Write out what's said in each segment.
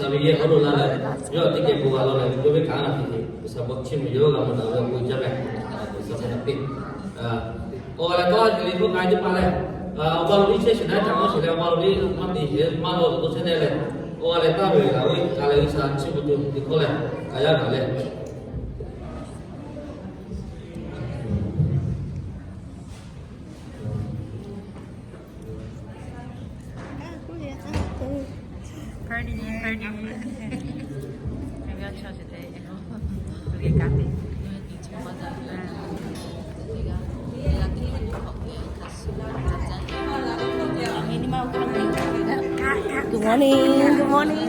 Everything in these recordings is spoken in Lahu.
G'uiˬsha ve yehˬ hawˉ lo la leh, yawˇ teˇ geh bon g'a law leh, yawˇ ve kanˉ a hk'e te G'uiˬsha bon chiˇ mvuh yawˇ g'a mawˬ daꞈ ve awˬ bon jaˇ meh. G'uiˬsha bon naꞈ piˇ. Awˬ g'aˇ leh tawˇ a tiꞈ liꞈ hpu k'ai teˇ hpaˍ lehˬ, awˬ ba lo iˉ chehˇ shiˍ naˉ htaꞈ maˇ shiˍ leh, awˬ ba lo iˉ maˇ te maˇ law lo k'oˆ chehˇ leh, awˬ g'aˇ leh taˇ ve laˬ ve ka leh G'uiˬsha chiˇ mvuh tuˬ teˇ hkawˇ lehˬ, ka yaˇ gaˬ leh Good morning. Good morning.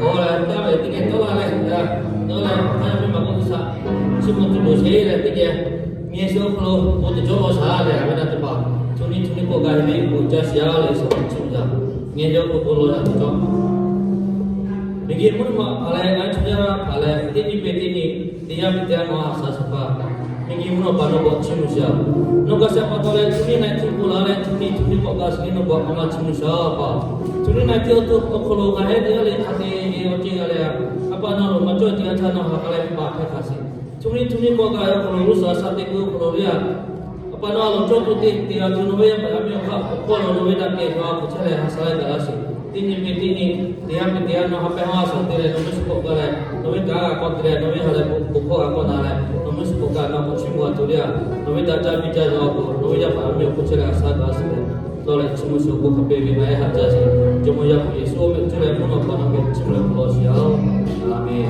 Awˬ lehˬ, taˇ ve teˇ geh tawˆ la leh, yaˇ dawˇ leh, hk'a yaˇ miˇ ma k'oˆ G'uiˬsha chiˇ mvuh tuˬ loˍ sheˍ leh teˇ geh, nyi shehˆ awˬ hk'aw lo bon teˇ jawˇ law shaˍ leh, a ve na teˇ hpaˍ, chaw nyiˇ chaw nyiˇ k'awꞈ gaˬ ve bon jaˇ sheˍ a leh, G'uiˬsha chiˇ mvuh jaˇ. Nyi shehˆ awˬ hk'aw bon law shaˍ teˇ jawˇ. Miˬguiˬ mvuhˇ naw ma hpaˍ leh, ngaˬ hui chaw yaˇ hpaˍ leh, teˇ nyi ve teˇ nyi, teˇ yanˇ ve teˇ yanˇ nawˬ ha shaˍ shaˍ hpaˍ, miˬguiˬ mvuhˇ naw ma nawˬ k'awꞈ chiˇ mvuh shaˍ. Nawˬ gaˬ shaˍ pa taw leh, chaw nyiˇ na teˇ hk'aw la leh, chaw nyiˇ chaw nyiˇ k'awꞈ gaˬ sheˍ leh nawˬ k'awꞈ maˇ chiˇ mvuh shaˍ pa. Chaw nyiˇ na teˇ hk'aw awˬ hk'aw lo ngaˬ hui teˇ g'aˇ leh hk'a te ve awˬ ceuˬ g'a leh, a pa nawˬ lo maˇ cawˇ teˇ g'aˇ htaˇ nawˬ ha k'a leh ve pa hpehˇ hk'a sheˍ. Chaw nyiˇ chaw nyiˇ k'awꞈ gaˬ ve awˬ hk'aw lo G'uiˬsha shaˍ teꞈ kuiˬ awˬ hk'aw lo ve a, a pa nawˬ a loˍ cawˇ tuˬ teˇ te a tuˬ nawˬ ve yaˇ paˍ yaˇ miˇ awˬ hk'aˇ awˬ hk'aw lo nawˬ ve daꞈ kehˬ ve awˬ hk'aw chehˇ leh ha shaˍ leh gaˬ laˇ sheˍ. Teˇ nyi ve teˇ nyi, teˇ yanˇ ve teˇ yanˇ nawˬ ha pehˇ ha shaˍ te leh nawˬ mvuhˇ shiˍ k'awꞈ gaˬ leh, nawˬ ve kanˉ g'a k'awꞈ te leh, nawˬ ve ha leh bon hkawˇ g'a k'awꞈ na leh, nawˬ mvuhˇ shiˍ k'awꞈ gaˬ nawˬ k'awꞈ chiˇ mvuh a tuˬ le a, nawˬ ve daꞈ jaˇ ve jaˇ ve awˬ hk'aw lo nawˬ ve yaˇ paˍ yaˇ miˇ awˬ hk'aw chehˇ leh ha shaˍ gaˬ sheˍ leh, dawˇ leh chiˇ mvuh sheˍ awˬ bon hk'a peu-eˬ ve na e haꞈ jaˇ sheˍ. Jawˇmawˇ Yaˇ hpu Yeˍsuˆ awˬ meh chehˇ leh mvuhˇ naw ma nawˬ geh chiˇ mvuh leh k'awꞈ law sheˍ a. Aˍmenˍ.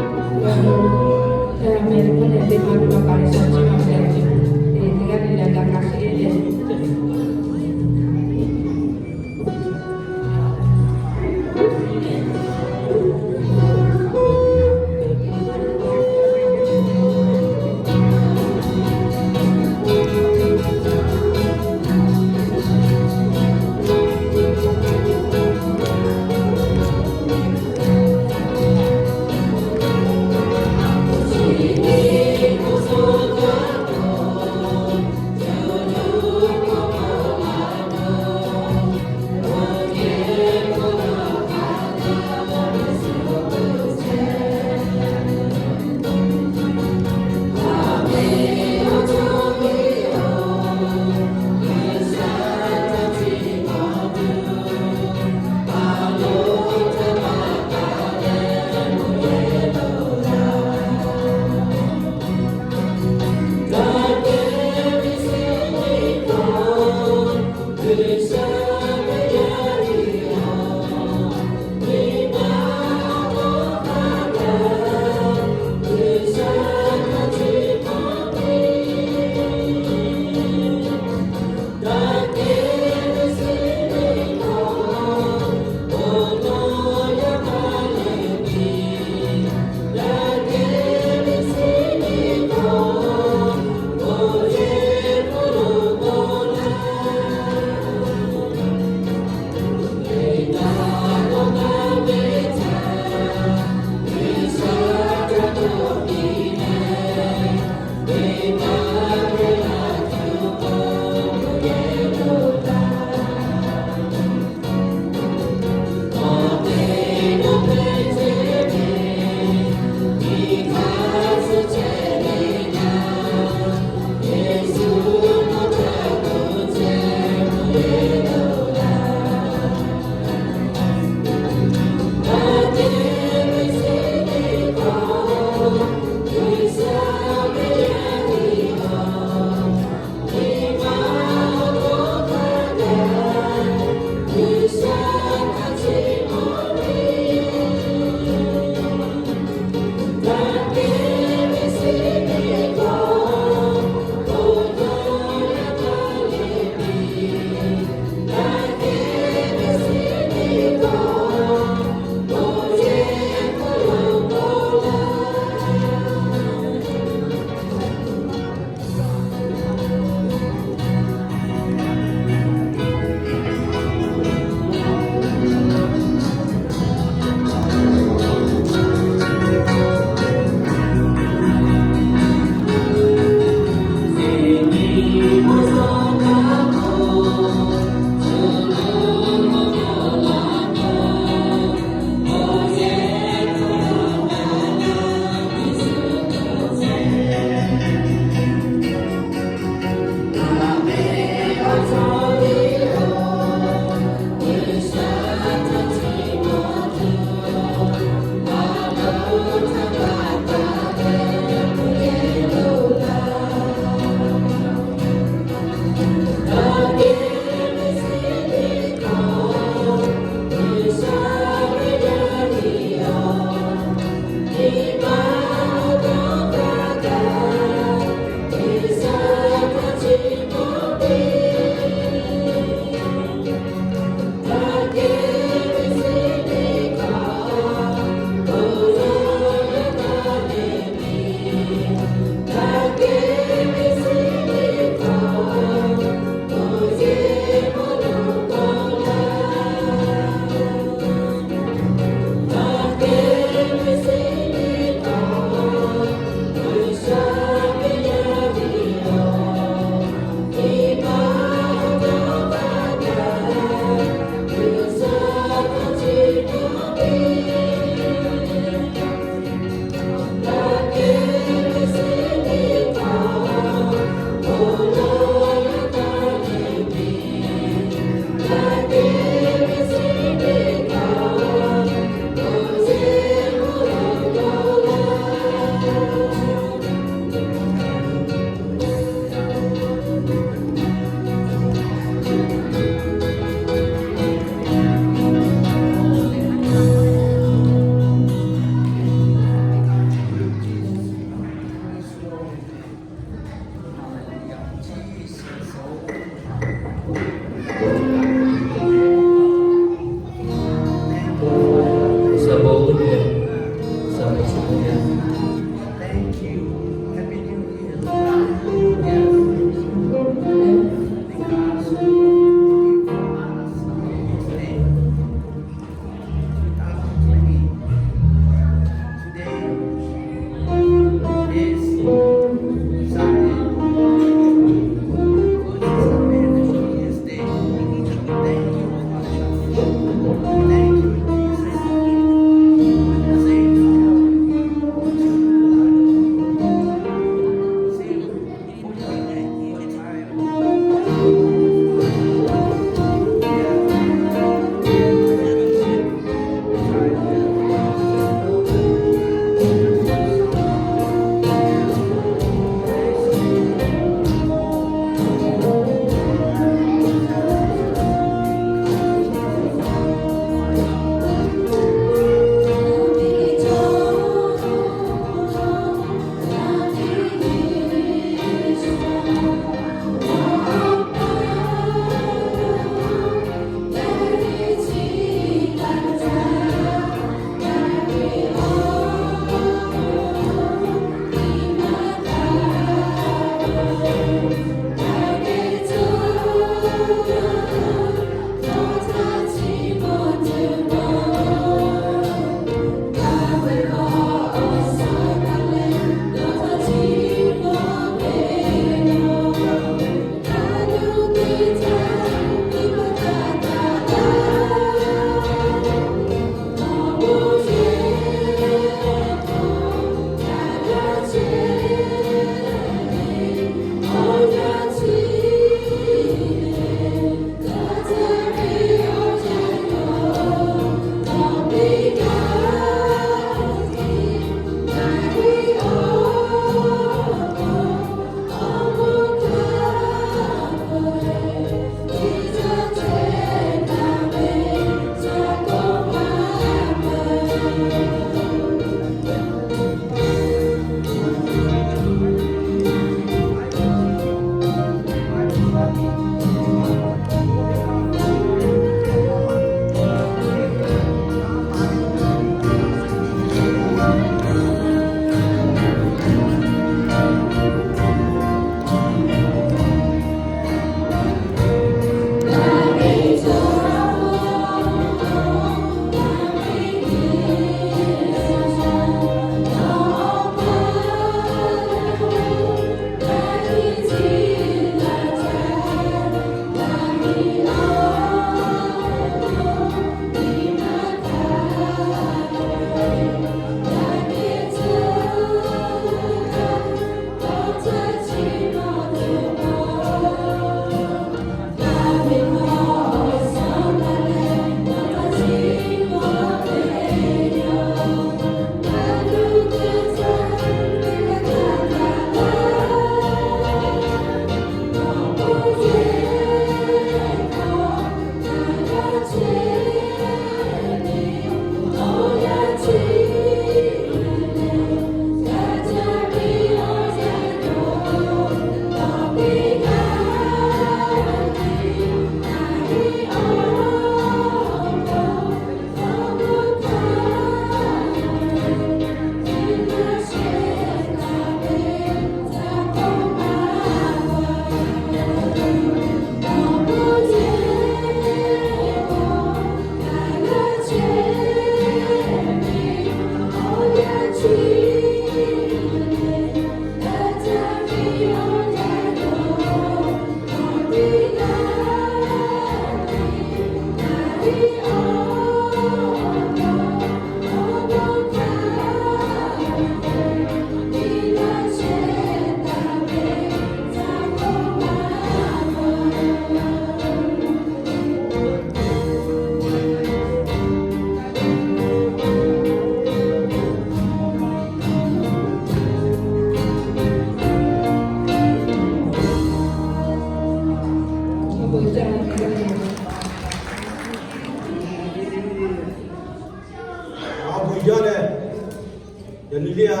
Liˇ a,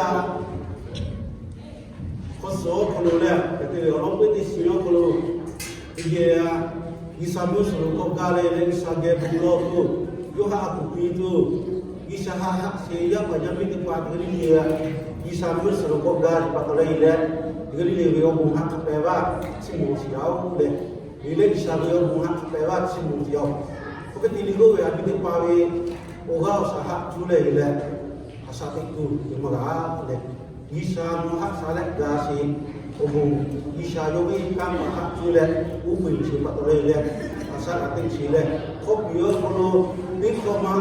hk'aw suhˍ awˬ hk'aw lo leh hk'e te ve awˬ lawn k'oˆ ve teˇ shiˍ awˬ hk'aw lo, teˇ geh a, G'uiˬsha mvuhˇ suhˍ lo k'awꞈ gaˇ leh leh G'uiˬsha geh bon lawˬ tuˬ, yawˇ haꞈ a tuˬ piˇ tuˬ, G'uiˬsha haꞈ haꞈ sheˍ yaˇ paˍ yaˇ miˇ teˇ hpaˍ teˇ g'aˇ le le, G'uiˬsha mvuhˇ suhˍ lo k'awꞈ gaˇ ve pa taw leh leh, teˇ g'aˇ le le ve awˬ bon haꞈ hk'a pehˍ vaˇ chiˇ mvuh shiˍ yaˇ oˬ leh, leh leh G'uiˬsha ve awˬ bon haꞈ hk'a pehˍ vaˇ chiˇ mvuh shiˍ yaˇ oˬ. Hk'aˬ hk'e te le k'oˆ ve, a nyi teˇ hpaˍ ve awˬ g'aˇ awˬ shaˍ haꞈ cuˇ leh leh, a shaꞈ teꞈ tuˬ te maˇ g'a leh, G'uiˬsha mvuhˇ haꞈ shaˍ leh gaˇ sheˍ, awˬ bon G'uiˬsha yawˇ ve kanˇ paˍ haꞈ cuˇ leh uˉ peunˍ sheˍ pa taw leh leh, a shaꞈ g'a teꞈ sheˍ leh, hk'awˇ piˇ awˬ hk'aw lo teˇ hkawˇ ma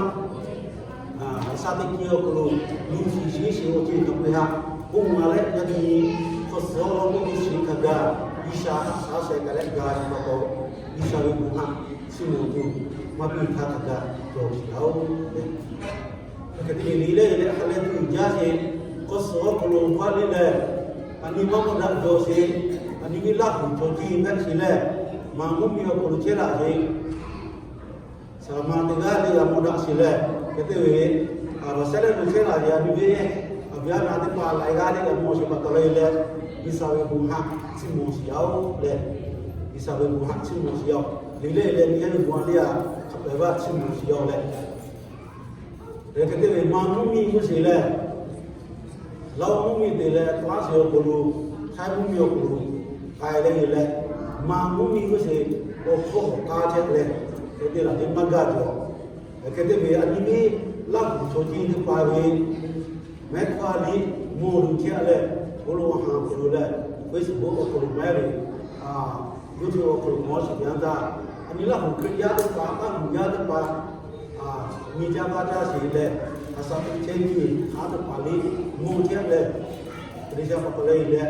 a shaꞈ teꞈ piˇ awˬ hk'aw lo, luˬ shiˍ shiˍ sheˍ awˬ ceuˬ hk'a peu-eˬ haꞈ, bon ma leh yaˇ nyi hk'aw suhˍ awˬ lawn k'oˆ ve shiˍ hk'a gaˇ, G'uiˬsha haꞈ shaˍ shehˍ kaꞈ leh gaˇ sheˍ pa taw, G'uiˬsha ve bon haꞈ chiˇ mvuh tuˬ maˇ piˇ htaˇ hk'a gaˇ cawˬ shiˍ yaˇ oˬ leh, hk'aˬ hk'e te le le leh leh ha leh tuˬ jaˇ sheˍ, hk'aw suhˍ awˬ hk'aw lo hk'aˇ le leh, a nyi maˇ mawˇ daꞈ jaw sheˍ, a nyi ve Laˇ huˍ chaw ciˇ hpehꞈ sheˍ leh, maˍ mvuhˇ miˬ awˬ hk'aw lo chehˇ laˬ sheˍ. Saˍ laˍ ma teˇ g'aˇ le g'a mawˇ daꞈ sheˍ leh, hk'e te ve, a, Baˍsehˇ leh lo chehˇ laˬ sheˍ a nyi ve, a, Baˍsehˇ ma teˇ hpaˍ laiˬ g'aˇ le g'a mawˇ sheˍ pa taw leh leh, G'uiˬsha ve bon haꞈ chiˇ mvuh shiˍ yaˇ oˬ leh, G'uiˬsha ve bon haꞈ chiˇ mvuh shiˍ yaˇ oˬ. Liˇ leh leh nyi yaˇ ve bon haꞈ le a, hk'a pehˍ vaˇ chiˇ mvuh shiˍ yaˇ oˬ leh, hk'e te ve maˍ mvuhˇ miˬ g'uˇ sheˍ leh, Laˇ huˍ mvuhˇ miˬ te leh Laˇ shiˍ awˬ hk'aw lo, Htaiˇ mvuhˇ miˬ awˬ hk'aw lo k'ai leh leh, maˍ mvuhˇ miˬ g'uˇ sheˍ awˬ hk'aw k'aw chehˇ leh, hk'e te laˬ teˇ maˇ gaˇ jaw. Hk'e te ve a nyi ve Laˇ huˍ chaw ciˇ teˇ hpaˍ ve mehˉ hkawˇ a liˇ mawˬ luˬ chehˇ leh, bon lawˬ ha hk'aw lo leh, Facebook awˬ hk'aw lo mehˉ ve, YouTube awˬ hk'aw lo mawˬ sheˍ teˇ yanˇ htaˇ, a nyi Laˇ huˍ Hkriꞈ yaˇ teˇ hpaˍ, Laˇ huˍ yaˇ teˇ hpaˍ, nyi jaˇ paˇ jaˇ sheˍ leh, a shaꞈ teꞈ chehˇ nyi haˉ teˇ hpaˍ liˇ mawˬ chehˇ leh, Hkriꞈ yaˇ pa taw leh leh,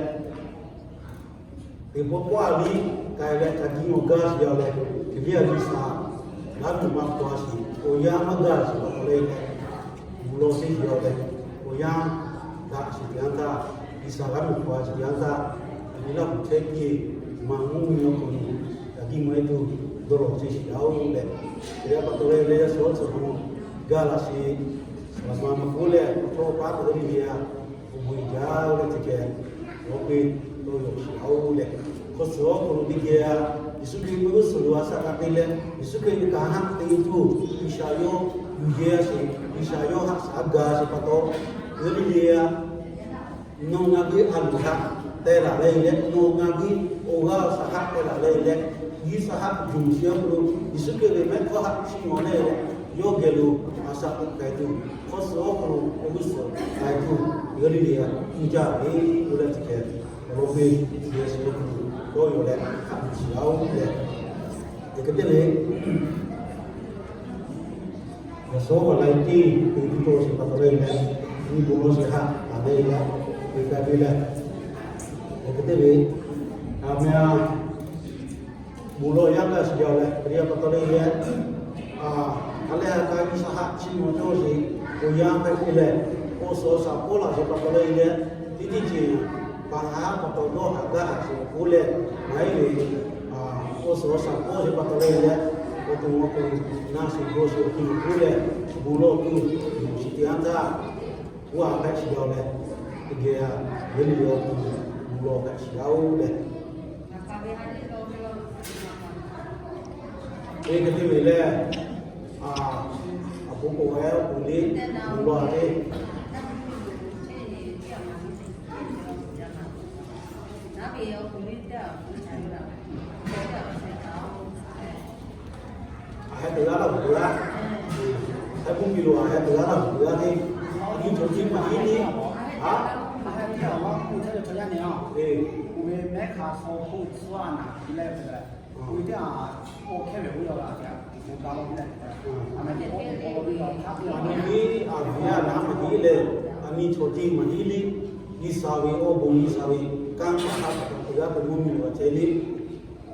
teˇ pawˆ pawˆ a liˇ k'ai leh ka jiˇ mawˬ gaˇ sheˍ yaˇ leh, hk'e liˇ a G'uiˬsha g'aˇ tuˬ maˇ hpaw a sheˍ, awˬ yanˇ maˇ gaˇ sheˍ pa taw leh leh, bon lawˬ sheˍ yaˇ leh, awˬ yanˇ daꞈ sheˍ teˇ yanˇ htaˇ, G'uiˬsha g'aˇ tuˬ hpaw a sheˍ teˇ yanˇ htaˇ, a nyi Laˇ huˍ chehˇ kiˇ maˍ mvuhˇ miˬ awˬ hk'aw lo, ka jiˇ mawˬ e tuˬ dawˇ lawˬ chehˇ sheˍ yaˇ oˬ leh, Hkriꞈ yaˇ pa taw leh leh yaˇ shawˉ tcuh mawˬ gaˇ laꞈ sheˍ, saˍ laˍ ma maˇ k'oˆ leh, awˬ hkawˇ paˉ teˇ g'aˇ le le a, awˬ bon jaˇ leh teˇ geh, awˬ hk'e tawˇ yaw sheˍ yaˇ oˬ leh, hk'aw suhˍ awˬ hk'aw lo teˇ geh a, Yeˍsuˆ Hkriꞈ ve g'uˇ suhˍ lo a shaꞈ kaꞈ te leh, Yeˍsuˆ Hkriꞈ ve kanˉ haꞈ te tuˬ, G'uiˬsha yawˇ yuˬ yehˇ sheˍ, G'uiˬsha yawˇ haꞈ shaꞈ gaˇ sheˍ pa taw, teˇ g'aˇ le le a, nawˬ ngaˬ ve a loˍ htaꞈ teh laˬ leh leh, nawˬ ngaˬ ve awˬ g'aˇ awˬ shaˍ htaꞈ teh laˬ leh leh, G'uiˬsha haꞈ yuˬ sheˍ awˬ hk'aw lo, Yeˍsuˆ Hkriꞈ ve mehˉ hkawˇ haꞈ chiˇ mvuh leh leh, yawˇ geh lo a shaꞈ teꞈ k'ai tuˬ, hk'aw suhˍ awˬ hk'aw lo awˬ g'uˇ suhˍ k'ai tuˬ, teˇ g'aˇ le le a, uˇ jaˇ ve k'oˆ leh teˇ geh, awˬ lawn k'o, yehˬ shiˍ awˬ hk'aw lo dawˇ yaw leh haꞈ yuˬ sheˍ yaˇ oˬ leh, teˇ geh te le Yaꞈ shawˉ kaꞈ laiˉ tiˉ te tuˬ cawˬ sheˍ pa taw leh leh, nyi bon lawˬ sheˍ haꞈ taˍ leh leh, te ka te leh, hk'e te ve, a meh a, bon lawˬ yaˇ gaˇ sheˍ yaˇ leh, Hkriꞈ yaˇ pa taw leh leh, a, ka leh a ka G'uiˬsha haꞈ chiˇ mvuh cawˬ sheˍ, bon yaˇ hpehꞈ te leh, awˬ suhˍ awˬ shaˍ pawˇ laˬ sheˍ pa taw leh leh, teˇ teˇ ceuˬ paˍ haˉ pa taw dawˇ haꞈ gaˇ haꞈ sheˍ k'oˆ leh, maˇ heˆ ve, awˬ suhˍ awˬ shaˍ pawˇ sheˍ pa taw leh leh, awˬ to awˬ hk'aw lo na sheˍ g'aw sheˍ awˬ to k'oˆ leh, bon lawˬ tuˬ mawˬ sheˍ teˇ yanˇ htaˇ, oˇ a hpehꞈ sheˍ yaˇ leh, teˇ geh a, yehˬ le le awˬ to bon lawˬ hpehꞈ sheˍ yaˇ oˬ leh, teˇ geh te ve leh, a, a po k'o ehˉ awˬ to le, bon lawˬ a te A heh teꞈ g'aˇ laˇ, teꞈ g'aˇ. Heh k'oˆ piˇ lo, a heh teꞈ g'aˇ laˇ, teꞈ g'aˇ te. A nyi cawˬ tiˇ maˇ hiˉ le. A, a nyi ve a viˉ a naˉ maˇ hiˉ leh, a nyi cawˬ tiˇ maˇ hiˉ le. G'uiˬsha ve awˬ bon, G'uiˬsha ve kanˉ paˍ htaꞈ pa taw teˇ g'aˇ te mvuhˇ miˬ lo g'a chehˇ le.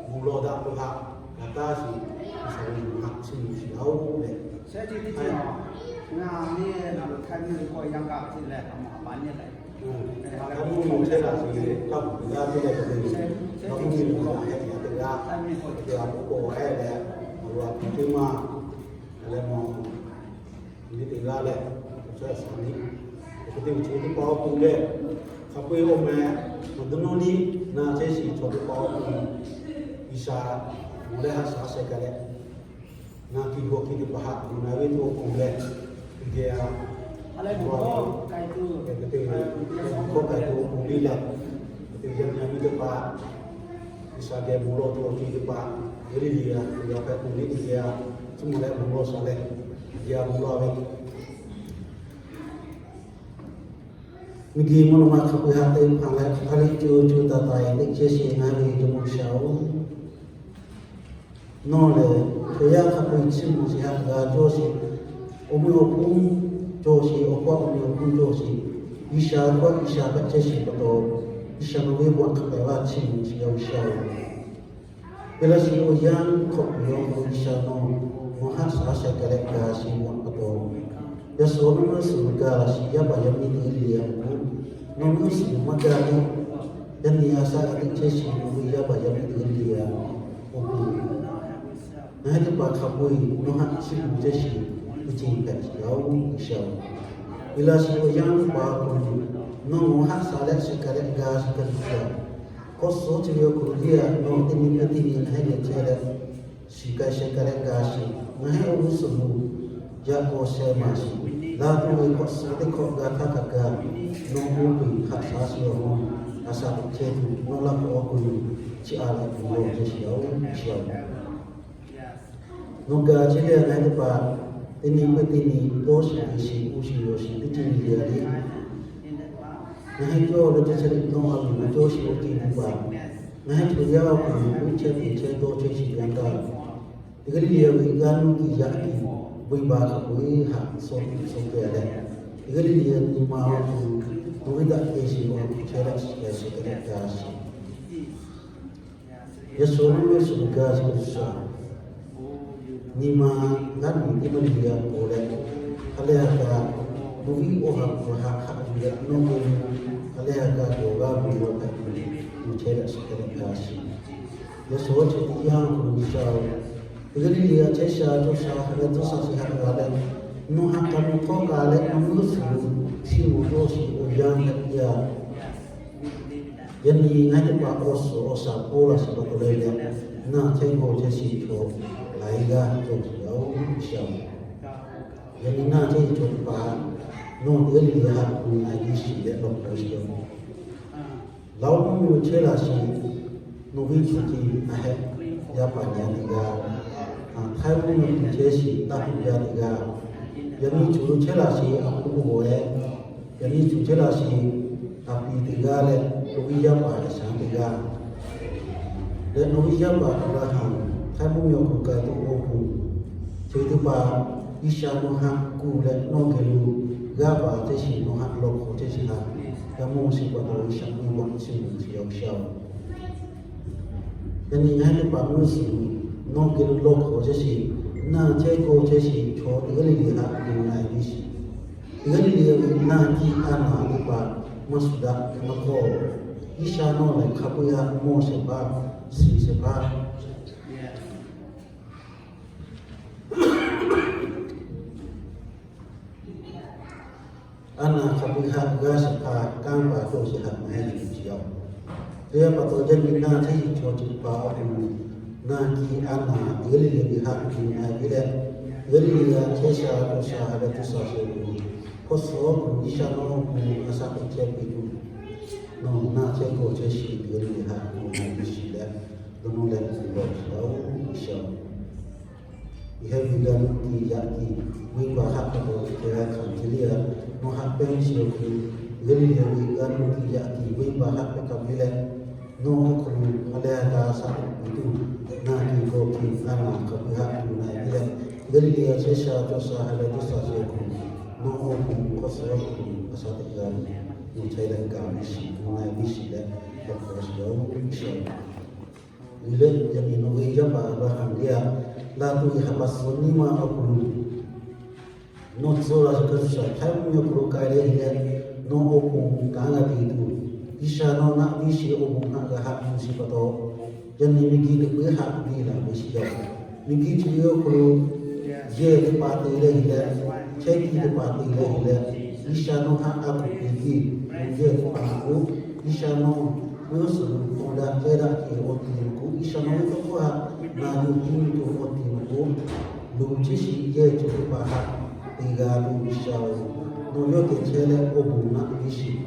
Bon lawˬ daꞈ k'o haꞈ, g'a taˇ sheˍ, G'uiˬsha ve bon haꞈ chiˇ mvuh sheˍ yaˇ oˬ leh, ngaˬ hui na lo htaiˇ mvuhˇ miˬ k'awꞈ yanˇ gaˇ ve teˇ leh, a ma a pa nyi leh, htaiˇ mvuhˇ miˬ lo chehˇ laˇ sheˍ, Laˇ huˍ teˇ g'aˇ teˇ leh, Laˇ huˍ miˬ lo a heh teꞈ g'aˇ teˇ g'aˇ, a k'oˆ k'o ehˉ leh, a lo a hpu teˇ maˇ, a leh ma, nyi teˇ g'aˇ leh, a shaˍ niˆ, Teˇ ve chi teˇ hpaˍ awˬ pon lehˬ, hk'a peu-eˬ awˬ meh awˬ duˇ nawˉ liˇ na chehˇ shiˍ chaw teˇ hpaˍ awˬ pon, G'uiˬsha mawˬ leh haꞈ shaˍ sheh ka leh, na ki gawˬ ki teˇ hpaˍ haꞈ tuˬ na ve teˇ awˬ pon lehˬ, geh a, a leh g'a, k'ai tuˬ, k'ai tuˬ awˬ pon liˇ leh, te yaˇ nyi a miˇ teˇ hpaˍ, G'uiˬsha geh bon lawˬ tuˬ awˬ ceuˬ teˇ hpaˍ, geh liˇ liˇ a, g'a hpehꞈ tuˬ liˇ geh a, cuˇ maˬ leh bon lawˬ shaˍ leh, geh a bon lawˬ ve Miˬguiˬ mvuhˇ naw ma hk'a peu-eˬ haꞈ te hpanˍ leh, a liꞈ co co taiˍ taiˍ teˇ chehˇ sheˍ ngaˬ ve Jawˇmawˇ G'uiˬsha-oˬ, nawˬ lehˬ hkriꞈ yaˇ hk'a peu-eˬ chiˇ mvuh sheˍ haꞈ g'a cawˇ sheˍ. Awˬ mvuhˇ awˬ hponˇ cawˬ sheˍ, awˬ hkawˇ awˬ mvuhˇ awˬ hponˇ cawˬ sheˍ. G'uiˬsha hkawˇ G'uiˬsha hpehꞈ chehˇ sheˍ pa taw, G'uiˬsha nawˬ ve bon hk'a peu-eˬ g'a chiˇ mvuh sheˍ, G'uiˬsha-oˬ. Peˍlaˍsiˆ awˬ yanˇ hk'awꞈ piˍ awˬ hk'aw lo G'uiˬsha nawˬ, nawˬ haꞈ shaˍ sheh ka leh ga sheˍ ve pa taw, yaꞈ suhˍ awˬ nuˇ suhˍ ga laꞈ shiˍ yaˇ paˍ yaˇ miˇ teˇ g'aˇ le le a awˬ pon, nawˬ nuˇ suhˍ maˇ gaˇ ve, yaˇ miˇ a shaꞈ g'a teꞈ chehˇ sheˍ ve yaˇ paˍ yaˇ miˇ teˇ g'aˇ le le a awˬ pon, ngaˬ hui teˇ hpaˍ hk'a peu-eˬ nawˬ haꞈ chiˇ mvuh chehˇ sheˍ ve ceh hpehꞈ sheˍ yaˇ-oˬ, G'uiˬsha-oˬ. Peˍlaˍsiˆ awˬ yanˇ teˇ hpaˍ awˬ hk'aw lo nawˬ, nawˬ haꞈ shaˍ leh sheh ka leh ga sheˍ ka tiꞈ a, k'awꞈ suhˉ chi ve awˬ hk'aw lo le a, nawˬ teˇ nyi peuˇ teˇ nyi ngaˬ hui geh chehˇ leh, shiˍ ka sheh ka leh ga sheˍ. Ngaˬ hui awˬ g'uˇ suhˍ lo yaꞈ k'aw sheh maˍ sheˍ. Laˇ tuˬ ve k'awꞈ suhˉ teˇ hkawꞈ g'a htaˇ htaꞈ ga, nawˬ oˇ ve haꞈ shaˍ sheˍ awˬ hk'aw lo, a shaꞈ teꞈ chehˇ tuˬ nawˬ laˇ k'awꞈ awˬ hk'aw lo, chi a leh bon lawˬ chehˇ sheˍ yaˇ-oˬ, G'uiˬsha-oˬ. Nawˬ ga chehˇ leh ngaˬ hui teˇ hpaˍ, teˇ nyi peuˇ teˇ nyi dawˇ shiˍ te shiˍ uˉ shiˍ yawˬ shiˍ teˇ ceuˬ le le a le. Ngaˬ hui cawˇ ve teˇ chehˇ le nawˬ a loˍ cawˇ sheˍ awˬ ceuˬ teˇ hpaˍ, ngaˬ hui chaw yaˇ awˬ hk'aw lo uˉ chehˇ te chehˇ dawˇ chehˇ shiˍ yanˇ gaˇ, teˇ g'aˇ le le ve g'aˇ nuˇ kiꞈ yaꞈ kiꞈ, venˇbaˆ hk'a peu-eˬ haꞈ suh tuˬ suh kehˬ leh, teˇ g'aˇ le le nyi ma awˬ hk'aw lo, nawˬ ve daꞈ kehˬ sheˍ awˬ hk'aw lo chehˇ leh sheh ka leh ga sheˍ. Yaꞈ suhˍ awˬ nuˇ suhˍ lo ga sheˍ G'uiˬsha, nyi ma g'aˇ nuˇ teˇ maˇ le le a k'oˆ leh, hk'a leh ha kaꞈ, nawˬ viˉ awˬ ha hpu haꞈ haꞈ yuˬ leh nawˬ geh, hk'a leh ha kaꞈ gawˬ g'aˇ ve awˬ hpehꞈ tuˬ, nawˬ chehˇ leh sheh ka leh ga sheˍ. Yaꞈ suhˍ awˬ chi teˇ yanˇ awˬ hk'aw lo G'uiˬsha-oˬ, teˇ g'aˇ le le a chehˇ sha cawˇ sha hk'a leh dawˇ sha sheˍ haꞈ g'a leh, nawˬ haꞈ k'a mawˬ hkawˇ k'a leh nawˬ nuˇ suhˍ lo chiˇ mvuh dawˇ sheˍ awˬ yanˇ hpehꞈ ve a. Yaꞈ nyi ngaˬ hui teˇ hpaˍ awˬ suhˍ awˬ shaˍ pawˇ laꞈ shiˍ pa taw leh leh, naˬ chehˇ gawˬ chehˇ sheˍ chaw laiˉ g'aˇ cawˬ sheˍ yaˇ-oˬ, G'uiˬsha-oˬ. Yaꞈ nyi naˬ chehˇ sheˍ chaw teˇ hpaˍ, nawˬ teˇ g'aˇ le le haꞈ tuˬ na yuˬ sheˍ leh lawˬ hk'aw sheˍ yaˇ-oˬ. Laˇ oˇ mvuhˇ miˬ chehˇ laꞈ sheˍ, nawˬ ve chaw ceuˬ a hehꞈ, yaˇ paˍ yaˇ teˇ g'aˇ, Htaiˇ mvuhˇ miˬ chehˇ sheˍ taˇ tuˬ yaˇ teˇ g'aˇ, yaꞈ nyi chaw lo chehˇ laꞈ sheˍ a hpu g'awˬ leh, yaꞈ nyi chaw chehˇ laꞈ sheˍ a piˍ teˇ g'aˇ leh, nawˬ ve yaˇ paˍ Iˉsaˍ teˇ g'aˇ leh nawˬ ve yaˇ paˍ Aˍbraˍhanˍ Htaiˇ mvuhˇ miˬ awˬ hk'aw k'ai tuˬ awˬ pon, chi teˇ hpaˍ G'uiˬsha nawˬ haꞈ kuˬ leh nawˬ geh lo g'aˇ baˬ chehˇ sheˍ, nawˬ haꞈ lawˬ hk'aw chehˇ sheˍ htaꞈ g'a mawˬ sheˍ pa taw, G'uiˬsha ve bon chiˇ mvuh sheˍ yaˇ-oˬ, G'uiˬsha-oˬ. Yaꞈ nyi ngaˬ hui teˇ hpaˍ nuˇ suhˍ nawˬ geh lo lawˬ hk'aw chehˇ sheˍ, naˬ chehˇ gawˬ chehˇ sheˍ chaw teˇ g'aˇ le le haꞈ tuˬ na yuˬ sheˍ. Teˇ g'aˇ le le ve naˬ kiˇ a naˬ teˇ hpaˍ maˇ shuˍ daꞈ maˇ hkawˇ, G'uiˬsha nawˬ lehˬ hk'a peu-eˬ haꞈ mawˬ shehˍ hpaˇ, shiˍ shehˍ hpaˇ a naˬ hk'a peu-eˬ haꞈ g'a shehˍ hpaˇ kanˇ paˍ cawˬ sheˍ haꞈ maˇ heˆ yuˬ sheˍ yaˇ-oˬ. Teˇ g'aˇ pa taw yaˇ nyi naˬ chehˇ sheˍ chaw ceuˬ paˍ awˬ hk'aw lo, naˬ kiˇ a naˬ teˇ g'aˇ le le ve haꞈ tuˬ na ve leh, teˇ g'aˇ le le g'a chehˇ sha cawˇ sha haꞈ g'a tuˬ sha sheˍ ve, hk'awˇ suhˍ awˬ hk'aw lo G'uiˬsha nawˬ awˬ hk'aw lo a shaꞈ teꞈ chehˇ piˇ tuˬ, nawˬ naˬ chehˇ gawˬ chehˇ sheˍ teˇ g'aˇ le le haꞈ tuˬ na yuˬ sheˍ leh, dawˇ nawˇ leh tuˬ lawˬ sheˍ yaˇ-oˬ, G'uiˬsha-oˬ. Yaꞈ hk'aˇ ve g'a nuˇ kiˇ yaꞈ kiˇ venˇbaˆ haꞈ pa taw, hk'e g'a hkanˍ te le a, nawˬ haꞈ pehnˇ sheˍ awˬ hk'aw lo, teˇ g'aˇ le le ve g'a nuˇ kiˇ yaꞈ kiˇ venˇbaˆ haꞈ pehnˇ hkanˍ ve leh, nawˬ awˬ hk'aw lo a leh a shaꞈ teꞈ piˇ tuˬ, naˬ kiˇ gawˬ kiˇ a naˬ hk'a peu-eˬ haꞈ tuˬ na ve leh, teˇ g'aˇ le le a chehˇ sha cawˇ sha haꞈ g'a tuˬ sha sheˍ awˬ hk'aw lo, nawˬ awˬ hk'aw lo hk'awˇ suhˍ awˬ hk'aw lo a shaꞈ teꞈ g'a ve, nawˬ chehˇ leh gaˬ ve shiˍ tuˬ na ve shiˍ leh, hk'a peu-eˬ sheˍ yaˇ-oˬ, G'uiˬsha-oˬ. Uiˍ leh yaꞈ nyi nawˬ ve yaˇ paˍ Aˍbraˍhanˍ lehˬ, laˇ tuˬ ve haꞈ pa suh nyi ma awˬ hk'aw lo, nawˬ tcuh laˇ sheˍ hk'a shuˍ shaˍ Htaiˇ mvuhˇ miˬ awˬ hk'aw lo k'ai leh heˆ leh, nawˬ awˬ pon kanˉ g'a te tuˬ, G'uiˬsha nawˬ naˆ piˇ sheˍ awˬ bon haꞈ g'a haꞈ yuˬ sheˍ pa taw, yaꞈ nyi miˬguiˬ teˇ peuˬ haꞈ piˇ laˬ ve sheˍ yaˇ-oˬ. Miˬguiˬ chi ve awˬ hk'aw lo yehˬ teˇ hpaˍ te leh heˆ leh, chehˇ kiˇ teˇ hpaˍ te leh heˆ leh, G'uiˬsha nawˬ htaꞈ a kuˬ piˇ tiˉ, yehˬ teˇ hpaˍ k'o, G'uiˬsha nawˬ ve g'uˇ suhˍ lo hk'aw daꞈ kehˉ daꞈ kehˬ awˬ tiˍ lo k'o, G'uiˬsha nawˬ ve tawˇ hkawˇ htaꞈ na yuˬ piˇ tuˬ awˬ tiˍ lo k'o, loˍ chehˇ shiˍ yehˬ cawˬ teˇ hpaˍ htaꞈ te g'a tuˬ G'uiˬsha-oˬ, nawˬ yawˇ geh chehˇ leh awˬ bon naˆ piˇ sheˍ.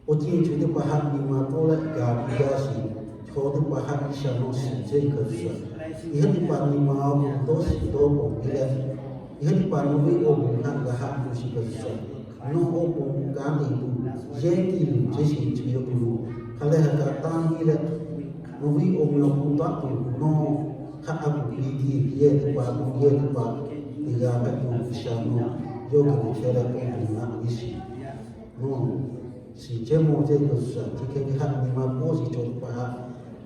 Awˬ ceuˬ teˇ hpaˍ htaꞈ nyi ma tawˇ leh gaˬ piˇ gaˇ sheˍ. Chaw teˇ hpaˍ htaꞈ G'uiˬsha nawˬ shiˍ chehˇ gaˬ shuˍ shuˍ, yehˬ teˇ hpaˍ nyi ma awˬ bon dawˇ shiˍ dawˇ pawˍ piˇ leh, yehˬ teˇ hpaˍ nawˬ ve awˬ bon htaꞈ g'a haꞈ tuˬ shiˍ gaˬ shuˍ shuˍ, nawˬ awˬ pon kanˉ te tuˬ yehˬ tiˉ loˍ chehˇ shiˍ chi ve awˬ hk'aw lo, hk'a leh ha k'a tanˇ piˇ leh, nawˬ ve awˬ meh awˬ hk'aw taˆ tuˬ nawˬ htaꞈ a kuˬ piˇ tiˉ yehˬ teˇ hpaˍ k'o, yehˬ teˇ hpaˍ te g'a hpehꞈ tuˬ G'uiˬsha nawˬ yawˇ geh lo chehˇ leh awˬ bon naˆ piˇ sheˍ. Nawˬ shiˍ chehˇ mawˬ chehˇ gaˬ shuˍ shuˍ, chi hk'e ve htaꞈ nyi ma kawˇ shiˍ chaw teˇ hpaˍ htaꞈ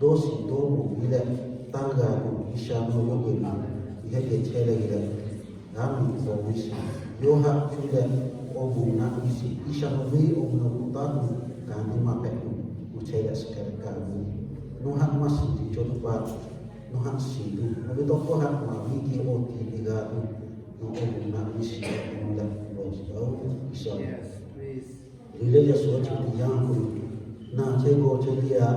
dawˇ shiˍ dawˇ mawˬ piˇ leh, tanˇ g'a tuˬ G'uiˬsha nawˬ yawˇ geh lo yehˬ geh chehˇ leh ve leh, g'a miˬ hk'aw ve shiˍ yawˇ htaꞈ cuˇ leh awˬ bon naˆ piˇ sheˍ. G'uiˬsha nawˬ ve awˬ meh awˬ hk'aw taˆ tuˬ kanˉ teˇ maˇ hpehꞈ tuˬ, nawˬ chehˇ leh shiˍ hk'a leh gaˬ ve, nawˬ htaꞈ maˇ shiˍ tuˬ chaw teˇ hpaˍ nawˬ htaꞈ shiˍ tuˬ, nawˬ ve tawˇ hkawˇ htaꞈ maˍ piˇ kehˬ awˬ tiˍ te g'a tuˬ, nawˬ awˬ bon naˆ piˇ sheˍ leh nawˬ leh lawˬ shiˍ-oˬ G'uiˬsha. Liꞈ leh yaꞈ shuˍ awˬ ceuˬ teˇ yanˇ k'o, naˬ chehˇ gawˬ chehˇ teˇ g'aˇ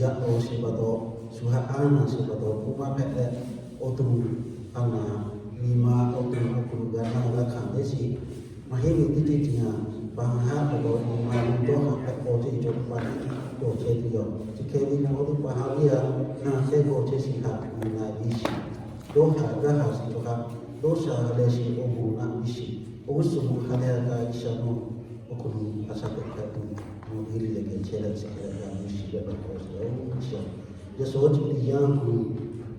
yaꞈ k'aw sheˍ pa taw, shu ha aˉ naˬ sheˍ pa taw, k'oˆ maˇ hpehꞈ leh, awˬ to hk'aˬ naˬ nyi ma awˬ to awˬ hk'aw lo g'a naˬ g'a hkanˍ teˇ shiˍ, maˇ heˆ ve teˇ ceuˬ ceuˬ ngaˬ pa haˉ pa taw nyi ma lo dawˇ haˍ hpehꞈ k'aw chehˇ ve chaw teˇ hpaˍ htaꞈ cawˬ chehˇ tuˬ yoˬ. Chi hk'e ve chaw teˇ hpaˍ htaꞈ teˇ g'aˇ naˬ chehˇ gawˬ chehˇ shiˍ htaꞈ nyi ma piˇ shiˍ. Dawˇ haˍ gaˇ haˍ shiˍ chaw htaꞈ dawˇ sha leh shiˍ awˬ bon naˆ piˇ shiˍ. Awˬ g'uˇ suhˍ lo hk'a leh g'a g'a G'uiˬsha nawˬ awˬ hk'aw lo a shaꞈ teꞈ hpehꞈ tuˬ, nawˬ g'uˇ li leh geh chehˇ leh shiˍ hk'a leh g'a g'a shiˍ leh awˬ hk'aw shiˍ-oˬ G'uiˬsha. Yaꞈ shuˍ awˬ ceuˬ teˇ yanˇ k'o,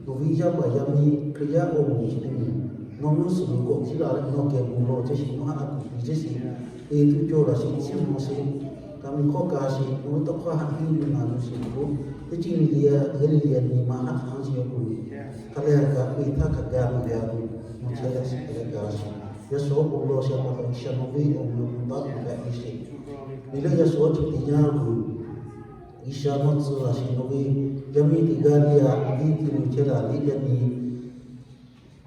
nawˬ ve yaˇ paˍ yaˇ miˇ Hkriꞈ yaˇ awˬ moˍ chi teˇ moˍ, nawˬ g'uˇ suhˍ lo k'awꞈ ciˉ la leh nawˬ geh bon lawˬ chehˇ shiˍ nawˬ htaꞈ a kuˬ piˇ chehˇ shiˍ, te tuˬ cawˬ laˬ shiˍ, chiˇ mvuh sheˍ, kaꞈ miˬ hkawˇ ka sheˍ, nawˬ ve tawˇ hkawˇ htaꞈ henˇ yuˬ naˬ yuˬ sheˍ k'o, teˇ ceuˬ le le, g'uˇ li le nyi ma haˆ haˉ chi awˬ k'o, hk'a leh g'a hk'e htaˇ hk'a gaˇ ve g'a tuˬ, nawˬ chehˇ leh shiˍ hk'a leh g'a shiˍ. Yaꞈ shuˍ awˬ bon lawˬ shehˍ pa taw G'uiˬsha nawˬ ve awˬ meh awˬ hk'aw taˆ tuˬ hpehꞈ ve sheˍ. Liꞈ leh yaꞈ shuˍ awˬ ceuˬ teˇ yanˇ k'o, G'uiˬsha nawˬ tcuh laˬ sheˍ nawˬ ve yaˇ miˇ teˇ g'aˇ teˇ g'aˇ a tiˉ te lo chehˇ laˬ ve yaˇ nyi,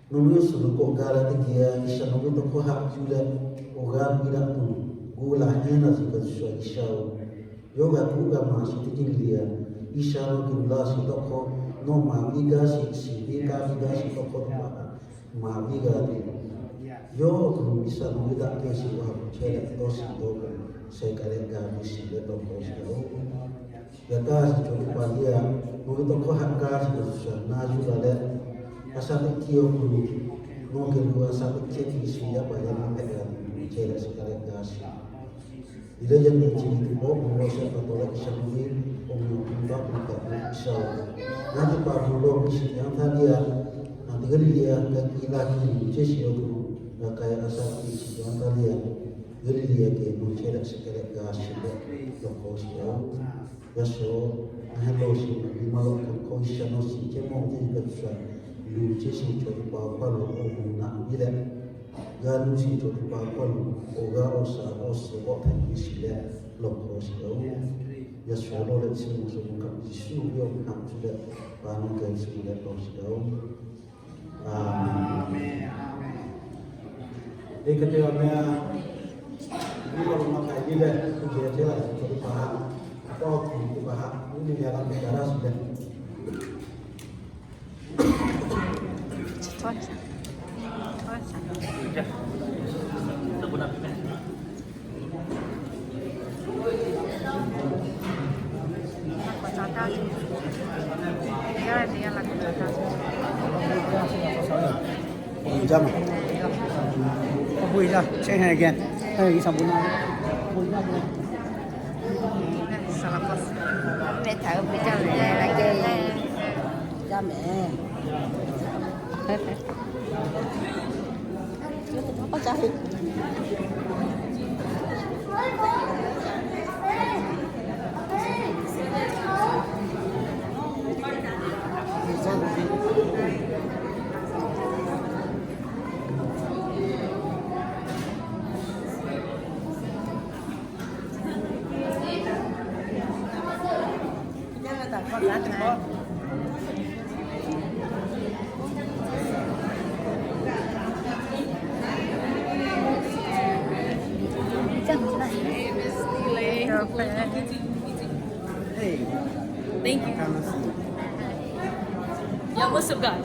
nawˬ ve g'uˇ suhˍ lo k'awꞈ gaˬ leh teˇ geh G'uiˬsha nawˬ ve tawˇ hkawˇ haꞈ cuˇ leh, awˬ g'aˇ piˇ daꞈ tuˬ, gu laˬ hehnˇ laˬ shiˍ gaˬ shuˍ shuˍ G'uiˬsha-oˬ, yawˇ g'a kuˉ g'a maˍ sheˍ teˇ ceuˬ le le, G'uiˬsha nawˬ geh lo laˇ sheˍ tawˇ hkawˇ, nawˬ maˍ piˇ gaˇ sheˍ, shiˍ piˇ kaˇ piˇ gaˇ sheˍ tawˇ hkawˇ teˇ hpaˍ htaꞈ maˍ piˇ g'a tuˬ, yawˇ awˬ hk'aw lo G'uiˬsha nawˬ ve daꞈ kehˬ shiˍ g'a hpehꞈ chehˇ leh dawˇ shiˍ dawˇ k'o, sheh k'ai leh g'a ve shiˍ leh tawˇ hkawˇ shiˍ-oˬ. Yaꞈ hk'aˇ shiˍ chaw teˇ hpaˍ le a, nawˬ ve tawˇ hkawˇ haꞈ kaˇ shiˍ gaˬ shuˍ shuˍ na yuˬ la leh, a shaꞈ teꞈ hkiˇ awˬ hk'aw lo nawˬ geh lo a shaꞈ teꞈ hkiˇ tiˉ shiˍ yaˇ paˍ yaˇ miˇ hpehꞈ g'a tuˬ chehˇ leh shiˍ hk'a leh g'a shiˍ. Liꞈ leh yaˇ miˇ chi ve teˇ pawˆ bon lawˬ shehˍ pa taw leh G'uiˬsha nawˬ ve awˬ meh awˬ hk'aw taˆ tuˬ hpehꞈ ve G'uiˬsha-oˬ, ngaˬ teˇ hpaˍ bon lawˬ ve shiˍ yanˇ htaˇ le a, ngaˬ teˇ g'aˇ le le a ka tiꞈ la tiꞈ yuˬ chehˇ shiˍ awˬ hk'aw lo, g'a k'ai a shaꞈ teꞈ shiˍ yanˇ htaˇ le a, g'aˇ le le a geh nawˬ chehˇ leh shiˍ hk'a leh g'a shiˍ leh tawˇ hkawˇ shiˍ-oˬ. Yaꞈ shuˍ, ngaˬ hui lawˬ shiˍ ve maˇ lawˬ hk'aˬ hk'aw G'uiˬsha nawˬ shiˍ chehˇ mawˬ ve teˇ g'aˇ kaꞈ, luˬ chehˇ shiˍ chaw teˇ hpaˍ awˬ hpaˇ lo awˬ bon naꞈ piˇ leh, g'a nuˇ shiˍ chaw teˇ hpaˍ awˬ hpaˇ lo awˬ g'aˇ awˬ shaˍ awˬ suhˍ k'awꞈ hpehꞈ ve shiˍ leh lawˬ hk'aw shiˍ-oˬ. Yaꞈ shuˍ lawˬ leh chi mvuhˇ suhˍ mvuhˇ kaꞈ Yeˍsuˆ ve awˬ meh htaꞈ cuˇ leh pa nawˬ geh shiˍ leh lawˬ shiˍ-oˬ. Aˬ menˍ. Teˇ hk'e te awˬ meh a, nyi ma lo maˇ k'ai ve leh, teˇ geh chehˇ laˇ shiˍ chaw teˇ hpaˍ, tawˇ tuˬ teˇ hpaˍ, nyi ma g'a laˇ ve gaˬ laˇ shiˍ leh. Thank you. You're most of God.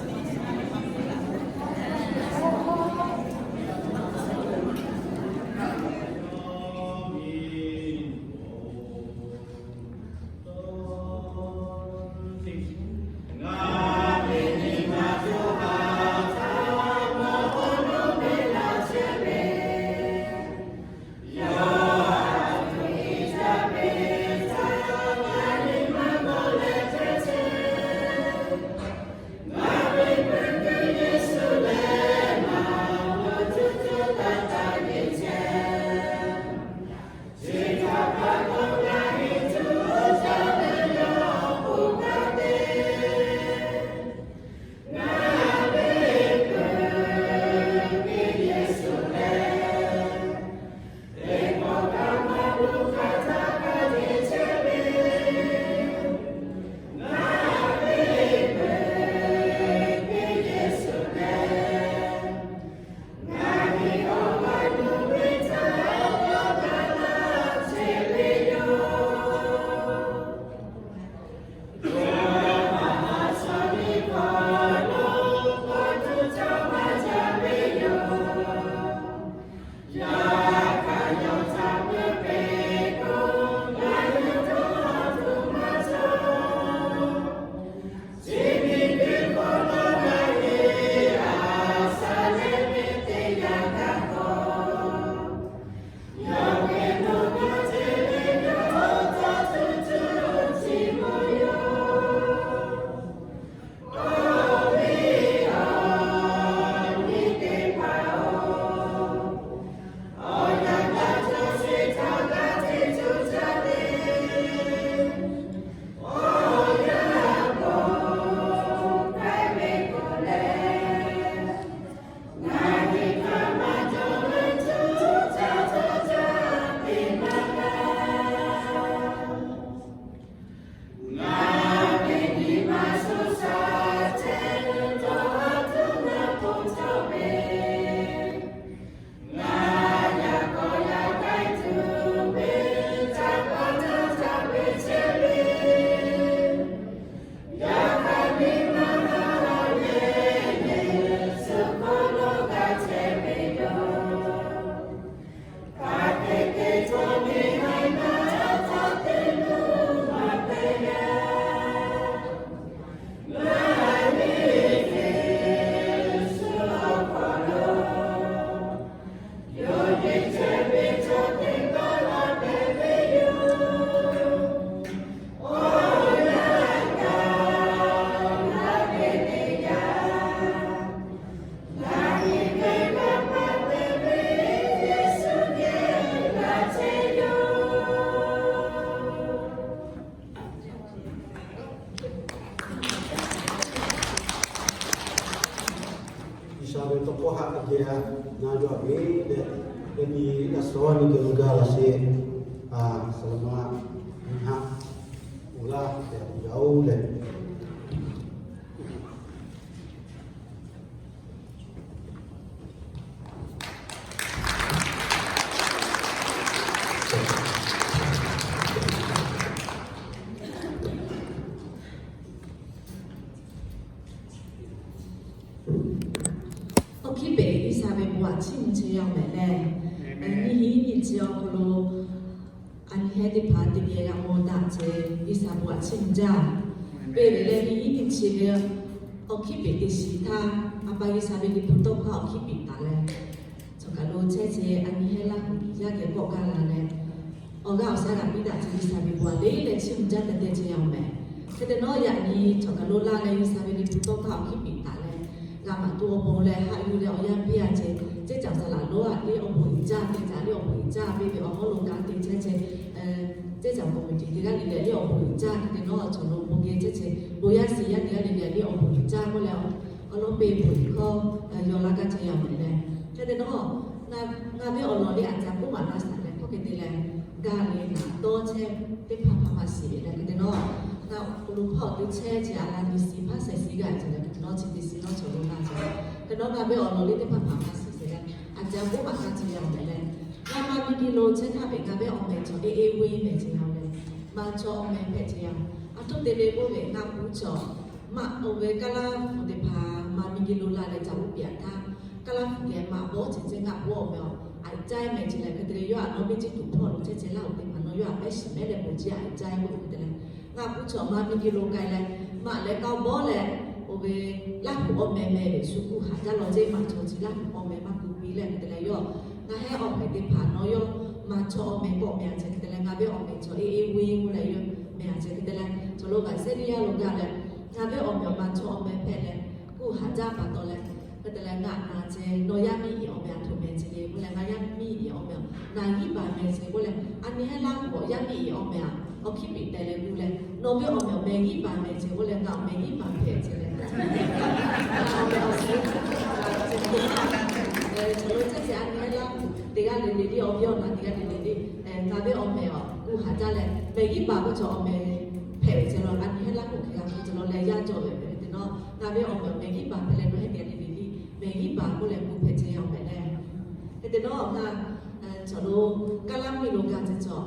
G'uiˬsha ve tawˇ hkawˇ haꞈ ve geh na yawˇ ve leh, yaꞈ nyi a suh nyi geh lo gaˇ la sheˍ. A, saˍ laˍ ma nyi haꞈ uˬ laˇ tehꞈ uˬ yaˇ oˇ leh, awˬ hkiˉ peꞈ G'uiˬsha ve bon aꞈ chiˇ mvuh chehˇ yaˇ mehˍ leh, nyiˇ hiˉ nyiˇ chi awˬ hk'aw lo a nyi hehˉ teˇ hpaˍ teˇ geh g'a mawˬ daꞈ ce, G'uiˬsha bon aꞈ chiˇ mvuh jaˇ. Ve ve leh nyiˇ hiˉ nyiˇ chi ve awˬ hkiˉ peꞈ teˇ shiˍ htaˇ, a pa G'uiˬsha ve Liꞈ hpu tawˇ hkawˇ awˬ hkiˉ peꞈ taˍ leh, chaw kaˬ lo chehˇ ce a nyi hehˉ laˇ kuiˬ yaˇ geh kawˆ gaˇ la leh, awˬ g'aˇ awˬ shaˉ g'a piˇ daꞈ ce G'uiˬsha ve bon aꞈ le leh chiˇ mvuh jaˇ tehꞈ te ce yaˇ mehˍ. Hk'e te nawˉ yaꞈ nyi chaw kaˬ lo laˇ leh G'uiˬsha ve Liꞈ hpu tawˇ hkawˇ awˬ hkiˉ peꞈ taˍ leh, g'a maˍ tuˬ awˬ bon leh haꞈ yuˬ leh awˬ yanˇ piˇ a ce, ceˇ caˬ saˍ laꞈ lonˉ aꞈ teˇ awˬ bon uiˍ jaˇ te caˬ le awˬ bon uiˍ jaˇ ve ve awˬ hawˉ lo kanˉ te chehˇ ce, ceˇ caˬ committee teˇ g'aˇ le le le awˬ bon uiˍ jaˇ hk'e te nawˉ chaw lo bon geh chehˇ ce, bon yaˇ shiˍ yaˇ teˇ g'aˇ le le le awˬ bon uiˍ jaˇ k'oˆ leh, awˬ lawn peˇ bon uiˍ hkawˇ yaw laˇ gaˇ ce yaˇ mehˍ leh. Hk'e te nawˉ, ngaˬ ve awˬ lawn le aˬ ca k'oˆ maˍ laˇ shaˍ leh hkawˇ hk'e te leh, gaˇ le naˍ dawˇ chehˇ teˇ hpaˍ hpaˍ maˇ shiˍ ve leh hk'e te nawˉ, ngaˬ awˬ hk'aw lo hpawˇ te chehˇ ce a la nyi shiˍ hpaˇ shaiˍ shiˍ gaˇ ce leh hk'e te nawˉ chi te shiˍ nawˉ chaw lo na ce. Hk'e nawˉ ngaˬ ve awˬ lawn le teˇ hpaˍ hpaˍ maˇ shiˍ ce leh, aˬ ca k'oˆ maˍ laˇ ce yaˇ mehˍ leh, Ngaˬ maˇ miˬ geh lo chehˇ htaˇ ve ngaˬ ve awˬ meh chaw e e ve mehˍ ce yaˇ leh, maˇ chaw awˬ meh hpehꞈ ce yaˇ. A htoꞈ te leh k'oˆ ve, ngaˬ puiˉ chaw maˇ oˇ ve Kaˉlaˇ hpu teˇ hpaˍ maˇ miˬ geh lo la leh caꞈ uˉ piˇ a htaˇ, Kaˉlaˇ hpu geh maˇ bawˇ ce ce ngaˬ puiˉ awˬ meh awˬ a caˇ mehˍ ce leh, hk'e te leh yawˇ a nawˬ miˇ ciˇ tuˬ hpawˇ lo chehˇ ce laˇ oˬ teˇ hpaˍ nawˬ yawˇ a pehˉ shiˍ mehˉ leh bon jiˇ a caˇ ve hk'e te leh, ngaˬ puiˉ chaw maˇ miˬ geh lo k'ai leh, maˇ leh k'aw bawˇ leh, oˇ ve Laˇ huˍ awˬ meh meh ve shu kuˇ haꞈ jaˇ law ce, maˇ chaw chi Laˇ huˍ awˬ meh maˇ kuˬ piˇ leh hk'e te leh yawˇ ngaˬ hehˉ awˬ hpehꞈ teˇ hpaˍ nawˬ yawˇ maˇ chaw awˬ meh k'awꞈ meh a ce hk'e te leh, ngaˬ ve awˬ meh chaw e e ve k'oˆ leh yawˇ meh a ce hk'e te leh, chaw lo Visalia lo gaˬ leh, ngaˬ ve awˬ meh maˇ chaw awˬ meh hpehꞈ leh, kuˇ haꞈ jaˇ pa taw leh, hk'e te leh ngaˬ na ce, nawˬ yaˇ miˇ iˍ awˬ meh a htoꞈ meh ce le k'oˆ leh, ngaˬ yaˇ miˇ iˍ awˬ meh a, naˬ hiˉ baˬ meh ce k'oˆ leh, a nyi heˉ Laˇ huˍ yaˇ miˇ iˍ awˬ meh a, awˬ hkiˉ piˍ teh leh k'oˆ leh, nawˬ ve awˬ meh awˬ meh hiˉ baˬ meh ce k'oˆ leh, ngaˬ awˬ meh hiˉ baˬ hpehꞈ ce leh, a, awˬ meh awˬ suhˍ, a, ce, chaw lo chehˇ ce a nyi heˉ Laˇ huˍ teˇ g'aˇ le le le awˬ viˉ awˬ naˬ teˇ g'aˇ le le le, ngaˬ ve awˬ meh awˬ kuˇ haꞈ jaˇ leh mehˍ hiˉ baˬ k'oˆ chaw awˬ meh hpehꞈ ve ce law, a nyi heˉ Laˇ huˍ hk'e g'a hk'e ce law leh yaˇ cawˬ ve hpehꞈ ve te nawˉ, ngaˬ ve awˬ meh awˬ meh hiˉ baˬ hpehꞈ leh nawˬ hehˉ teˇ g'aˇ le le le mehˍ hiˉ baˬ k'oˆ leh k'oˆ hpehꞈ ce yaˇ awˬ meh leh, hk'e te nawˉ ngaˬ chaw lo Kaˉlaˇ miˬ lo gaˬ ce chaw,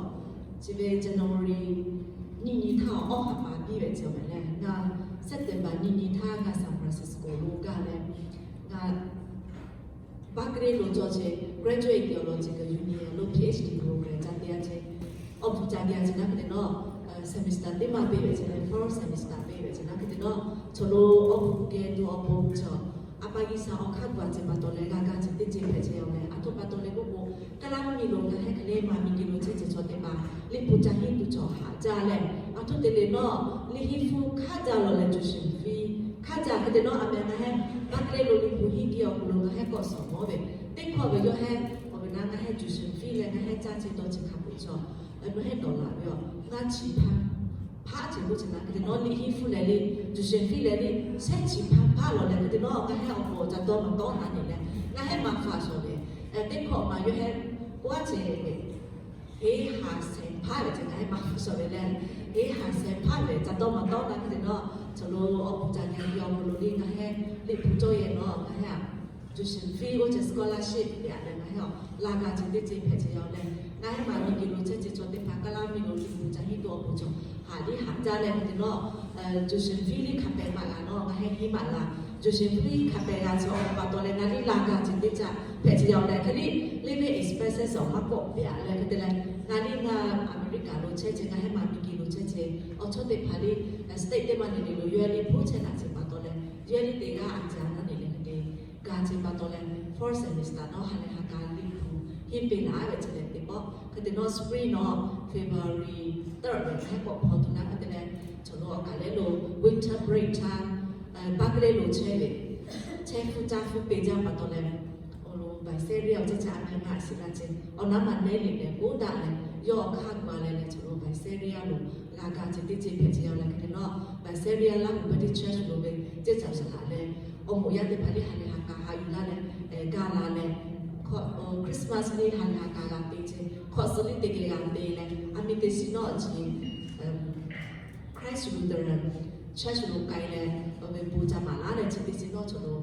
chi ve January nyiˇ nyi htaˇ awˬ awˬ haꞈ pa piˇ ve ce awˬ meh leh, ngaˬ September nyiˇ nyi htaˇ ngaˬ San Francisco lo gaˬ leh, ngaˬ Berkeley lo cawˬ ce Graduate Theological Union lo PhD program ca te a ce. Awˬ hpu ca te a ce naˉ hk'e te nawˉ, semester teˇ maˇ peˇ ve ce leh, fourth semester peˇ ve ce naˉ hk'e te nawˉ, chaw lo awˬ hpu geh tuˬ awˬ bon cawˬ, a pa G'uiˬsha awˬ hk'aˇ gu a ce pa taw leh g'a gaˇ ce teˇ ceuˬ hpehꞈ ce yaˇ awˬ meh. A htoꞈ pa taw leh k'oˆ k'o, Kaˉlaˇ miˬ lo ngaˬ hehˉ hk'e le maˇ miˬ geh lo chehˇ ce chaw teˇ hpaˍ Liꞈ hpu ca henˇ tuˬ cawˬ haꞈ jaˇ leh, a htoꞈ te leh nawˉ Liꞈ henˇ hpu hk'aˇ jaˇ law leh tuition fee hk'aˇ jaˇ hk'e te nawˉ, a meh ngaˬ hehˉ Berkeley lo Liꞈ hpu henˇ geh awˬ hk'aw lo ngaˬ hehˉ kawˆ shawˍ mawˇ ve, teˇ hkawˇ ve yawˇ hehˉ awˬ ve naˉ ngaˬ hehˉ tuition fee leh ngaˬ hehˉ caˇ ce dawˇ ce hk'a peu-eˬ cawˬ, nawˬ hehˉ dawˬ laˬ ve a, ngaˇ chi hpaˇ hpaˆ ce k'oˆ ce naˉ hk'e te nawˉ Liꞈ henˇ hpu leh le, tuition fee leh le, shehˉ chi hpaˇ hpaˆ law leh hk'e te nawˉ ngaˬ hehˉ awˬ pon ca dawˇ maˇ tawˉ na nyi leh, ngaˬ hehˉ maˇ hpaˆ shawˍ ve, teˇ hkawˇ maˇ yawˇ hehˉ k'oˆ a ce ve, heˉ haˍ shehˍ hpaˇ ve ce ngaˬ hehˉ maˇ hpaˆ shawˍ ve leh, heˉ haˍ shehˍ hpaˇ ve ca dawˇ maˇ tawˉ na hk'e te nawˉ, chaw lo awˬ hpu ca nyi ve awˬ hk'aw lo le ngaˬ hehˉ Liꞈ hpu cawˇ yehˬ nawˉ ngaˬ hehˉ a tuition fee k'oˆ ce scholarship le a leh ngaˬ hehˉ a laˇ gaˇ ce teˇ ceuˬ hpehꞈ ce yaˇ awˬ meh. Ngaˬ hehˉ maˇ miˬ geh lo chehˇ ce chaw teˇ hpaˍ Kaˉlaˇ miˬ lo Liꞈ hpu ca henˇ tuˬ awˬ pon cawˬ haꞈ liˇ haꞈ jaˇ leh hk'e te nawˉ, tuition fee liˇ hk'a pehˍ maˇ g'a nawˉ ngaˬ hehˉ henˇ maˇ la, tuition fee hk'a pehˍ g'a ce awˬ pa taw leh ngaˬ liˇ laˇ gaˇ ce teˇ caˇ hpehꞈ ce yaˇ awˬ meh. Hk'e liˇ living expenses awˬ maˇ k'awꞈ pehˍ a leh hk'e te leh, ngaˬ liˇ ngaˇ America lo chehˇ ce ngaˬ hehˉ maˇ miˬ geh lo chehˇ ce awˬ chawˇ teˇ hpaˍ liˇ state teˇ maˇ le le lo yawˇ liˇ hpoˆ chehˇ taˍ ce pa taw leh, yawˇ liˇ teˇ g'aˇ a ca naˉ nyi leh hk'e te g'a ce pa taw leh, fourth semester nawˉ ha lehˬ ha k'a Liꞈ hpu henˇ peˇ laˇ ve ce leh teˇ pawˆ hk'e te nawˉ spring nawˉ February third ve hehˉ k'awꞈ hpaw tuˬ naˉ hk'e te leh, chaw lo awˬ kaˬ lehˉ lo winter break htaˇ Berkeley lo chehˇ ve, chehˇ hpu caˇ hpu peˇ jaˇ pa taw leh, awˬ lo Visalia awˬ ceuˬ caˇ a nyi ngaˬ shiˍ la ce awˬ naˉ maˇ nehˉ le leh k'oˆ daꞈ leh, yawˇ awˬ hk'aˇ gu a leh leh chaw lo Visalia lo g'a gaˇ ce teˇ ceuˬ hpehꞈ ce yaˇ awˬ leh hk'e te nawˉ, Visalia Laˇ huˍ Baptist Church lo ve ceuˬ caˇ shaˍ laꞈ leh, awˬ moˍ yaˇ teˇ hpaˍ liˇ ha lehˬ ha k'a ha yuˬ laˇ leh, gaˇ la leh, Christmas liˇ ha lehˬ ha k'a g'a te ce, hk'awꞈ suh liˇ teˇ geh g'a te leh, a miˬ teˇ shiˍ nawˉ chi Christ Lutheran Church lo k'ai leh, awˬ ve bon ca maˍ laˇ leh chi teˇ shiˍ nawˉ chaw lo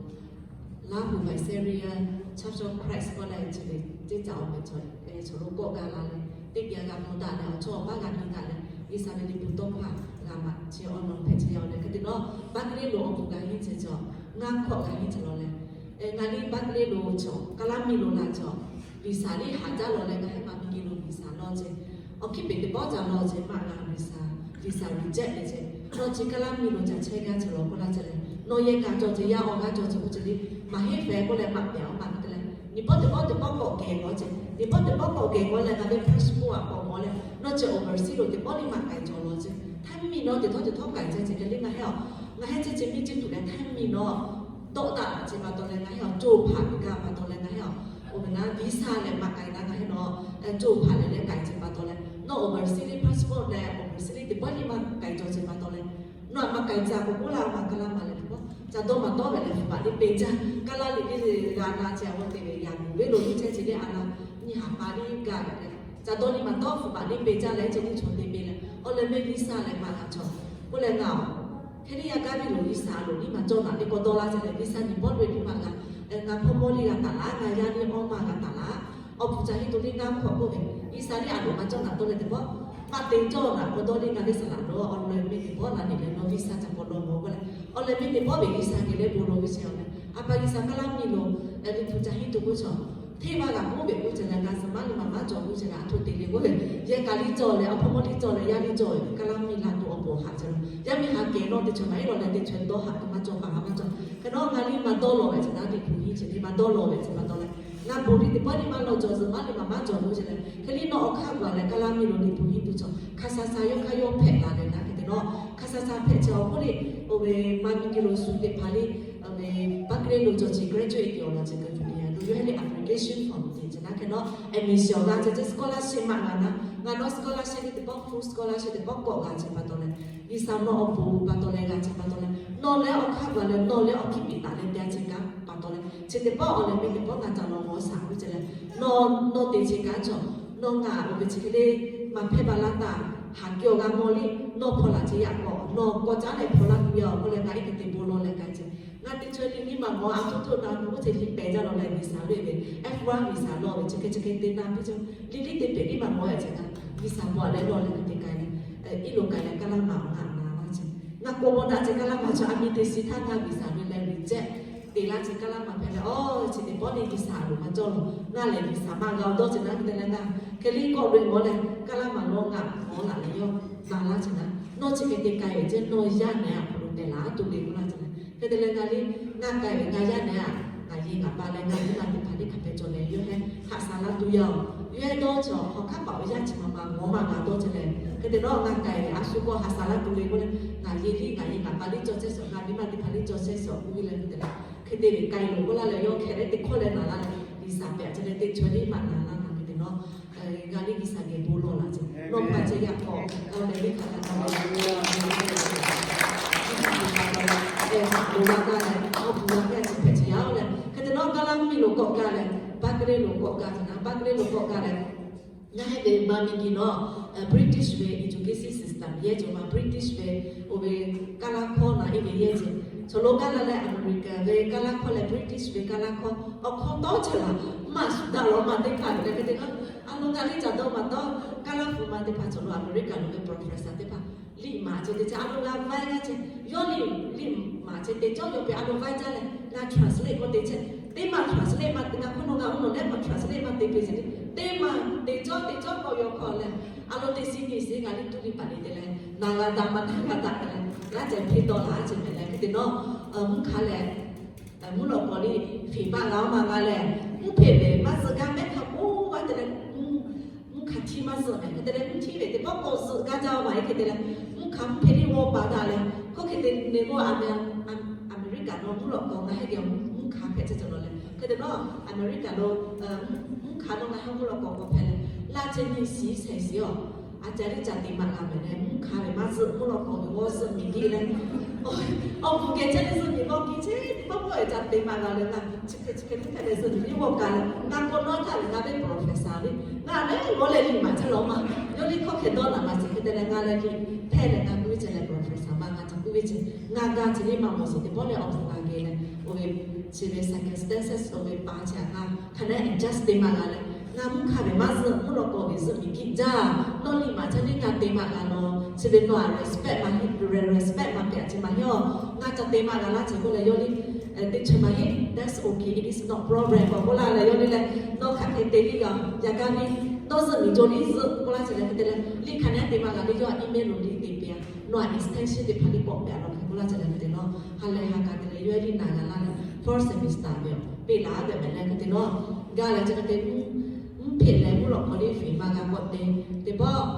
Laˇ huˍ Visalia Church of Christ k'oˆ leh chi ve ceuˬ caˇ awˬ meh chaw, chaw lo kawˆ gaˇ la leh, teˇ geh g'a mawˬ daꞈ leh awˬ chawˇ awˬ paˇ g'a nyi daꞈ leh, G'uiˬsha ve Liꞈ hpu tawˇ hkawˇ g'a maꞈ ce awˬ nawˬ hpehꞈ ce yaˇ awˬ leh hk'e te nawˉ, Berkeley lo awˬ pon g'a henˇ ce cawˬ, ngaˇ hkawˆ g'a henˇ ce law leh, ngaˬ liˇ Berkeley lo cawˬ, Kaˉlaˇ miˬ lo la cawˬ, G'uiˬsha liˇ haꞈ jaˇ law leh ngaˬ hehˉ maˇ miˬ geh lo G'uiˬsha lawˇ ce, awˬ hkiˉ peˍ teˇ pawˆ ca lawˇ ce maˇ g'a G'uiˬsha, G'uiˬsha reject le ce, nawˬ chi Kaˉlaˇ miˬ lo ca chehˇ gaˇ ce law k'oˆ laˇ ce leh, nawˬ yehˬ kaꞈ cawˬ ce, yaˇ awˬ g'aˇ cawˬ ce k'oˆ ce le, maˇ heˆ fehˍ k'oˆ leh maˇ pehˍ a maˇ hk'e te leh, nyi pawˆ teˇ pawˆ teˇ pawˆ k'awꞈ kehˬ k'awꞈ ce, nyi pawˆ teˇ pawˆ k'awꞈ kehˬ k'awꞈ leh ngaˬ ve passport a k'awꞈ k'awꞈ leh, nawˬ chi overseas lo teˇ pawˆ liˇ maˇ k'ai cawˬ law ce, hteˇ miˬ nawˉ teˇ htawˇ teˇ htawˇ k'ai ce ce hk'e le ngaˬ hehˉ a, ngaˬ hehˉ ce ce miˇ ce tuˬ leh hteˇ miˬ nawˉ dawˆ daꞈ ce pa taw leh ngaˬ hehˉ a coˇ hpaˍ ve gaˇ pa taw leh ngaˬ hehˉ a, awˬ ve naˉ G'uiˬsha lehˬ maˇ k'ai naˉ ngaˬ hehˉ nawˉ coˇ hpaˍ lehˬ leh k'ai ce pa taw leh, nawˬ overseas liˇ passport leh overseas liˇ teˇ pawˆ liˇ maˇ k'ai cawˬ ce pa taw leh, nawˬ a maˇ k'ai ca k'o k'oˆ laˇ maˇ Kaˉlaˇ maˬ leh teˇ pawˆ ca dawˇ maˇ tawˉ ve leh hpu baˬ liˇ peˇ jaˇ, Kaˉlaˇ liꞈ liˇ g'a na ce a g'aw te ve yaꞈ guˬ ve lo liˇ chehˇ ce le a la, nyi haˍ pa liˇ gaˇ ve leh, ca dawˇ liˇ maˇ tawˉ hpu baˬ liˇ peˇ jaˇ leh ce liˇ chaw te peˇ leh, awˬ leh mehˆ G'uiˬsha lehˬ maˇ g'a cawˬ k'oˆ leh ngaˬ a, hk'e liˇ yaˇ gaˇ liˇ lo G'uiˬsha lo liˇ maˇ cawˇ naˍ liˇ k'awꞈ dawˇ laˇ ce leh G'uiˬsha nyi pawˆ lo liˇ maˇ g'a, ngaˬ hpawˇ mawˇ liˇ g'a taˍ laˇ, ngaˬ yaˇ liˇ awˇ maˇ g'a taˍ laˇ, Awˬ hpu ca hiˉ to liˇ ngaˇ hk'awꞈ k'oˆ ve, G'uiˬsha liˇ aꞈ loˍ maˇ cawˇ naˍ tawˇ leh teˇ pawˆ, maˇ te cawˇ naˍ k'aw dawˇ liˇ ngaˇ teˇ saˍ laꞈ dawˇ awˬ leh meh teˇ pawˆ la nehˬ leh nawˬ G'uiˬsha ca paw law mawˬ k'oˆ leh, awˬ leh meh teˇ pawˆ ve G'uiˬsha geh leh bon lawˬ ve chi awˬ leh, A pa G'uiˬsha, kaˇ laˇ miˇ lo liꞈ hpu ca hiˉ to k'oˆ chaw hteˇ vaˇ g'a k'oˆ ve k'oˆ ceh leh, g'a suh maˇ liˇ maˬ maˇ cawˬ k'oˆ ceh leh, a htoꞈ te le k'oˆ ve, yehˬ kaꞈ liˇ cawˬ leh, awˬ hpawˇ mawˇ liˇ cawˬ leh, yaˇ liˇ cawˬ ve, kaˇ laˇ miˇ la tuˬ awˬ pon haꞈ ceh lo, yaˇ miˇ haꞈ kehˬ nawˇ teˇ chaw maˇ heˆ lawˬ leh teˇ chaw dawˇ haꞈ tuˬ maˇ cawˬ, paˍ haꞈ maˇ cawˬ. Hk'e nawˇ ngaˬ liˇ maˇ dawˇ law ve ceh naˉ, liꞈ hpu hiˉ ceh liˇ maˇ dawˇ law ve ceh pa taw leh, ngaˬ bon liˇ teˇ pawˆ liˇ maˇ law cawˬ, zuhꞈ maˇ liˇ maˬ maˇ cawˬ k'oˆ ceh leh, hk'e liˇ nawˇ awˬ hk'aˇ g'aꞈ leh kaˇ laˇ miˇ lo liꞈ hpu hiˉ to cawˬ hk'a sha sha yawˇ hk'aˇ yawˇ hpehꞈ la leh naˉ, hk'e te nawˇ hk'a sha sha hpehꞈ ceh awˬ hk'oˆ liˇ, oˇ ve maˇ miˇ geh lo shu teˇ hpaˍ liˇ, oˇ ve Berkeley lo cawˬ chi graduate awˬ lawn ceh keu tuˬ te yaˇ lo yawˇ hk'e liˇ application form te ceh naˉ, hk'e nawˇ admission g'a ceh ceh scholarship maˇ g'a naˉ, ngaˬ nawˇ scholarship liˇ teˇ pawˆ, full scholarship teˇ pawˆ kawˆ g'a ceh pa taw leh, G'uiˬsha nawˇ awˬ bon pa taw leh g'a ceh pa taw leh, nawˬ leh awˬ hk'aˇ g'aꞈ leh nawˬ leh awˬ hkiˇ piꞈ taˍ leh te a ceh kaꞈ pa taw leh, chi teˇ pawˆ awˬ leh meh teˇ pawˆ g'a ca law mawˬ shaˍ k'oˆ ceh leh, nawˬ nawˇ te ceh kaꞈ cawˬ, nawˬ ngaˬ oˇ ve chi hk'e le maˇ hpehˇ baˬ laˇ taˇ, haˍ kehˬ awˬ g'a mawˬ liˇ nawˇ hpaw laꞈ ceh yaꞈ k'awꞈ nawˬ k'awꞈ caˉ leh hpaw laˇ tuˬ yaˇ awˬ k'oˆ leh ngaˬ iˉ kaꞈ te bon lawˬ leh k'ai ceh, ngaˬ teˇ chaw liˇ liˇ maˇ mawˬ a htoꞈ htoꞈ na tuˬ k'oˆ ceh liˇ pehˍ jaˇ lawˬ leh G'uiˬsha ve ve F one G'uiˬsha lawˬ ve chi hk'e chi hk'e te na piˇ cawˬ, liˇ liˇ te pehˍ liˇ maˇ mawˬ ceh kaꞈ G'uiˬsha bon leh lawˬ leh hk'e te k'ai leh, iˉ lo k'ai leh kaˇ laˇ maˬ awˬ ngaˬ na laˇ ceh, ngaˬ k'o maw daꞈ ceh kaˇ laˇ maˬ chaw a miˇ te shiˍ htaˇ ngaˬ G'uiˬsha ve leh ve ceh te laˇ ceh kaˇ laˇ maˬ hpehꞈ leh, awˬ chi teˇ pawˆ liˇ G'uiˬsha a loˍ maˇ cawˇ lo, ngaˬ lehˬ G'uiˬsha maˇ g'a awˬ dawˇ ceh naˉ, hk'e te leh ngaˬ hk'e liˇ kawˆ lo mawˬ leh kaˇ laˇ maˬ lawˬ ngaˬ mawˬ laꞈ leh yawˇ na laˇ ceh naˉ, nawˇ chi hk'e te k'ai ve ceh nawˬ yaˇ nehˬ a hk'aw lo tehꞈ laˇ tuˬ le k'oˆ laˇ ceh leh, hk'e te leh ngaˬ liˇ ngaˬ k'ai ve ngaˬ yaˇ nehˬ a, ngaˬ yehˬ ngaˬ pa leh ngaˬ liˇ la teˇ hpaˍ liˇ hk'a pehˍ cawˬ leh yawˇ heh haꞈ sha laˇ tuˬ yaˇ oˬ, yawˇ heh dawˇ cawˬ hk'aw hk'aˉ paˍ awˬ yaˇ chi maˇ maˇ mawˬ maˇ g'a dawˇ ceh leh, hk'e te nawˇ ngaˬ k'ai ve a shu k'awꞈ haꞈ sha laˇ tuˬ le k'oˆ leh, ngaˬ yehˬ liˇ ngaˬ yehˬ ngaˬ pa liˇ cawˬ chehˇ shawˍ, ngaˬ liˇ maˇ teˇ hpaˍ liˇ cawˬ chehˇ shawˍ k'oˆ ve leh hk'e te leh, hk'e te ve k'ai loˬ k'oˆ laˇ leh yawˇ hkeh leh teˇ hkawˇ leh naˍ laˇ leh G'uiˬsha pehꞈ ceh leh teˇ chaw liˇ maˇ na laˇ na hk'e te nawˇ, ngaˬ liˇ G'uiˬsha geh bon lawˬ laꞈ ceh nawˇ pa ceh yaꞈ k'awꞈ g'a leh liˇ hk'a g'a na leh, a, bon laˇ gaˇ leh awˬ bon laˇ gaˇ ceh hpehꞈ ceh yaˇ oˬ leh, hk'e te nawˇ kaˇ laˇ miˇ lo kawˆ gaˇ leh, Berkeley lo kawˆ gaˇ ceh naˉ, Berkeley lo kawˆ gaˇ leh, ngaˬ heh ve maˇ miˇ geh nawˇ British ve education system yehˇ cawˬ ma, British ve oˇ ve kaˇ laˇ hkawˇ na iˉ ve yehˇ ceh, chaw lo gaˇ la leh America ve kaˇ laˇ hkawˇ leh British ve kaˇ laˇ hkawˇ awˬ hkawˇ tawˇ ceh laˬ maˇ shuˍ daꞈ law maˇ teˇ hpaˍ ve leh hk'e te nawˇ, a lo ngaˬ liˇ caˬ dawˇ maˬ dawˇ kaˇ laˇ hpu ma teˇ hpaˍ chaw lo America lo ve professor teˇ hpaˍ liˇ maˬ ceh te ceh a lo g'a vaiˇ g'a ceh, yawˇ liˇ liˇ maˬ ceh te cawˇ yawˇ ve a lo vaiˇ jaˇ leh ngaˬ translate k'awꞈ te ceh, teˇ maˬ translate maˇ te, ngaˬ hk'oˆ nawˬ ngaˬ oˇ nawˬ lehˉ maˬ translate maˇ te piˇ ceh, teˇ maˬ te cawˇ te cawˇ k'awꞈ yawˇ hk'aw leh, a lo teˇ shiˉ nyi shiˉ ngaˬ liˇ tuˇ liˇ paˍ liˇ te leh, naˬ g'a daꞈ maˇ naˬ g'a daꞈ te leh, g'aˇ ceh hpeˇ tawˆ la a ceh mehˍ leh hk'e te nawˇ, mvuhˇ hk'aˇ leh mvuhˇ lawꞈ k'awꞈ liˇ feˍ maˇ g'a maˇ g'a leh, mvuhˇ hpeꞈ lehˬ maˇ zuhꞈ gaˇ mehˉ hk'a k'oˆ g'a te leh, mvuhˇ hk'aˇ htiˇ maˇ zuhꞈ mehˍ hk'e te leh mvuhˇ htiˇ ve teˇ pawˆ k'awꞈ zuhꞈ gaˇ jaˇ maˇ heˆ hk'e te leh, mvuhˇ hk'aˇ mvuhˇ hpeꞈ liˇ g'awˇ pa daꞈ leh, hk'oˆ hk'e te ne g'awˇ America nawˇ mvuhˇ lawꞈ k'awꞈ ngaˬ heh geh mvuhˇ hk'aˇ hpehꞈ ceh ceh lawˬ leh hk'e te nawˇ America lo mvuhˇ hk'aˇ nawˇ ngaˬ heh mvuhˇ lawꞈ k'awꞈ k'awꞈ hpehꞈ leh, laˇ ceh nyi shiˉ shehˍ shiˉ awˬ a ca liˇ ca te maˇ g'a mehˍ leh, mvuhˇ hk'aˇ ve maˇ zuhꞈ mvuhˇ lawꞈ k'awꞈ ve g'awˇ zuhꞈ miˬ giˆ leh, awˬ bon geh chehˇ leh zuhꞈ miˬ g'awˇ giˆ ceh teˇ pawˆ pawˆ e ca te maˇ g'a leh ngaˬ chi hk'e chi hk'e liˇ hpehꞈ leh zuhꞈ miˬ liˇ g'awˇ ka leh ngaˬ k'awꞈ nawˇ htaˇ ve ngaˬ ve professor liˇ ngaˬ lehˬ g'awˇ leh liˇ maˬ chehˇ lawˬ maˇ, yawˇ liˇ hkawˇ hkeh dawˇ naˍ maˬ ceh hk'e te leh ngaˬ leh liˇ hpehˇ leh ngaˬ k'oˆ ve ceh leh professor maˇ g'a ca k'oˆ ve ceh, ngaˬ g'a ceh liˇ maˇ mawˬ shiˍ teˇ pawˆ leh awˬ bon g'a geh leh, oˇ ve chi ve circumstances oˇ ve pa ceh a hk'aˇ hk'a leh adjust te maˇ g'a leh, ngaˬ mvuhˇ hk'aˇ ve maˇ zuhꞈ mvuhˇ lawꞈ k'awꞈ ve zuhꞈ miˬ giˆ jaˇ, nawˇ liˇ maˬ chehˇ liˇ ngaˬ te maˇ g'a lawˬ, chi ve nawˬ a respect maˇ heˆ, respect maˇ hpehꞈ a ceh maˇ heˆ awˬ, ngaˬ ca te maˇ g'a laˇ ceh k'oˆ leh yawˇ liˇ teˇ chaweh maˇ heˆ, that's okay, it is not problem k'awꞈ k'oˆ laˇ leh yawˇ liˇ leh, nawˇ hk'aˬ hk'e te liˇ g'a, yaꞈ gaˇ ve dawˇ zuhꞈ miˬ jaw liˇ zuhꞈ k'oˆ laˇ ceh leh hk'e te leh, liˇ hkanˇ te maˇ g'a leh yawˇ a email lo liˇ te piˇ a, nawˬ a extension teˇ hpaˍ liˇ k'awꞈ pehꞈ a law hk'e k'oˆ laˇ ceh leh hk'e te nawˇ ha lehˬ ha ka te leh yawˇ liˇ naˬ g'a laˇ leh fourth semester ve awˬ peˇ laˬ ve mehˍ leh hk'e te nawˇ, gaˇ leh ceh hk'e te mvuhˇ hpeꞈ leh mvuhˇ lawꞈ k'awꞈ liˇ feˍ maˇ g'a k'awꞈ te, teˇ pawˆ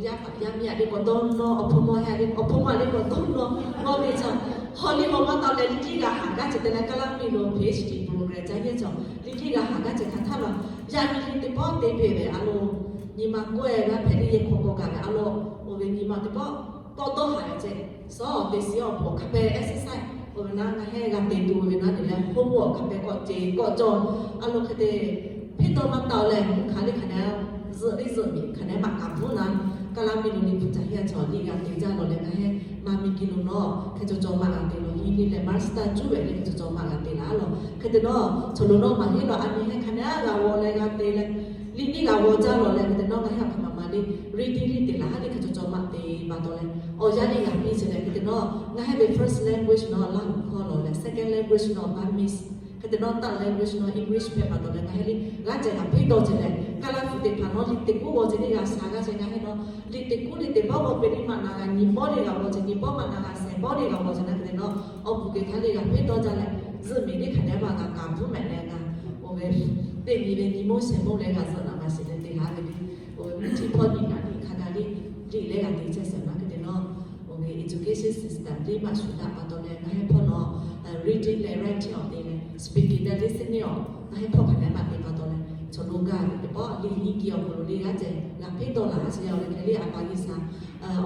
yaˇ paˍ yaˇ miˇ a liˇ k'awꞈ dawˇ nawˇ, awˬ hpawˇ mawˇ a liˇ awˬ hpawˇ mawˇ a liˇ k'awꞈ dawˇ nawˇ, g'awˇ ve ceh, hawˉ liˇ hawˉ maˇ taw leh liˇ liˇ g'a haˍ gaˇ ceh te leh kaˇ laˇ miˇ lo PhD program caˇ yehˇ ceh, liˇ liˇ g'a haˍ gaˇ ceh hk'aˬ htaˇ la, yaˇ miˇ liˇ teˇ pawˆ te piˇ ve a lo, nyi ma kawehˇ g'a hpehꞈ liˇ yehˇ hk'aw k'awꞈ gaˬ ve a lo, oˇ ve nyi ma teˇ pawˆ kawˆ dawˇ haˍ ve ceh, suh awˬ te shiˍ awˬ bon hk'a pehꞈ exercise oˇ ve naˉ ngaˬ heh g'a te tuˬ ve naˉ te leh homework hk'a pehꞈ k'awꞈ ce k'awꞈ cawˬ, a lo hk'e te hpeˇ dawˇ maˇ taw leh mvuhˇ hk'aˇ liˇ hk'a dehꞈ zuhꞈ liˇ zuhꞈ miˬ hk'a dehꞈ maˇ kaꞈ bvuhˉ naˉ, kaˇ laˇ miˇ lo liˇ hpu caˇ heˇ a cawˬ liˇ g'a te jaˇ lawˬ leh ngaˬ heh Maˇ miˬ kiˬ lo nawˉ hk'e cawˬ cawˬ maꞈ g'a te lawˬ. Hiˉ liꞈ leh maˍ suhˍ taˇ juˇ ve leh hk'e cawˬ cawˬ maꞈ g'a te laˬ lawˬ. Hk'e te nawˉ, chaw lo nawˉ maˍ heˆ lawˬ. A nyi heˆ hk'a nehˉ g'a g'aw leh g'a te leh, liꞈ nyiˇ g'a g'aw jaˇ lawˬ leh, hk'e te nawˉ ngaˬ heˆ a hk'aˬ ma ma le, reading liꞈ te laˬ ha le hk'e cawˬ cawˬ maꞈ te pa taw leh, awˬ yanˇ liꞈ g'a piˇ ce leh, hk'e te nawˉ ngaˬ heˆ ve first language nawˉ Laˇ huˍ hkawˇ lawˬ leh, second language nawˉ Burmese, hk'e te nawˉ third language nawˉ English hpehꞈ pa taw leh, ngaˬ heˆ le g'aˇ ceh g'a hpeˇ dawˇ ce leh, Kaˇlaˇ hpu teˇ hpaˍ nawˉ liꞈ teꞈ kuˉ g'aw ce le g'a sha g'aˇ ceh ngaˬ heˆ nawˉ, liꞈ teꞈ kuˉ le teꞈ bawˆ g'aw peuˬ le maꞈ na g'a nyi bawˆ le g'a g'aw ce, nyi bawˆ maꞈ na g'a shehˍ bawˆ le g'a g'aw ce na hk'e te nawˉ, awˬ puˍ kehˬ htaˇ le g'a hpeˇ dawˇ jaˇ leh, zuhꞈ miˬ le hk'a dehꞈ maˇ g'a kaˍ bvuhˉ mehˍ leh g'a, oˇ ve teˇ nyi ve nyi mawˇ shehˍ mawˇ leh g'a zuhꞈ naꞈ ma shiˍ leh te haˍ ve le. Oˇ ve mvuhˇ chi hpawˇ nyi ngaˬ nyi hk'a gaˬ le, liꞈ leh g'a te chehˇ shehˍ ma hk'e te nawˉ, oˇ ve education system teˇ maꞈ shuˍ daꞈ pa taw leh ngaˬ heˆ hpawˇ nawˉ reading leh writing awˬ te leh speaking leh listening awˬ ngaˬ heˆ hpawˇ hk'a dehꞈ maˇ te pa taw leh, chaw lo gaˇ ve teˇ pawˆ liꞈ nyiˇ kiˇ awˬ hk'aw lo le g'aˇ ceh g'a hpeˇ dawˇ laˬ a sha yaˇ awˬ le hk'e le a pa G'uiˬsha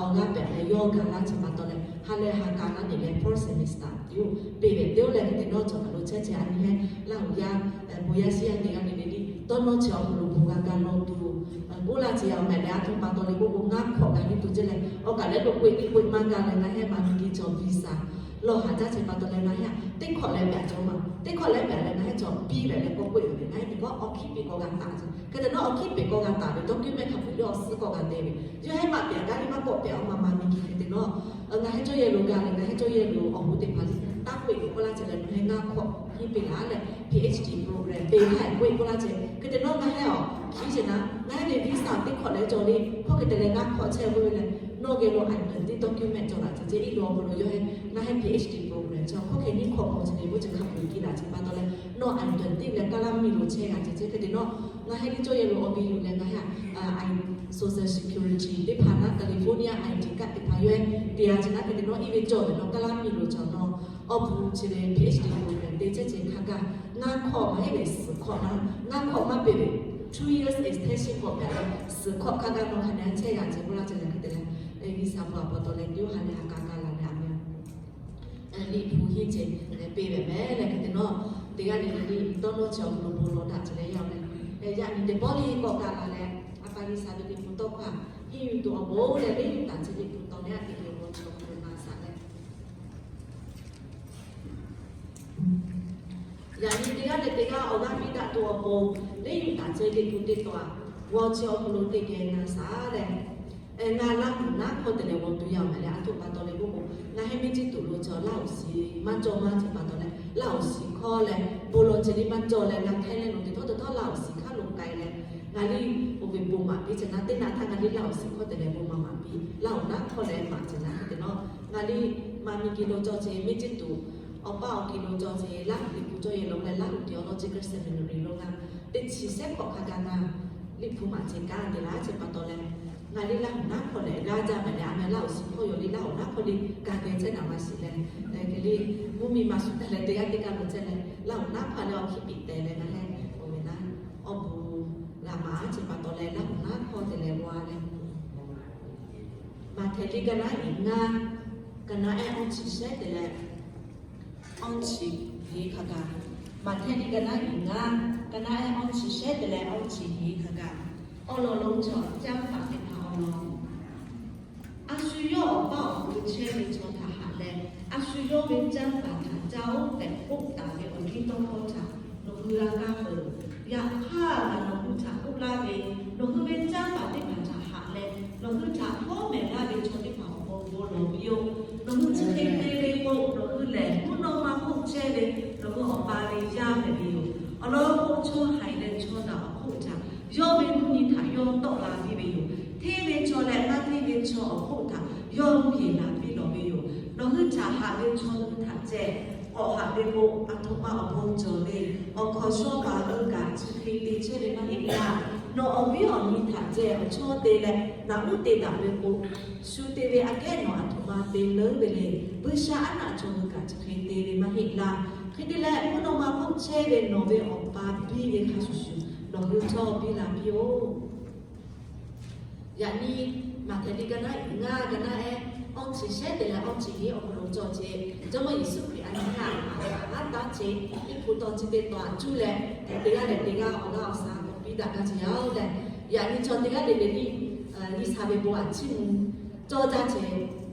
awˬ g'aˇ pehꞈ leh yawˇ gaˬ laˇ ce pa taw leh, ha leh ha ka laˇ nyi leh fourth semester teˇ oˇ peˇ ve teˇ oˇ leh hk'e te nawˉ chaw kaˬ lo chehˇ chehˇ a nyi heˆ Laˇ huˍ yaˇ, bon yaˇ shiˉ yaˇ teˇ g'aˇ le le liꞈ tawˇ nawˉ chi awˬ hk'aw lo bon g'a gaˬ lawˬ tuˬ k'oˆ laˇ ce yaˇ awˬ mehˍ leh a htoꞈ pa taw leh k'oˆ k'o ngaˇ hk'awꞈ gaˬ nyi tuˬ ceh leh, awˬ kaˬ lehˉ lo k'oˆ e teˇ k'oˆ e maˇ gaˇ leh ngaˬ heˆ maˇ miˬ kiˬ chaw visa lawˬ haˍ jaˇ ce pa taw leh ngaˬ heˆ teˇ hk'awꞈ leh pehꞈ cawˬ maˬ, teˇ hk'awꞈ leh pehꞈ leh ngaˬ heˆ chaw piˇ ve leh k'oˆ k'oˆ e ve ngaˬ heˆ teˇ hk'awꞈ awˬ hkiˉ peꞈ k'awꞈ g'a taˍ ce. Hk'e te nawˉ awˬ hkiˉ peꞈ k'awꞈ g'a taˍ ve dawˇ kuiˉ mehˆ hk'a peu-eˬ le awˬ suhˉ k'awꞈ g'a te ve, yawˇ heˆ maꞈ pehꞈ a gaˇ le maˇ k'awꞈ pehꞈ awˬ ma ma miˬ kiˬ hk'e te nawˉ, ngaˬ heˆ cawˇ yehˇ lo gaˬ leh ngaˬ heˆ cawˇ yehˇ lo awˬ hoˉ teˇ hpaˍ le taˇ k'oˆ e k'oˆ laˇ ce leh ngaˬ heˆ ngaˇ hk'awꞈ nyiˇ peˇ laˬ leh PhD program peˇ htaˇ k'oˆ e k'oˆ laˇ ce. Hk'e te nawˉ ngaˬ heˆ awˬ hkiˉ ce na, ngaˬ heˆ ve visa teˇ hk'awꞈ leh cawˬ le hkawˇ hk'e te leh ngaˇ hk'awꞈ chehˇ ve le, nawˬ geh lo a nyi teˇ dawˇ kuiˉ mehˆ cawˬ laˬ ce ce iˉ lo awˬ hk'aw lo yawˇ heˆ ngaˬ heˆ PhD program chaw hkawˇ hk'e nyiˇ hk'awꞈ hk'awꞈ ce le k'oˆ ce hk'a peu-eˬ kiˇ laˬ ce pa taw leh, nawˬ a nyi teˇ leh Kaˇlaˇ miˬ lo chehˇ g'a ce ce. Hk'e te nawˉ ngaˬ heˆ le cawˇ yehˇ lo awˬ ve yoˬ leh ngaˬ heˆ Social Security teˇ hpaˍ naˉ California ID card teˇ hpaˍ yawˇ heˆ te a ce na. Hk'e te nawˉ iˉ ve cawˬ ve nawˬ Kaˇlaˇ miˬ lo cawˬ nawˬ awˬ bon ce le PhD program te chehˇ ce hk'a gaˬ ngaˇ hk'awꞈ maˇ heˆ ve suhˍ hk'awꞈ na, ngaˇ hk'awꞈ maˇ peˇ ve two years extension k'awꞈ pehꞈ leh suhˍ hk'awꞈ hk'a gaˬ nawˬ hk'a nehˉ chehˇ g'a ce k'oˆ laˇ ce leh hk'e te leh, G'uiˬsha bon a pa taw leh yawˇ ha leh ha ka ka laˬ leh a meh liꞈ hpu hiˇ ce leh peˇ ve meh leh hk'e te nawˉ teˇ g'aˇ le le le tawˇ nawˉ chi awˬ hk'aw lo bon lawˬ daꞈ ce leh yaˇ leh, yaꞈ nyi teˇ pawˆ le k'awꞈ gaˬ la leh, a pa G'uiˬsha ve liꞈ hpu tawˇ hkawˇ a hiˇ yuˬ tuˬ awˬ bon leh venˇ yuˬ taˍ ce liꞈ hpu tawˇ nehˉ a teꞈ ke awˬ bon chi awˬ hk'aw lo na shaˍ leh Yaꞈ nyi teˇ g'aˇ leh teˇ g'aˇ awˬ g'aˇ piˇ daꞈ tuˬ awˬ pon, venˇ yuˬ taˍ ce liꞈ hpu teˇ taw a, g'aw chi awˬ hk'aw lo teˇ geh na shaˍ leh, ngaˬ Laˇ huˍ naˉ hkawˇ te leh g'aw tuˬ yaˇ meh leh a htoꞈ pa taw leh k'oˆ k'o, ngaˬ heˆ miˇ ciˇ tuˬ lo chaw Laˇ huˍ shiˍ maˇ cawˇ maˇ ce pa taw leh, Laˇ huˍ shiˍ hkawˇ leh bon lawˬ ce le maˇ cawˇ leh, ngaˬ hk'e leh lo teˇ htawˇ teˇ htawˇ Laˇ huˍ shiˍ hk'aˇ lo k'ai leh, ngaˬ liˇ oˇ ve bon maˍ piˇ ce na teˇ naꞈ htaˇ ngaˬ liˇ Laˇ huˍ shiˍ hkawˇ te leh bon maˍ maˍ piˇ, Laˇ huˍ naˉ hkawˇ leh maˍ ce na hk'e te nawˉ, ngaˬ liˇ maˇ miˇ geh lo cawˬ ce miˇ ciˇ tuˬ awˬ paˇ awˬ geh lo cawˬ ce Laˇ huˍ liꞈ hpu cawˇ yehˬ lo leh Laˇ huˍ theological seminary lo ngaˬ teˇ chi shehˉ hk'awꞈ hk'a gaˬ ngaˬ liꞈ hpu maˍ ce kaꞈ te laˇ ce pa taw leh, ngaˬ liˇ Laˇ huˍ naˉ hkawˇ leh g'a jaˇ meh leh a meh Laˇ huˍ shiˍ hkawˇ yaw liˇ Laˇ huˍ naˉ hkawˇ liˇ kaˬ geh chehˇ naꞈ maˇ shiˍ leh, hk'e liˇ mvuhˇ miˬ maˇ shuˍ taˍ leh teˇ g'aˇ teˇ g'aˇ lo chehˇ leh Laˇ huˍ naˉ hkawˇ leh awˬ hkiˇ piꞈ teh leh ngaˬ heh oˇ ve naˉ awˬ bon g'a maˍ ce pa taw leh Laˇ huˍ naˉ hkawˇ te leh g'aw leh Maꞈhtehˍ liꞈ ka naˉ iˉ ngaˇ, ka naˉ ehˉ awˇ chi shehˉ te leh awˇ chi hiˉ hk'a gaˬ. Maꞈhtehˍ liꞈ ka naˉ iˉ ngaˇ, ka naˉ ehˉ awˇ chi shehˉ te leh awˇ chi hiˉ hk'a gaˬ. Awˬ lawn lonˉ chaw canˇ paˍ teˇ hpaˍ awˬ lawn, a shu yawˇ awˬ paˇ awˬ pu chehˇ ve chaw htaꞈ haꞈ leh, a shu yawˇ ve canˇ paˍ htaꞈ ca oˉ tehꞈ k'oˆ taˍ ve awˬ liˇ tawˇ hkawˇ htaꞈ nawˬ hui g'a kaˇ peuˬ. Yaꞈ hk'aˇ, nawˬ hui htaꞈ k'oˆ laˇ ve, nawˬ hui ve canˇ paˍ teˇ hpaˍ htaꞈ haꞈ leh, nawˬ hui htaꞈ hawˉ mehˍ laˇ ve chaw teˇ hpaˍ awˬ pon bon lawˬ piˇ-oˆ. Nawˬ hui chi hk'e te ve k'o, nawˬ hui lehˬ mvuhˇ naw ma hk'oˆ chehˇ ve nawˬ hui Awˬ pa ve yaˇ hpehꞈ ve yoˬ. Awˬ lawn k'o, chaw haiˬ leh chaw naˬ awˬ hk'oˆ htaꞈ yawˇ ve mvuhˇ nyi htaꞈ yawˇ tawˆ la piˇ ve yoˬ. Hteˇ ve chaw leh maˇ hteˇ ve chaw awˬ hk'oˆ htaꞈ yawˇ mvuhˇ yeˬ la piˇ lawˬ ve yoˬ. Nawˬ hui htaꞈ haꞈ ve chaw hui htaꞈ ceh k'awꞈ haꞈ ve k'o, a htoꞈ ma awˬ bon cawˬ le. Awˬ hkawnˍ shawˉ paˍ leuˆ kaꞈ chi hk'e te chehˇ ve maˇ heˆ laˇ. Nawˬ awˬ viˉ awˬ nyi htaꞈ ceh awˬ chawˇ te leh naꞈ uˉ te daꞈ ve k'o, shu te ve aꞈ kehˉ nawˬ a htoꞈ ma te leuˉ ve le. Buiˇshaˆaˉnaˆ chaw hui kaꞈ chi hk'e te ve maˇ heˆ laˇ. Hk'e te leh, mvuhˇ naw ma hk'oˆ chehˇ ve nawˬ ve Awˬ pa biˇ ve hk'a shuˍ shuˍ nawˬ hui chaw biˇ la piˇ-oˆ. Yaꞈ nyi Maꞈhtehˍ liꞈ ka naˉ iˉ ngaˇ, ka naˉ ehˉ awˇ chi shehˉ te leh awˇ chi hiˉ awˬ hk'aw lo cawˬ ce, Jawˇmawˇ Yeˍsuˆ Hkriꞈ a nyi htaꞈ a taˉ ce, iˉ hpu taw chi teˇ taw a cuˇ leh, teˇ g'aˇ leh teˇ g'aˇ awˬ g'aˇ awˬ shaˉ k'awꞈ piˇ daꞈ gaˇ ce yaˇ-oˬ leh, yaꞈ nyi chaw teˇ g'aˇ leh leh liˇ G'uiˬsha ve bon a chiˇ mvuh cawˇ jaˇ ce.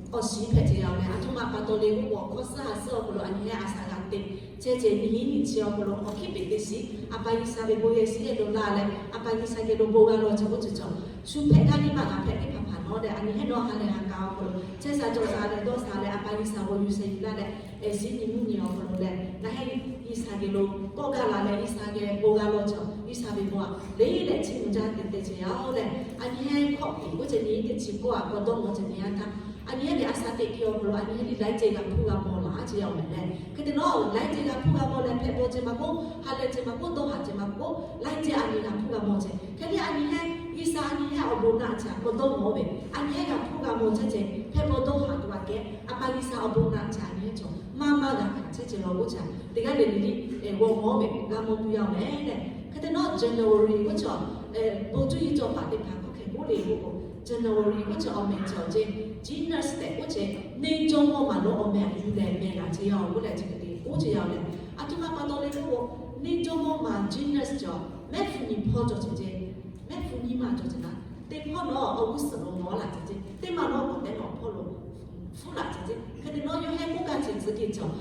awˬ shiˍ hpehꞈ ceh yaˇ-oˬ leh, aˬ htoꞈ ma pa taw le k'oˆ k'o, hk'awˇ suhˉ ha suhˉ awˬ hk'aw lo a nyi hehnˇ a shaꞈ g'a te chehˇ ceh, nyi hiˉ nyi chi awˬ hk'aw lo awˬ hkiˉ peꞈ teˇ shiˍ a pa G'uiˬsha ve bon yehˬ shiˍ yehˬ lo la leh, a pa G'uiˬsha geh lo bon g'a law ceh k'oˆ ceh cawˬ. Shu hpehꞈ gaˇ liˇ maˇ g'a hpehꞈ teˇ hpaˍ hpaˍ nawˉ leh, a nyi hehnˇ nawˉ ha lehˬ ha k'a awˬ hk'aw lo chehˇ sha cawˬ sha leh dawˇ sha leh, a pa G'uiˬsha bon yuˬ sheh yuˬ laˇ leh, ehˍ shiˉ nyi mvuhˇ nyi awˬ hk'aw lo leh, ngaˬ hehnˇ G'uiˬsha geh lo kawˆ gaˇ la leh, G'uiˬsha geh bon g'a law cawˬ. G'uiˬsha ve bon aꞈ le leh chiˇ mvuh jaˇ te te ceh yaˇ-oˬ leh, a nyi hehnˇ hkawˇ peꞈ k'oˆ ceh nyi hiˉ teˇ chi kawˇ a k'awꞈ dawˇ mawˬ ceh teˇ yanˇ htaˇ, a nyi hehnˇ ve a shaꞈ teꞈ ki awˬ hk'aw lo a nyi hehnˇ liꞈ laiˉ ceh g'a hpuˇ g'a mawˬ laˬ a ceh yaˇ-oˬ mehˍ leh, hk'e te nawˉ laiˉ ceh g'a hpuˇ g'a mawˬ leh, hpehꞈ bawˬ ceh maˇ k'oˆ, ha lehˬ ceh maˇ k'oˆ, dawˇ haˍ ceh maˇ k'oˆ, laiˉ ceh a nyi g'a hpuˇ g'a mawˬ ceh. Hk'e te a nyi hehnˇ G'uiˬsha a nyi hehnˇ awˬ bon naꞈ ceh k'awꞈ dawˇ mawˬ ve, a nyi hehnˇ g'a hpuˇ g'a mawˬ ceh ceh, hpehꞈ bawˬ dawˇ haˍ tuˬ aꞈ kehˉ a pa G'uiˬsha awˬ bon naꞈ ceh a nyi hehnˇ cawˬ maˇ maˇ g'a hkanˍ chehˇ ceh law k'oˆ ceh. Teˇ g'aˇ lehˬ lehˬ liˇ g'a mawˬ mawˬ ve g'a mawˬ tuˬ yaˇ-oˬ mehˍ leh, hk'e te nawˉ January k'oˆ cawˬ, bon cuˇ yiˍ cawˬ paˍ teˇ hpaˍ hk'aw hk'e k'oˆ le k'oˆ k'o, January k'oˆ cawˬ awˬ mehˍ cawˬ ceh, Janus tehꞈ k'oˆ ceh, neˇ jawˇmawˇ maˍ lo awˬ mehˍ yuˬ leh mehˍ laˬ ceh yaˇ-oˬ k'oˆ leh chi hk'e te k'oˆ ceh yaˇ-oˬ leh, aˬ htoꞈ ma pa taw le k'oˆ k'o, neˇ jawˇmawˇ maˍ Janus cawˬ mehˆ hpu nyi hpawˇ cawˬ ceh ceh, mehˆ hpu nyi maˇ cawˬ ceh naˉ, teˇ hpawˇ nawˉ awˬ g'uˇ suhˍ lo mawˬ laˬ ceh ceh, teˇ maˬ nawˉ k'awꞈ tehꞈ nawˉ hpawˇ lo hpfuhˆ laˬ ceh ceh. Hk'e te nawˉ yawˇ hehnˇ k'oˆ gaˇ ceh tcuh keh cawˬ,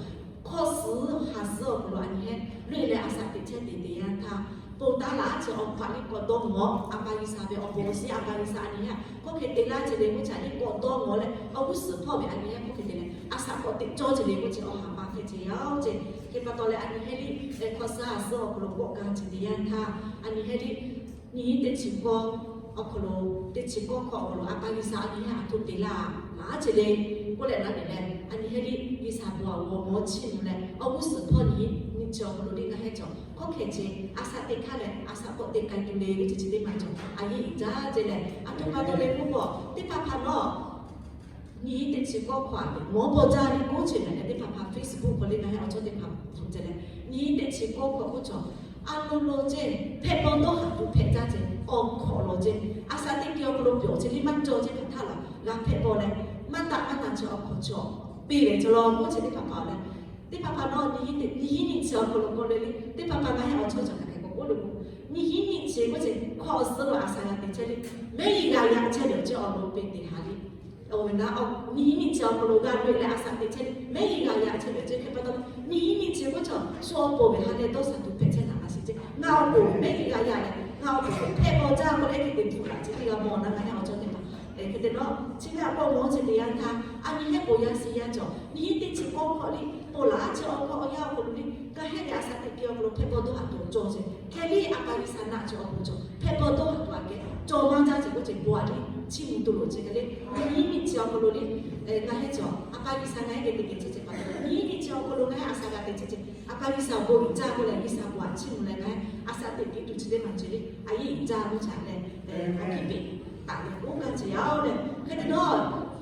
hk'awˇ suhˉ ha suhˉ awˬ hk'aw lo a nyi hehnˇ loꞈ e leh a shaꞈ teꞈ chehˇ te te yanˇ htaˇ, ponˬ taˉ laˇ ceh awˬ hpaꞈ liˇ k'awꞈ dawˇ mawˬ, a pa G'uiˬsha ve awˬ bon awˬ shiˍ a pa G'uiˬsha a nyi hehnˇ hk'aw hk'e te laˇ ceh le k'oˆ ceh liˇ k'awꞈ dawˇ mawˬ leh, awˬ g'uˇ suhˍ htawˇ ve a nyi hehnˇ hk'aw hk'e te leh a shaꞈ k'awꞈ teꞈ cawˇ ceh le k'oˆ ceh awˬ ha pa hpehꞈ ceh yaˇ-oˬ ceh. Hk'e pa taw leh a nyi hehnˇ liˇ hk'awˇ suhˉ ha suhˉ awˬ hk'aw lo k'awꞈ gaˇ ceh te yanˇ htaˇ, a nyi hehnˇ liˇ nyi hiˉ teˇ chi kawˇ awˬ hk'aw lo, teˇ chi kawˇ hkawˇ awˬ hk'aw lo a pa G'uiˬsha a nyi hehnˇ a htoꞈ te laˇ laˇ ceh le k'oˆ leh naˉ te leh, a nyi hehnˇ liˇ G'uiˬsha bon awˬ g'aw mawˇ chiˇ mvuh leh awˬ g'uˇ suhˍ htawˇ nyi hiˉ nyi chi awˬ hk'aw lo liˇ ngaˬ hehnˇ cawˬ hk'aw hk'e ceh a shaꞈ teꞈ hkaˇ leh a shaꞈ k'awꞈ teꞈ k'ai tuˬ le k'oˆ ceh chi teˇ maˬ cawˬ. A yeˇ iˉ jaˇ ceh leh, aˬ htoꞈ pa taw le k'oˆ k'o, teˇ hpaˍ hpaˍ nawˉ nyi hiˉ teˇ chi kawˇ hkawˇ a ve mawˇ bawˆ jaˇ ve k'oˆ ceh mehˍ leh, teˇ hpaˍ hpaˍ Facebook hk'aw liˇ ngaˬ hehnˇ awˬ chawˇ teˇ hpaˍ hpfuhˆ ceh leh, nyi hiˉ teˇ chi kawˇ hkawˇ k'oˆ cawˬ, a lo lo ceh hpehꞈ bawˬ dawˇ haˍ tuˬ hpehꞈ jaˇ ceh awˬ hkawꞈ lawˬ ceh, a shaꞈ teꞈ ki awˬ hk'aw lo pyawˬ ceh liˇ maˇ cawˬ ceh hpaˍ htaˇ laˬ g'a hpehꞈ bawˬ leh, maˇ taˆ maˇ taˆ ceh awˬ hkawꞈ cawˬ peˇ leh ceh law k'oˆ ceh teˇ hpaˍ hpaˍ leh, teˇ hpaˍ hpaˍ nawˉ nyi hiˉ teˇ nyi hiˉ nyi chi awˬ hk'aw lo k'awꞈ le le, teˇ hpaˍ hpaˍ ngaˬ hehnˇ awˬ chawˇ cawˬ hk'aˬ hk'e k'awꞈ k'oˆ le k'o, nyi hiˉ nyi chi k'oˆ ceh hk'awˇ suhˉ lo a shaꞈ g'a teꞈ chehˇ le, mehˉ g'a yaꞈ chehˇ ve awˬ ceh awˬ lo peˇ te ha le. Awˬ ve naˉ, nyi hiˉ nyi chi awˬ hk'aw lo g'a loꞈ e leh a shaꞈ teꞈ chehˇ le, mehˉ g'a yaꞈ chehˇ ve awˬ ceh hk'e pa taw, nyi hiˉ nyi chi k'oˆ cawˬ shu awˬ pon ve ha lehˬ dawˇ shaˍ tuˬ hpehꞈ chehˇ naˍ maˇ shiˍ ceh, ngaˬ awˬ pon mehˉ g'a yaꞈ leh ngaˬ awˬ pon hpehꞈ bawˬ jaˇ k'oˆ leh hk'e te hpfuhˆ laˬ ceh teˇ g'a mawˬ naˉ ngaˬ hehnˇ awˬ chawˇ teˇ hpaˍ. Hk'e te nawˉ chi ngaˬ k'awꞈ mawˬ ceh te yanˇ htaˇ, a nyi hehnˇ bon yaˇ shiˍ yaˇ cawˬ nyi hiˉ teˇ chi kawˇ hkawˇ liˇ ponˬ laˬ ceh awˬ hk'aw awˬ yanˇ awˬ hk'aw lo liˇ g'a hehnˇ leh a shaꞈ teꞈ ki awˬ hk'aw lo hpehꞈ bawˬ dawˇ haˍ tuˬ cawˬ ceh hk'e liˇ a pa G'uiˬsha naˆ ceh awˬ bon cawˬ hpehꞈ bawˬ dawˇ haˍ tuˬ aꞈ kehˉ cawˬ maˇ jaˇ ceh k'oˆ ceh bon aꞈ liˇ chiˇ mvuh tuˬ loˍ ceh hk'e le, nyi hiˉ nyi chi awˬ hk'aw lo liˇ ngaˬ hehnˇ cawˬ a pa G'uiˬsha ngaˬ hehnˇ geh te geh chehˇ ceh pa taw, nyi hiˉ nyi chi awˬ hk'aw lo ngaˬ hehnˇ a shaꞈ g'a teꞈ chehˇ ceh a pa G'uiˬsha awˬ bon uiˍ jaˇ k'oˆ leh G'uiˬsha bon aꞈ chiˇ mvuh leh ngaˬ hehnˇ a shaꞈ teꞈ piˇ tuˬ chi teˇ maˬ ceh le, a yeˇ uiˍ jaˇ k'oˆ ceh leh, awˬ hkiˉ peꞈ taˍ leh k'oˆ gaˇ ceh yaˇ-oˬ leh, hk'e te nawˉ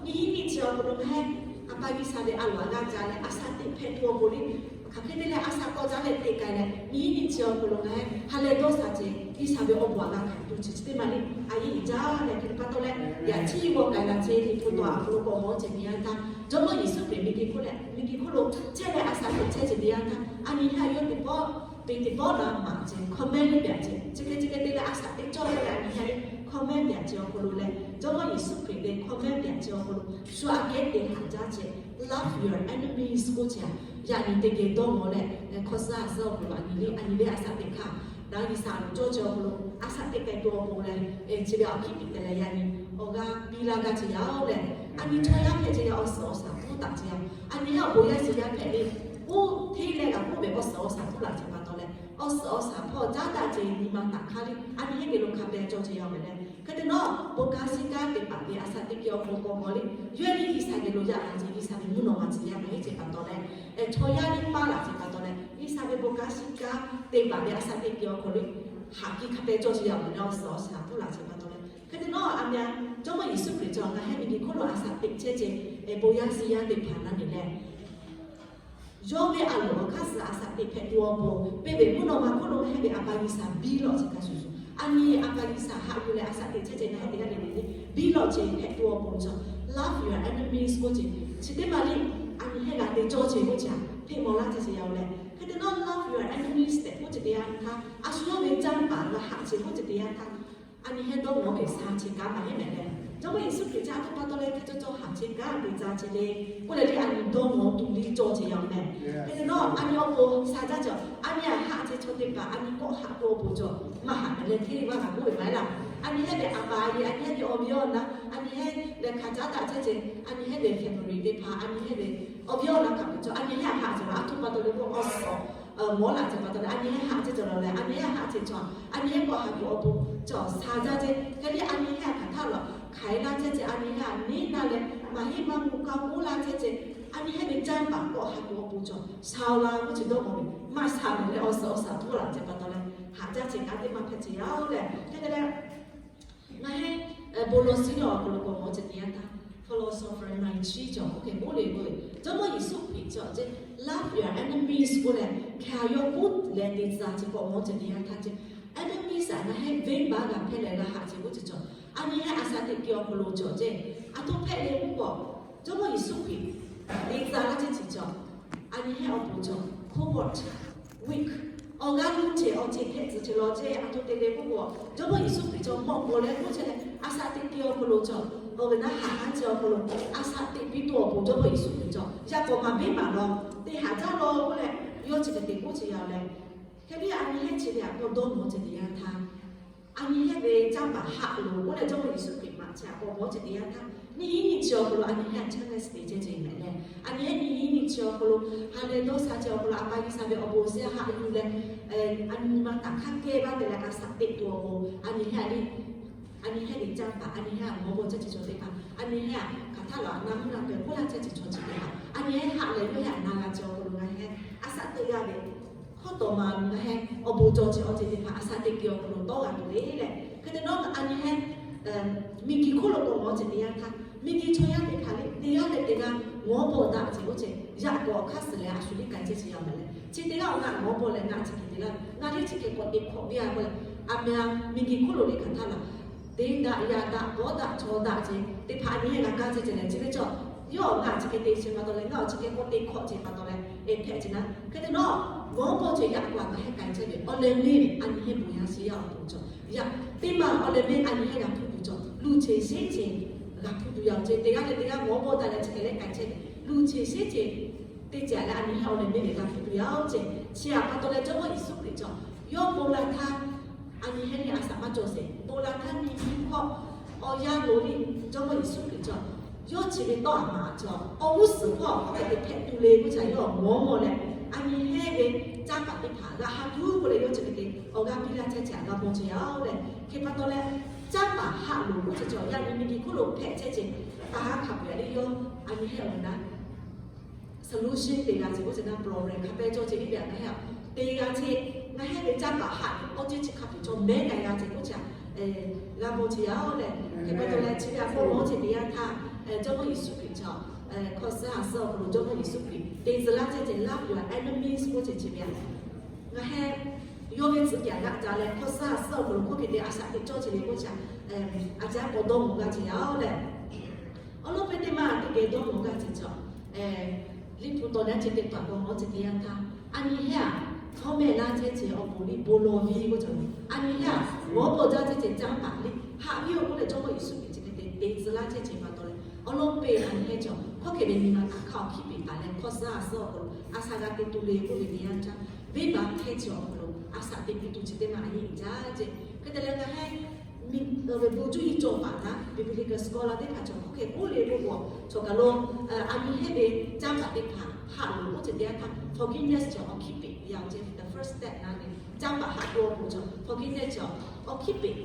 nyi hiˉ nyi chi awˬ hk'aw lo ngaˬ hehnˇ a pa G'uiˬsha ve a loˍ a g'aˇ ca leh a shaꞈ teꞈ hpehꞈ tuˬ awˬ pon le, hk'aˬ hk'e te leh a shaꞈ k'awꞈ ca leh teꞈ k'ai leh nyi hiˉ nyi chi awˬ hk'aw lo ngaˬ hehnˇ ha lehˬ dawˇ shaˍ ceh G'uiˬsha ve awˬ bon aꞈ g'a hkanˍ tuˬ chi chi teˇ maˬ le, a yeˇ uiˍ jaˇ leh hk'e te pa taw leh, yaꞈ chiˇ g'aw k'ai la ceh liꞈ hpu tawˬ awˬ hk'aw lo k'awꞈ mawˬ ceh te yanˇ htaˇ, Jawˇmawˇ Yeˍsuˆ Hkriꞈ miˬguiˬ hk'oˆ leh miˬguiˬ hk'oˆ lo chehˇ leh a shaꞈ teꞈ chehˇ ceh te yanˇ htaˇ, a nyi hehnˇ yawˇ teˇ pawˆ peˇ teˇ pawˆ la maˍ ceh comment liˇ pehˍ ceh, chi hk'e chi hk'e te leh a shaꞈ teꞈ cawˇ leh a nyi hehnˇ comment pehˍ ceh awˬ hk'aw lo leh, Jawˇmawˇ Yeˍsuˆ Hkriꞈ ve comment pehˍ ceh awˬ hk'aw lo shu aꞈ kehˉ te haꞈ jaˇ ceh, love your enemies k'oˆ ceh, yaꞈ nyi teˇ geh dawˇ mawˬ leh, hk'awˇ suhˉ ha suhˉ awˬ hk'aw lo a nyi le a nyi le a shaꞈ teꞈ hkaˇ, na G'uiˬsha a loˍ cawˇ ceh awˬ hk'aw lo a shaꞈ teꞈ k'ai tuˬ awˬ pon leh, chi ve awˬ hkiˉ piꞈ te leh yaꞈ nyi awˬ g'aˇ piˇ laˇ gaˇ ceh yaˇ-oˬ leh, a nyi chaw yaˇ hpehꞈ ceh yaˇ awˬ suhˍ awˬ shaˍ hpfuhˇ taˍ ceh yaˇ, a nyi hehnˇ awˬ bon yaˇ shiˍ yaˇ hpehꞈ le, oˇ hteˇ leh g'a k'oˆ ve awˬ suhˍ awˬ shaˍ hpfuhˇ laˬ ceh pa taw leh, awˬ suhˍ awˬ shaˍ hpawˇ caˉ daꞈ ceh nyi ma taˍ hk'aˇ liˇ a nyi hehnˇ geh lo hk'a pehˇ cawˇ ceh yaˇ-oˬ mehˍ leh, hk'e te nawˉ bon kanˉ shiˉ kanˉ te paˍ ve a shaꞈ teꞈ ki awˬ hk'aw lo k'awꞈ k'awꞈ le, yawˇ ehˉ liˇ G'uiˬsha geh lo yaꞈ la ceh G'uiˬsha ve mvuhˇ naw ma ceh yaˇ maˇ heˆ ceh pa taw leh, chaw yaˇ liˇ paˇ laˬ ceh pa taw leh G'uiˬsha ve bon kanˉ shiˉ kanˉ te paˍ ve a shaꞈ teꞈ ki awˬ hk'aw lo haꞈ kiˇ hk'a pehˇ cawˇ ceh yaˇ-oˬ mehˍ leh awˬ suhˍ awˬ shaˍ hpfuhˇ laˬ ceh pa taw leh, hk'e te nawˉ a meh Jawˇmawˇ Yeˍsuˆ Hkriꞈ cawˬ ngaˬ hehnˇ miˬguiˬ hk'oˆ lo a shaꞈ teꞈ chehˇ ceh, bon yaˇ shiˍ yaˇ teˇ hpaˍ na nyi leh yawˇ ve a loˍ awˬ hk'aˇ suh a shaꞈ teꞈ hpehꞈ tuˬ awˬ pon, peˇ ve mvuhˇ naw ma hk'oˆ lo ngaˬ hehnˇ ve a pa G'uiˬsha biˇ lawꞈ ceh hk'a shuˍ shuˍ, a nyi a pa G'uiˬsha haꞈ yuˬ leh a shaꞈ teꞈ chehˇ ceh ngaˬ hehnˇ teˇ g'aˇ le le le biˇ lawꞈ ceh hpehꞈ tuˬ awˬ pon cawˬ, love your enemies k'oˆ ceh, chi teˇ maˬ liˇ a nyi hehnˇ g'a te cawˇ ceh k'oˆ ceh, hteˇ mawˬ laˇ ceh ceh yaˇ-oˬ leh, hk'e te nawˉ love your enemies tehꞈ k'oˆ ceh te yanˇ htaˇ, a shu yawˇ ve caˇ paˍ g'a haꞈ ceh k'oˆ ceh te yanˇ htaˇ, a nyi hehnˇ dawˇ mawˬ ve sha ceh kaꞈ maˇ heˆ mehˍ leh, Jawˇmawˇ Yeˍsuˆ Hkriꞈ chi a htoꞈ pa taw leh hk'e cawˇ cawˇ haꞈ chehˇ kaꞈ te ca chi le k'oˆ leh, a nyi dawˇ mawˬ tuˬ liˇ cawˇ chehˇ yaˇ meh. Hk'e te nawˉ a nyi awˬ pon sha jaˇ cawˬ, a nyi haꞈ chehˇ chaw teˇ hpaˍ a nyi kawˆ haꞈ tuˬ awˬ pon cawˬ maˇ haꞈ leh hteˇ ve maˇ g'a k'oˆ ve maˇ heˆ laˇ. A nyi heˆ ve a pa a nyi, a nyi heˆ ve awˬ viˉ awˬ nyi, a nyi heˆ leh hk'a caˉ daꞈ chehˇ ceh, a nyi heˆ ve February teˇ hpaˍ a nyi heˆ ve awˬ viˉ awˬ nyi hk'a peuˬ cawˬ, a nyi heˆ haꞈ cawˬ la a htoꞈ pa taw leh k'o awˬ suhˍ mawˉ laꞈ ceh pa taw leh a nyi heˆ haꞈ chehˇ cawˬ la leh a nyi heˆ haꞈ chehˇ cawˬ, a nyi heˆ kawˆ haꞈ tuˬ awˬ pon cawˬ sha jaˇ ceh. Hk'e le a nyi heˆ hk'aˬ htaˇ law hk'aiˍ laˇ chehˇ ceh, a nyi heˆ a nyi naˇ leh maˇ heˆ maˇ mvuh kaˇ k'oˆ laˇ chehˇ ceh, a nyi heˆ ve caˇ paˍ kawˆ haꞈ tuˬ awˬ pon cawˬ sha la k'oˆ chi dawˇ k'o ve maˇ sha leh awˬ suhˍ awˬ suhˍ htoˆ laꞈ ceh pa taw leh haꞈ jaˇ ceh kaꞈ teˇ maˇ hpehꞈ ceh yaˇ-oˬ leh. Hk'e te leh ngaˬ heˆ bon lawˬ suhˉ awˬ hk'aw lo k'awꞈ mawˬ ceh teˇ yanˇ htaˇ, philosopher Nietzsche cawˬ k'oˆ hk'e k'oˆ le k'o, Jawˇmawˇ Yeˍsuˆ Hkriꞈ cawˬ ceh, love your enemies k'oˆ leh hk'e a yawˇ k'oˆ leh te tcuh ceh k'awꞈ mawˬ ceh teˇ yanˇ htaˇ ceh, enemies a ngaˬ heˆ venˇbaˆ g'a hpehˇ leh g'a haꞈ ceh k'oˆ ceh cawˬ. A nyi heˆ a shaꞈ teꞈ ke awˬ hk'aw lo cawˬ ceh, a htoꞈ hpehꞈ le k'oˆ k'o, Jawˇmawˇ Yeˍsuˆ Hkriꞈ te tcuh laˇ ceh ceh cawˬ. A nyi heˆ awˬ pon cawˬ coward, weak, awˬ g'aˇ nuˇ ceh awˬ ceh hpehꞈ tcuh ceh law ceh a htoꞈ te le k'oˆ k'o, Jawˇmawˇ Yeˍsuˆ Hkriꞈ cawˬ mawꞈ k'aw leh k'oˆ ceh leh a shaꞈ teꞈ ke awˬ hk'aw lo cawˬ. Awˬ ve naˉ haꞈ haˉ ceh awˬ hk'aw lo a shaꞈ teꞈ piˇ tuˬ awˬ pon Jawˇmawˇ Yeˍsuˆ Hkriꞈ cawˬ. Yaꞈ k'awꞈ maˍ biˇ maˍ law, te haꞈ jaˇ law k'oˆ leh yawˇ chi hk'e te k'oˆ ceh yaˇ-oˬ leh, hk'e le a nyi heˆ chi ve a k'awꞈ dawˇ mawˬ ceh teˇ yanˇ htaˇ, a nyi heˆ ve caˇ paˍ haꞈ loˬ k'oˆ leh Jawˇmawˇ Yeˍsuˆ Hkriꞈ maꞈ chi a k'awꞈ mawˬ ceh teˇ yanˇ htaˇ, nyiˇ hinˉ nyiˇ chi awˬ hk'aw lo a nyi heˆ a chaˇ leh state ceh ceh mehˍ leh, a nyi heˆ nyiˇ hinˉ nyiˇ chi awˬ hk'aw lo ha leh dawˇ sha ceh awˬ hk'aw lo a pa nyi sha ve awˬ bon seh haꞈ yuˬ leh, a nyi ma taˍ hk'aˇ kehˇ baˇ te leh a shaꞈ teꞈ tuˬ awˬ pon a nyi heˆ a le a nyi heˆ ve caˇ paˍ, a nyi heˆ a mawˇ bawˇ chehˇ ceh chaw teˇ hpaˍ, a nyi heˆ a hk'aˬ htaˇ laˬ na mvuhˇ na pehˬ k'oˆ laˇ chehˇ ceh chaw chi teˇ hpaˍ, a nyi heˆ haꞈ leh yawˇ heˆ a na g'a ceh awˬ hk'aw lo ngaˬ heˆ a shaꞈ teꞈ g'a ve hkawˇ tawˍ ma ngaˬ heˆ awˬ bon cawˬ ceh awˬ ceh teˇ hpaˍ a shaꞈ teꞈ ke awˬ hk'aw lo tawˇ g'a tuˬ le leh. Hk'e te nawˉ a nyi heˆ miˬguiˬ hk'oˆ lo k'awꞈ mawˬ ceh teˇ yanˇ htaˇ, miˬguiˬ chaw yaˇ teˇ hpaˍ le teˇ g'aˇ leh teˇ g'aˇ mawˇ bawˇ daꞈ ceh k'oˆ ceh, yaꞈ k'awꞈ awˬ hk'aˇ suh leh a shu liˇ k'ai chehˇ ceh yaˇ mehˍ leh, chi teˇ g'aˇ awˬ g'aˇ mawˇ bawˇ leh ngaˬ chi hk'e te laˇ, ngaˬ le chi hk'e k'awꞈ te hk'awꞈ piˇ a k'oˆ leh, a meh a miˬguiˬ hk'oˆ lo le hk'aˬ htaˇ laˬ te daꞈ yaꞈ daꞈ bawˇ daꞈ chaw daꞈ ceh teˇ hpaˍ a nyi heˆ g'a kaˇ ceh ceh leh chi ve cawˬ, yawˇ awˬ g'aˇ chi hk'e te chi pa taw leh ngaˬ awˬ chi hk'e k'awꞈ te hk'awꞈ ceh pa taw leh e hpehꞈ ceh naˉ. Hk'e te nawˉ mawˇ bawˇ ceh yaꞈ k'awꞈ ngaˬ heˆ k'ai chehˇ ve awˬ leh mehˇ ve a nyi heˆ bon yaˇ shiˍ yaˇ awˬ pon cawˬ. Yaꞈ teˇ maˬ awˬ leh mehˇ a nyi heˆ g'a hpuˇ tuˬ cawˬ, luˬ cheˬ sheˉ ceh g'a hpuˇ tuˬ yaˇ-oˬ ceh, teˇ g'aˇ leh teˇ g'aˇ mawˇ bawˇ daꞈ leh chi hk'e leh k'ai chehˇ ve luˬ cheˬ sheˉ ceh teˇ ceh leh a nyi heˆ awˬ leh mehˇ ve g'a hpuˇ tuˬ yaˇ-oˬ ceh. Chi a pa taw leh Jawˇmawˇ Yeˍsuˆ Hkriꞈ cawˬ, yawˇ bon la htaˇ a nyi heˆ le a shaꞈ maˇ cawˬ sheˍ, bon la htaˇ nyi nyi hkawˇ awˬ yanˇ lo le Jawˇmawˇ Yeˍsuˆ Hkriꞈ cawˬ, yawˇ chi ve tawˇ a maˍ cawˬ awˬ g'uˇ suhˍ hpawˇ hk'aˬ hk'e te hpehꞈ tuˬ le k'oˆ chi a yawˇ mawˇ mawˇ leh, a nyi heˆ ve caˇ paˍ teˇ hpaˍ g'a haꞈ tuˬ k'oˆ leh yawˇ chi hk'e te awˬ g'aˇ piˇ laˇ chehˇ ceh a g'a mawˇ ceh yaˇ-oˬ leh. Hk'e pa taw leh caˇ paˍ haꞈ loˬ k'oˆ ceh cawˬ yaꞈ nyi miˬguiˬ hk'oˆ lo hpehꞈ chehˇ ceh, taˍ haˉ hk'a peu-eˬ le yawˇ a nyi heˆ awˬ ve naˉ solution te g'a ceh k'oˆ ceh naˉ problem hk'a pehˇ cawˬ ceh iˉ ve a ngaˬ heˆ a te g'a ceh, ngaˬ heˆ ve caˇ paˍ haꞈ ve awˬ ceuˬ chi hk'a peu-eˬ cawˬ mehˉ k'ai g'a ceh k'oˆ ceh g'a mawˇ ceh yaˇ-oˬ leh. Hk'e pa taw leh chi ve a k'awꞈ mawˇ ceh teˇ yanˇ htaˇ, Jawˇmawˇ Yeˍsuˆ Hkriꞈ cawˬ hkawˇ suhˉ a suhˉ awˬ hk'aw lo Jawˇmawˇ Yeˍsuˆ Hkriꞈ te tcuh laˇ chehˇ ceh love your enemies k'oˆ ceh chi ve a ngaˬ heˆ yawˇ ve tcuh kaꞈ g'aꞈ ca leh hkawˇ suhˉ a suhˉ awˬ hk'aw lo hk'oˆ hk'e te a shaꞈ teꞈ cawˇ ceh le k'oˆ ceh, a caˇ k'awꞈ dawˇ mawˬ g'a ceh yaˇ-oˬ leh. Awˬ lawn hpehˇ teˇ maˇ teˇ geh dawˇ mawˬ g'a ceh cawˬ. Liꞈ hpu taw leh a ceh teˇ hpaˍ k'awꞈ mawˇ ceh teˇ yanˇ htaˇ, a nyi heˆ a hkawˇ mehˆ laˇ chehˇ ceh awˬ pon liˇ bon lawˬ ve k'oˆ ceh, a nyi heˆ a mawˇ bawˇ jaˇ chehˇ ceh caˇ paˍ liˇ haꞈ viˇ-oˬ k'oˆ leh Jawˇmawˇ Yeˍsuˆ Hkriꞈ chi hk'e te te tcuh laˇ chehˇ ceh pa taw leh awˬ lawn peˬ a nyi heˆ cawˬ hkawˇ hk'e ve nyi ma taˍ hk'aˇ awˬ hkiˉ peꞈ taˍ leh hkawˇ suhˉ a suhˉ awˬ hk'aw lo a shaꞈ g'a te tuˬ le k'oˆ ve teˇ yanˇ htaˇ, venˇbaˆ hpehˇ ceh awˬ hk'aw lo a shaꞈ teꞈ piˇ tuˬ chi teˇ maˇ a nyi jaˇ ceh. Hk'e te leh ngaˬ heˆ ve bon cuˇ yiˍ cawˬ paˍ naˉ biblical scholar teˇ hpaˍ cawˬ hk'oˆ hk'e k'oˆ le k'oˆ k'o, cawˬ kaˬ lo a nyi heˆ ve caˇ paˍ teˇ hpaˍ haꞈ loˬ k'oˆ ceh teˇ yanˇ htaˇ forgiveness cawˬ awˬ hkiˉ peꞈ yaˇ-oˬ ceh the first step naˉ le caˇ paˍ haꞈ tuˬ awˬ pon cawˬ forgiveness cawˬ awˬ hkiˉ peꞈ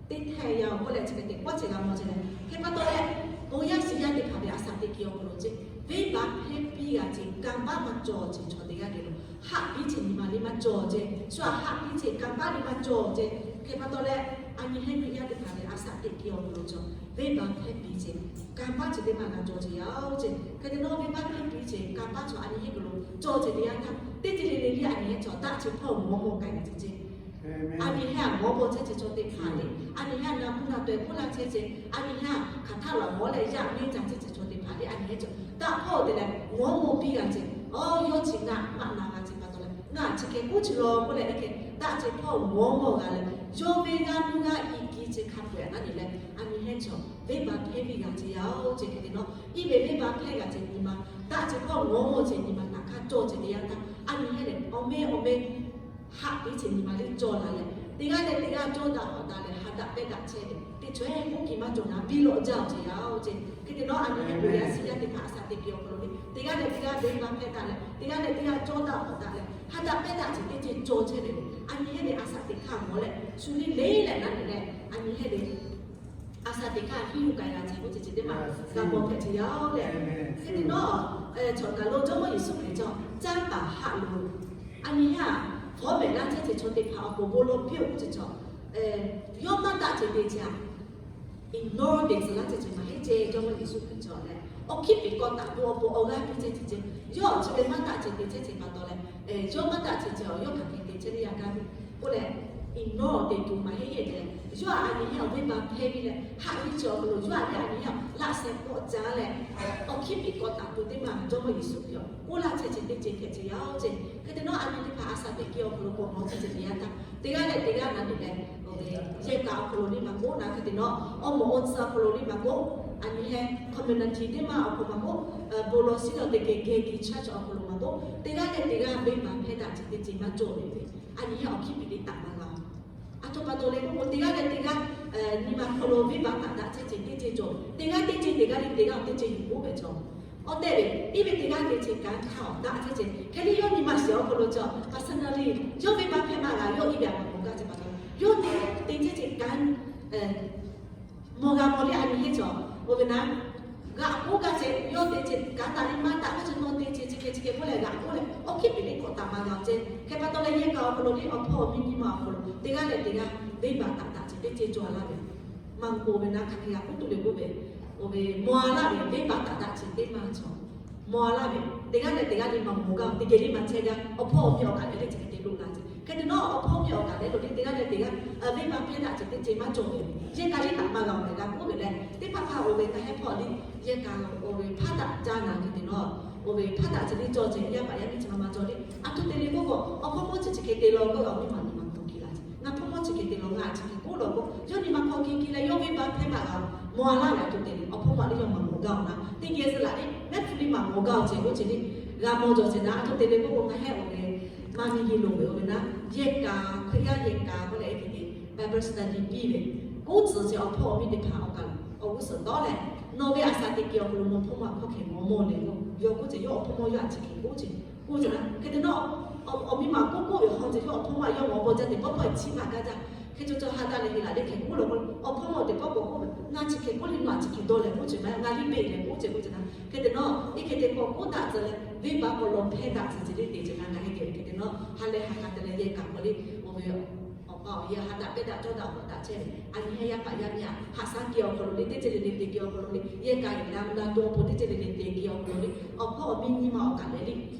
teˇ htehˇ yaˇ-oˬ k'oˆ leh chi hk'e te k'awꞈ ceh g'a mawˇ ceh leh. Hk'e pa taw leh bon yaˇ shiˍ yaˇ teˇ hpaˍ ve a shaꞈ teꞈ ki awˬ hk'aw lo ceh venˇbaˆ hpehˇ piˇ g'a ceh kanˇ paˆ maˇ cawˬ ceh chaw teˇ g'aˇ geh lo haꞈ piˇ ceh nyi ma liˇ maˇ cawˬ ceh shu a haꞈ piˇ ceh kanˇ paˆ liˇ maˇ cawˬ ceh. Hk'e pa taw leh a nyi heˆ Hkriꞈ yaˇ teˇ hpaˍ ve a shaꞈ teꞈ ki awˬ hk'aw lo cawˬ venˇbaˆ hpehˇ piˇ ceh kanˇ paˆ ceh teˇ maˇ g'a cawˬ ceh yaˇ-oˬ ceh. Hk'e te nawˉ venˇbaˆ hpehˇ piˇ ceh kanˇ paˆ cawˬ a nyi heˆ k'o lo cawˬ ceh teˇ yanˇ htaˇ teˇ ceuˬ le le liˇ a nyi heˆ cawˬ daꞈ ceh hpawˇ mawˇ mawˇ k'ai g'a ceh ceh. A nyi heˆ a mawˇ bawˇ chehˇ ceh chaw teˇ hpaˍ le, a nyi heˆ a na kuˇ na taweh k'oˆ laˇ chehˇ ceh, a nyi heˆ a hk'aˬ htaˇ laˬ mawˇ leh yaˇ miˇ ca chehˇ ceh chaw teˇ hpaˍ le a nyi heˆ cawˬ daꞈ hpawˇ te leh mawˇ mawˇ piˇ g'a ceh. Awˬ yawˇ chi ngaˬ maˇ na g'a ceh pa taw leh Chi hk'e k'oˆ chi law k'oˆ leh, hk'e daꞈ ceh hpawˇ mawˇ mawˇ g'a leh, yawˇ ve g'aˇ nuˇ g'aˇ iˉ kiˇ ceh hk'a peu-eˬ naˉ nyi leh, a nyi hehnˇ chaw venˇbaˆ hpehˇ ve g'a ceh yaˇ-oˬ ceh hk'e te nawˉ, iˉ ve venˇbaˆ hpehˇ g'a ceh nyi ma, daꞈ ceh hpawˇ mawˇ mawˇ ceh nyi ma htaꞈ hk'a cawˬ ceh teˇ yanˇ htaˇ, a nyi hehnˇ lehˬ awˬ meh awˬ meh haꞈ piˇ ceh nyi ma leh cawˬ la leh, teˇ g'aˇ leh teˇ g'aˇ cawˇ daꞈ k'awꞈ daꞈ leh, ha daꞈ pehˇ daꞈ chehˇ ve teˇ cawˬ-eˬ k'oˆ kiˇ maˇ cawˬ naˉ biˇ lawꞈ jaˇ-oˬ ceh yaˇ-oˬ ceh hk'e te nawˉ, a nyi hehnˇ yaˇ shiˍ yaˇ teˇ hpaˍ a shaꞈ teꞈ kuiˬ awˬ hk'aw lo le, teˇ g'aˇ leh teˇ g'aˇ venˇbaˆ hpehˇ daꞈ leh, teˇ g'aˇ leh teˇ g'aˇ cawˇ daꞈ k'awꞈ daꞈ leh, ha daꞈ pehˇ daꞈ ceh teˇ ceh cawˬ chehˇ ve, a nyi hehnˇ ve a shaꞈ teꞈ hk'aˇ mawˬ leh shu le le leh naˉ nyi leh, a nyi hehnˇ ve a shaꞈ teꞈ hk'aˇ hiˉ yuˬ k'ai g'a ceh k'oˆ ceh ceh teˇ maˬ g'a mawˬ hpehꞈ ceh yaˇ-oˬ leh, hk'e te nawˉ, chaw kaˬ lo Jawˇmawˇ Yeˍsuˆ Hkriꞈ cawˬ caˇ taˍ haꞈ lo, a nyi hehnˇ hpawˇ mehˍ laˇ chehˇ ceh chaw teˇ hpaˍ awˬ pon bon lawˬ piˇ-oˬ k'oˆ ceh chaw, yawˇ maˇ daꞈ ceh te ceh a ignore te tcuh laˇ chehˇ ceh maˇ heˆ ceh Jawˇmawˇ Yeˍsuˆ Hkriꞈ cawˬ leh, awˬ hkiˉ peꞈ kawˇ taˍ bon awˬ pon awˬ g'aˇ piˇ chehˇ ceh ceh, yawˇ chi ve maˇ daꞈ ceh te chehˇ ceh pa taw leh, yawˇ maˇ daꞈ ceh ceh awˬ yawˇ hk'aˬ hk'e te chehˇ ve yaꞈ gaˇ ve k'oˆ leh, ignore te tuˬ maˇ heˆ heˆ leh, yawˇ a nyi hehnˇ awˬ venˇbaˆ hpehˇ ve leh haꞈ ve chi awˬ hk'aw lo yawˇ a nyi hehnˇ laꞈ sheh k'awꞈ caˇ leh, awˬ hkiˉ peꞈ kawˇ taˍ bon teˇ maˬ Jawˇmawˇ Yeˍsuˆ Hkriꞈ k'oˆ laˇ chehˇ ceh teˇ ceh hpehꞈ ceh yaˇ-oˬ ceh. Hk'e te nawˉ, a nyi teˇ hpaˍ a shaꞈ teꞈ kuiˬ awˬ hk'aw lo k'awꞈ mawˬ chehˇ ceh teˇ yanˇ htaˇ, teˇ g'aˇ leh teˇ g'aˇ naˉ nyi leh, yehˬ kaꞈ awˬ hk'aw lo le maˇ k'oˆ naˉ, hk'e te nawˉ awˬ moˍ awˬ tcuh awˬ hk'aw lo le maˇ k'oˆ, a nyi hehnˇ community teˇ maˇ awˬ hk'aw maˇ k'oˆ, bon lawˬ shiˉ lawˬ teˇ geh geh kiˇ church awˬ hk'aw lo maˇ k'oˆ, teˇ g'aˇ leh teˇ g'aˇ venˇbaˆ hpehˇ daꞈ ceh teˇ ceh maˇ cawˬ ve, a nyi hehnˇ awˬ hkiˉ peꞈ teˇ taꞈ maˇ g'a-oˬ. A htoꞈ pa taw leh k'oˆ k'o, teˇ g'aˇ leh teˇ g'aˇ nyi ma hk'aw lo venˇbaˆ taꞈ daꞈ chehˇ ceh teˇ ceh cawˬ, teˇ g'aˇ teˇ ceh teˇ g'aˇ leh teˇ g'aˇ teˇ ceh yuˬ k'oˆ ve cawˬ. Awˬ tehˬ ve iˉ ve teˇ g'aˇ teˇ ceh kanˉ hk'aˇ daꞈ chehˇ ceh hk'e le, yawˇ nyi ma shiˍ awˬ hk'aw lo cawˬ personally yawˇ venˇbaˆ hpehˇ maˇ g'a, yawˇ iˉ ve a maˇ k'awꞈ gaˇ ceh pa taw, yawˇ te te chehˇ ceh kanˉ mawˬ g'a mawˬ le a nyi hehnˇ cawˬ. Oˇ ve naˉ, g'aꞈ k'oˆ gaˇ ceh yawˇ te ceh kanˉ taˍ le maˇ taˍ k'oˆ ceh, nawˬ te ceh chi hk'e chi hk'e k'oˆ leh g'aꞈ k'oˆ leh awˬ hkiˉ peꞈ teˇ k'awꞈ taˍ maˇ g'a ceh. Hk'e pa taw leh yehˬ kaꞈ awˬ hk'aw lo le awˬ hpawˇ awˬ miˇ nyi ma awˬ hk'aw lo teˇ g'aˇ leh teˇ g'aˇ venˇbaˆ taˍ daꞈ ceh teˇ ceh cawˬ laˇ ve, maˇ k'oˆ ve naˉ hk'aˬ hk'e g'a k'oˆ tuˬ le k'oˆ ve, oˇ ve mawˬ a laˇ ve venˇbaˆ taˍ daꞈ ceh teˇ maˇ cawˬ. Mawˬ a laˇ ve, teˇ g'aˇ leh teˇ g'aˇ le maˇ mawˬ gaˇ, teˇ geh le maˇ chehˇ gaˇ, awˬ hpawˇ awˬ miˇ awˬ kaꞈ leh le chi hk'e te lo la ceh. Hk'e te nawˉ awˬ hpawˇ awˬ miˇ awˬ kaꞈ leh lo le teˇ g'aˇ leh teˇ g'aˇ venˇbaˆ hpehˇ daꞈ ceh teˇ ceh maˇ cawˬ ve, yehˬ kaꞈ le taꞈ maˇ g'a ve g'a k'oˆ ve leh, teˇ hpaˍ hpaˍ oˇ ve ngaˬ hehnˇ hpawˇ le, yehˬ kaꞈ oˇ ve hpaˉ daꞈ jaˇ naˉ hk'e te nawˉ, oˇ ve hpaˉ daꞈ ceh le cawˬ ceh yaˇ paˍ yaˇ miˇ chi ma maˇ cawˬ le. A htoꞈ te le k'oˆ k'o, awˬ hpawˇ mawˇ chi chi hk'e te law k'oˆ ve awˬ miˇ ma nyi ma hk'aw kiˇ la ceh, ngaˬ hpawˇ mawˇ chi hk'e te law, ngaˬ chi hk'e k'oˆ law k'o, yawˇ nyi ma hk'aw kiˇ kiˇ leh yawˇ venˇbaˆ hpehˇ maˇ g'a, mawˬ a laˇ ve a htoꞈ te le awˬ hpawˇ mawˇ le yawˇ maˇ mawˬ gaˇ-oˬ naˉ, teˇ geh zuhꞈ laꞈ le mehˆ hpu le maˇ mawˬ gaˇ-oˬ ceh k'oˆ ceh le, g'a mawˬ jawˬ ceh naˉ a htoꞈ te le k'oˆ k'o, ngaˬ hehnˇ oˇ ve maˇ miˇ le lo ve oˇ ve naˉ, yehˬ kaꞈ Hkriꞈ yaˇ yehˬ kaꞈ k'oˆ leh teˇ geh Bible study piˇ ve, k'oˆ tcuhˍ ceh awˬ hpawˇ awˬ miˇ teˇ hpaˍ awˬ kaꞈ awˬ g'uˇ suhˍ tawˉ leh, nawˬ ve a shaꞈ teꞈ kuiˬ awˬ hk'aw lo nawˬ hpawˇ mawˇ hk'aw hk'e mawˬ mawˬ le k'o, yawˇ k'oˆ ceh yawˇ awˬ hpawˇ mawˇ yawˇ a chi hk'e k'oˆ ceh, k'oˆ ceh naˉ hk'e te nawˉ awˬ miˇ ma k'oˆ k'oˆ ve hk'aw ceh yawˇ awˬ hpawˇ mawˇ yawˇ mawˬ bawˇ jaˇ teˇ pawˆ pawˆ chi maˇ gaˇ jaˇ. Hk'e cawˬ cawˬ ha daꞈ leh heˍ laˬ le hk'e k'oˆ law k'o, awˬ hpawˇ mawˇ teˇ pawˆ k'awꞈ k'oˆ ve, ngaˬ chi hk'e k'oˆ le nawˬ a chi hk'e dawˇ leh k'oˆ ceh maˇ heˆ, ngaˬ liˇ beˆ leh k'oˆ ceh k'oˆ ceh naˉ. Hk'e te nawˉ iˉ hk'e te k'awꞈ k'oˆ daꞈ tcuh leh venˇbaˆ k'awꞈ law hpehˇ daꞈ tcuh ceh le te ceh naˉ, ngaˬ hehnˇ geh ve hk'e te nawˉ ha leh ha k'a te leh yehˬ kaꞈ k'awꞈ le, oˇ ve awˬ pa awˬ yaˇ ha daꞈ pehˇ daꞈ cawˇ daꞈ k'awꞈ daꞈ chehˇ ve, a nyi hehnˇ yaˇ paˍ yaˇ miˇ a haꞈ shaˉ keh awˬ hk'aw lo le teˇ ceh le le te keh awˬ hk'aw lo le, yehˬ kaꞈ iˉ la mvuh la to awˬ pon teˇ ceh le le te keh awˬ hk'aw lo le, awˬ hpawˇ awˬ miˇ nyi ma awˬ kaꞈ leh le,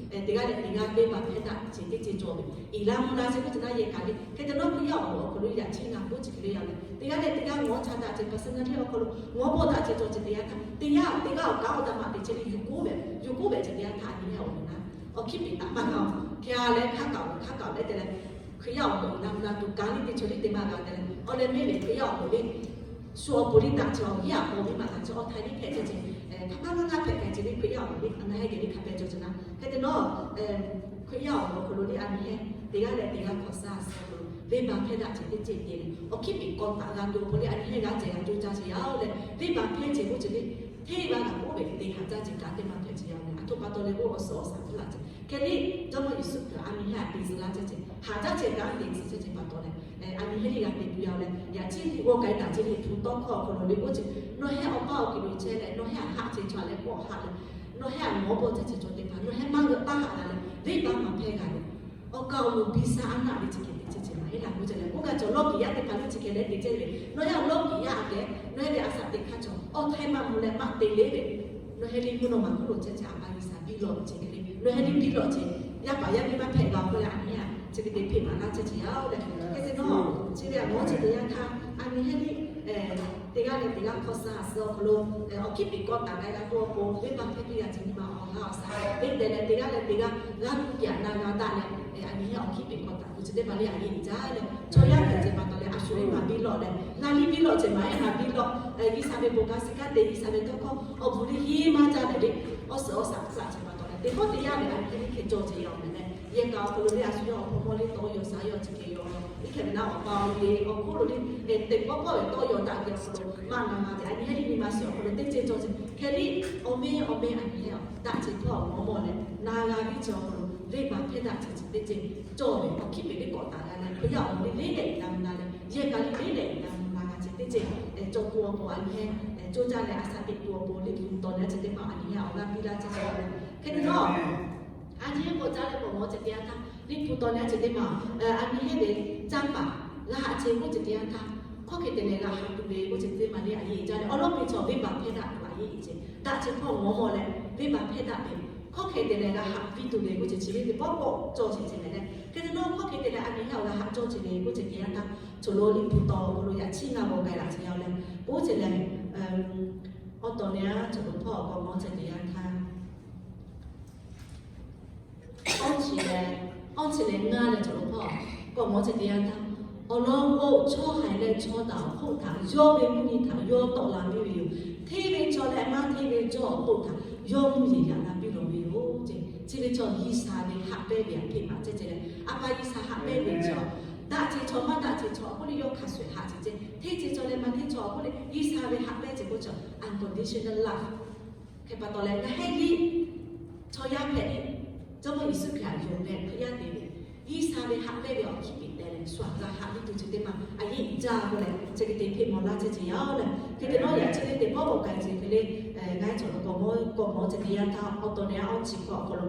teˇ g'aˇ leh teˇ g'aˇ venˇbaˆ hpehˇ daꞈ ceh teˇ ceh cawˬ ve, iˉ la mvuh la ceh k'oˆ ceh naˉ yehˬ kaꞈ le. Hk'e te nawˉ Hkriꞈ yaˇ awˬ moˍ awˬ hk'aw lo yaꞈ chi ngaˬ k'oˆ ceh hk'e le yaˇ ve, teˇ g'aˇ leh teˇ g'aˇ ngawˬ cha daꞈ ceh personally awˬ hk'aw lo ngawˬ bawˆ daꞈ ceh cawˬ ceh teˇ yanˇ htaˇ, teˇ yanˇ teˇ g'aˇ awˬ kaꞈ awˬ taꞈ maꞈ te chehˇ le yuˬ k'oˆ ve, yuˬ k'oˆ ve ceh teˇ yanˇ htaˇ a nyi hehnˇ awˬ moˍ naˉ awˬ hkiˉ peꞈ taꞈ maˇ g'a-oˬ. Hk'e a leh hk'a kaꞈ awˬ hk'a kaꞈ awˬ leh te leh Hkriꞈ yaˇ awˬ moˍ iˉ la mvuh la to kanˉ le teˇ ceuˬ le te maˇ g'a te leh, awˬ leh mehˆ ve Hkriꞈ yaˇ awˬ moˍ le shu awˬ pon le daꞈ ceh awˬ yaˇ awˬ pon le maˇ g'a ceh awˬ htaiˍ le hpehꞈ ceh ceh, hk'a hpaˇ maˇ g'a hpehꞈ hpehꞈ ceh le Hkriꞈ yaˇ awˬ moˍ le a ngaˬ hehnˇ geh le hk'a pehˇ cawˬ ceh naˉ. Hk'e te nawˉ Hkriꞈ yaˇ awˬ moˍ awˬ hk'aw lo le a nyi hehnˇ teˇ g'aˇ leh teˇ g'aˇ hk'awꞈ saˇ saˍ awˬ hk'aw lo venˇbaˆ hpehˇ daꞈ ceh teˇ ceh te leh awˬ hkiˉ peꞈ k'awꞈ taꞈ g'a to awˬ pon le a nyi hehnˇ g'a ceh g'a co caˇ ceh yaˇ-oˬ leh, venˇbaˆ hpehˇ ceh k'oˆ ceh le hteˇ g'a g'a k'oˆ ve te haꞈ jaˇ ceh kaꞈ teˇ maˇ hpehꞈ ceh yaˇ-oˬ leh, a htoꞈ pa taw leh k'o awˬ suhˍ awˬ shaˍ hpuˇ la ceh. Hk'e le Jawˇmawˇ Yeˍsuˆ Hkriꞈ a nyi hehnˇ a te tcuh laˇ ceh ceh, haꞈ jaˇ ceh kaꞈ te tcuh ceh ceh pa taw leh, a nyi hehnˇ le g'a te tuˬ yaˇ-oˬ leh, yaꞈ chi liꞈ g'awˇ k'ai taˍ ceh le hpu tawˇ hkawˇ awˬ hk'aw lo le k'oˆ ceh, nawˬ hehnˇ awˬ paˇ awˬ kiˬ lo chehˇ leh nawˬ hehnˇ a haꞈ ceh chaw leh k'awꞈ haꞈ leh, nawˬ hehnˇ a mawˬ bawˆ ceh ceh chaw teˇ hpaˍ nawˬ hehnˇ maˇ g'euꞈ taˇ haꞈ la leh venˇbaˆ maˇ hpehˇ g'a leh, awˬ kaˍ awˬ moˍ biˇ saˇ a naˆ le chi hk'e te chehˇ ceh maˇ heˆ laˇ k'oˆ ceh leh, k'oˆ kaꞈ cawˬ lawˇ kiꞈ yaˇ teˇ hpaˍ le chi hk'e leh te chehˇ ve, nawˬ hehnˇ lawˇ kiꞈ yaˇ a kehˉ nawˬ hehnˇ ve a shaꞈ teꞈ hk'aˇ cawˬ awˬ htaiˍ maˇ mvuh leh maˇ te le ve, nawˬ hehnˇ le mvuhˇ naw ma hk'oˆ lo chehˇ ceh a pa G'uiˬsha biˇ lawꞈ ceh hk'e le, nawˬ hehnˇ le biˇ lawꞈ ceh, yaˇ paˍ yaˇ miˇ maˇ hpehꞈ g'a k'oˆ leh a nyi hehnˇ chi hk'e te hpeꞈ maˍ laˇ chehˇ ceh yaˇ-oˬ leh, hk'e te nawˉ chi ve a mawˬ ceh teˇ yanˇ htaˇ a nyi hehnˇ le teˇ g'aˇ leh teˇ g'aˇ hk'aw suh haꞈ suh awˬ hk'aw lo awˬ hkiˉ peꞈ kawˆ taˍ g'a g'a k'oˆ awˬ pon, venˇbaˆ hpehˇ piˇ g'a ce nyi ma awˬ g'aˇ awˬ shaˍ teˇ tehꞈ leh teˇ g'aˇ leh teˇ g'aˇ g'a kuˬ piˇ a na g'a daꞈ leh, a nyi heˆ awˬ hkiˉ peꞈ kawˆ taˍ tuˬ chi teˇ maˬ le a yeˇ iˉ jaˇ leh chaw yaˇ hpehꞈ ce pa taw leh a shu ve maˍ biˇ lawˆ leh, na liˇ biˇ lawˆ ce maˍ ehˉ maˍ biˇ lawˆ, G'uiˬsha ve bon kanˉ shiˍ kanˉ te G'uiˬsha ve tawˇ hkawˇ awˬ bvuhˬ liˇ hiˉ maˇ jaˇ leh le, awˬ suhˍ awˬ shaˍ hpfuhˇ a ce pa taw leh teˇ pawˆ teˇ yanˇ ve a nyi heˆ hk'e cawˬ ce yaˇ awˬ meh leh, yehˬ kaꞈ awˬ hk'aw lo le a shu yawˇ awˬ hpawˇ mawˇ le tawˇ yaw shaˍ yaw ce hk'e yaw, iˉ hkeh ve naˉ awˬ pa awˬ le awˬ hk'oˆ lo le, teˇ pawˆ pawˆ ve tawˇ yaw daꞈ ve awˬ hk'aw lo maˇ na ma ve a nyi heˆ liˇ nyi ma shiˍ awˬ hk'aw lo teˇ ceuˬ cawˬ ce hk'e le, awˬ meh awˬ meh a nyi heˆ daꞈ ce hpawˇ awˬ mawˇ mawˇ leh na g'a viˉ ce awˬ hk'aw lo venˇbaˆ hpehˇ daꞈ ce chi teˇ ceuˬ cawˬ ve awˬ hkiˉ peꞈ le kawˆ taˍ g'a leh Hkriꞈ yaˇ awˬ moˍ le le na na leh yehˬ kaꞈ le le na na g'a ce teˇ ceuˬ cawˬ tuˬ awˬ pon a nyi heˆ cawˬ jaˇ leh a shaꞈ teꞈ tuˬ awˬ pon le tuˬ tawˬ leh a ce teˇ maˬ a nyi heˆ awˬ g'aˇ piˇ laˇ ce leh, hk'e te nawˉ a nyi heˆ k'awꞈ caˇ leh k'awꞈ mawˬ ce teˇ yanˇ htaˇ, liꞈ hpu tawˬ leh a ce teˇ maˬ a nyi heˆ ve caˇ paˍ g'a haꞈ ce k'oˆ ce teˇ yanˇ htaˇ, hkawˇ hk'e te leh g'a haꞈ tuˬ ve k'oˆ ce teˇ maˬ le a yeˇ jaˇ leh awˬ lawn piˇ chaw venˇbaˆ hpehˇ daꞈ tuˬ a yeˇ ce daꞈ ce hpawˇ mawˇ mawˇ leh venˇbaˆ hpehˇ daꞈ ve hkawˇ hk'e te leh g'a haꞈ piˇ tuˬ ve k'oˆ ce chi ve teˇ pawˆ pawˆ cawˬ ce ce leh leh, hk'e te nawˉ hkawˇ hk'e te leh a nyi heˆ awˬ g'a haꞈ cawˬ ce ve k'oˆ ce teˇ yanˇ htaˇ, chaw lo liꞈ hpu tawˬ awˬ hk'aw lo yaꞈ chiˇ na g'aw k'ai laꞈ ce yaˇ leh, k'oˆ ce leh awˬ tawˍ nehˬ a chaw lo hpawˇ k'awꞈ mawˬ ce teˇ yanˇ htaˇ, awˇ chi leh, awˇ chi leh ngaˇ leh chaw lo hpawˇ k'awꞈ mawˬ ce teˇ yanˇ htaˇ, awˬ lawn k'o chaw haiˬ leh chaw daꞈ awˬ hk'oˆ htaꞈ yawˇ ve mvuhˇ nyi htaꞈ yawˇ tawˆ la piˇ ve yoˬ. Hteˇ ve chaw leh maˇ hteˇ ve chaw awˬ hk'oˆ htaꞈ yawˇ mvuhˇ yeˬ yaꞈ la piˇ lawˬ ve yoˬ ce. Chi ve chaw G'uiˬsha ve haꞈ pehnˇ ve aꞈ hpeꞈ maˍ ceˇ ce leh, a pa G'uiˬsha haꞈ pehnˇ ve chaw, daꞈ ce chaw maˇ daꞈ ce chaw awˬ hk'oˆ le yawˇ hk'a shuˍ eˬ haꞈ ce ce. Hteˇ ce chaw leh maˇ hteˇ chaw awˬ hk'oˆ le G'uiˬsha ve haꞈ pehnˇ ce k'oˆ chaw unconditional love. Hk'e pa taw leh ngaˬ hehˉ liˇ chaw yaˇ hpehꞈ le, Jawˇmawˇ Yeˍsuˆ Hkriꞈ htaꞈ yonˍ leh Hkriꞈ yaˇ te ve, G'uiˬsha ve haꞈ pehnˇ ve awˬ hkiˉ peꞈ te leh shu aꞈ g'a haꞈ liˇ tuˬ chi teˇ maˬ a yeˇ jaˇ k'oˆ leh chi hk'e te hpeꞈ mawˬ laˇ ce ce yaˇ leh, hk'e te nawˉ yaꞈ chi le teˇ pawˆ k'awꞈ k'ai ce hk'e le, ngaˇ chaw lo k'awꞈ mawˬ, k'awꞈ mawˬ ce teˇ yanˇ htaˇ awˬ tawˍ nehˬ a awˇ chi hk'awꞈ awˬ hk'aw lo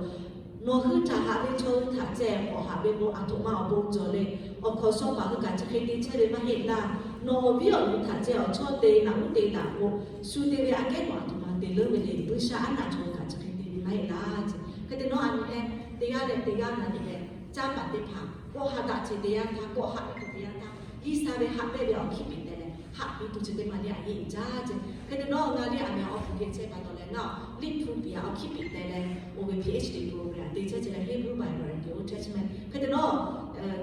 nawˬ hui htaꞈ haꞈ ve chaw hui htaꞈ ceh k'awꞈ haꞈ ve k'o, aˬ htoꞈ ma awˬ bon cawˬ le. Awˬ hkawnˍ shaw paˍ hui kaꞈ chi hk'e te chehˇ ve maˇ heˆ laˇ. Nawˬ awˬ viˉ awˬ nyi htaꞈ ceh awˬ chawˇ te naꞈ uˉ te daꞈ k'o, shu te ve aꞈ kehˉ k'awꞈ aˬ htoꞈ ma te leuˉ ve le. Buiˇshaˆaˉnaˆ chaw hui kaꞈ chi hk'e te ve maˇ heˆ laˇ ce. Hk'e te nawˉ a nyi hehˉ teˇ g'aˇ leh teˇ g'aˇ na nyi leh caˇ paˍ teˇ hpaˍ kawˆ ha daꞈ ce teˇ yanˇ htaˇ, kawˆ haꞈ tuˬ teˇ yanˇ htaˇ, G'uiˬsha ve haꞈ pehnˇ ve awˬ hkiˉ peꞈ te leh haꞈ piˇ tuˬ chi teˇ maˬ le a yeˇ jaˇ ce. Hk'e te nawˉ ngaˬ le a meh awˬ hpu geh chehˇ pa taw leh ngaˬ liꞈ hpu piˍ a awˬ hkiˉ peꞈ te leh oˇ ve PhD program te chehˇ ce leh Hebrew Bible and the Old Testament. Hk'e te nawˉ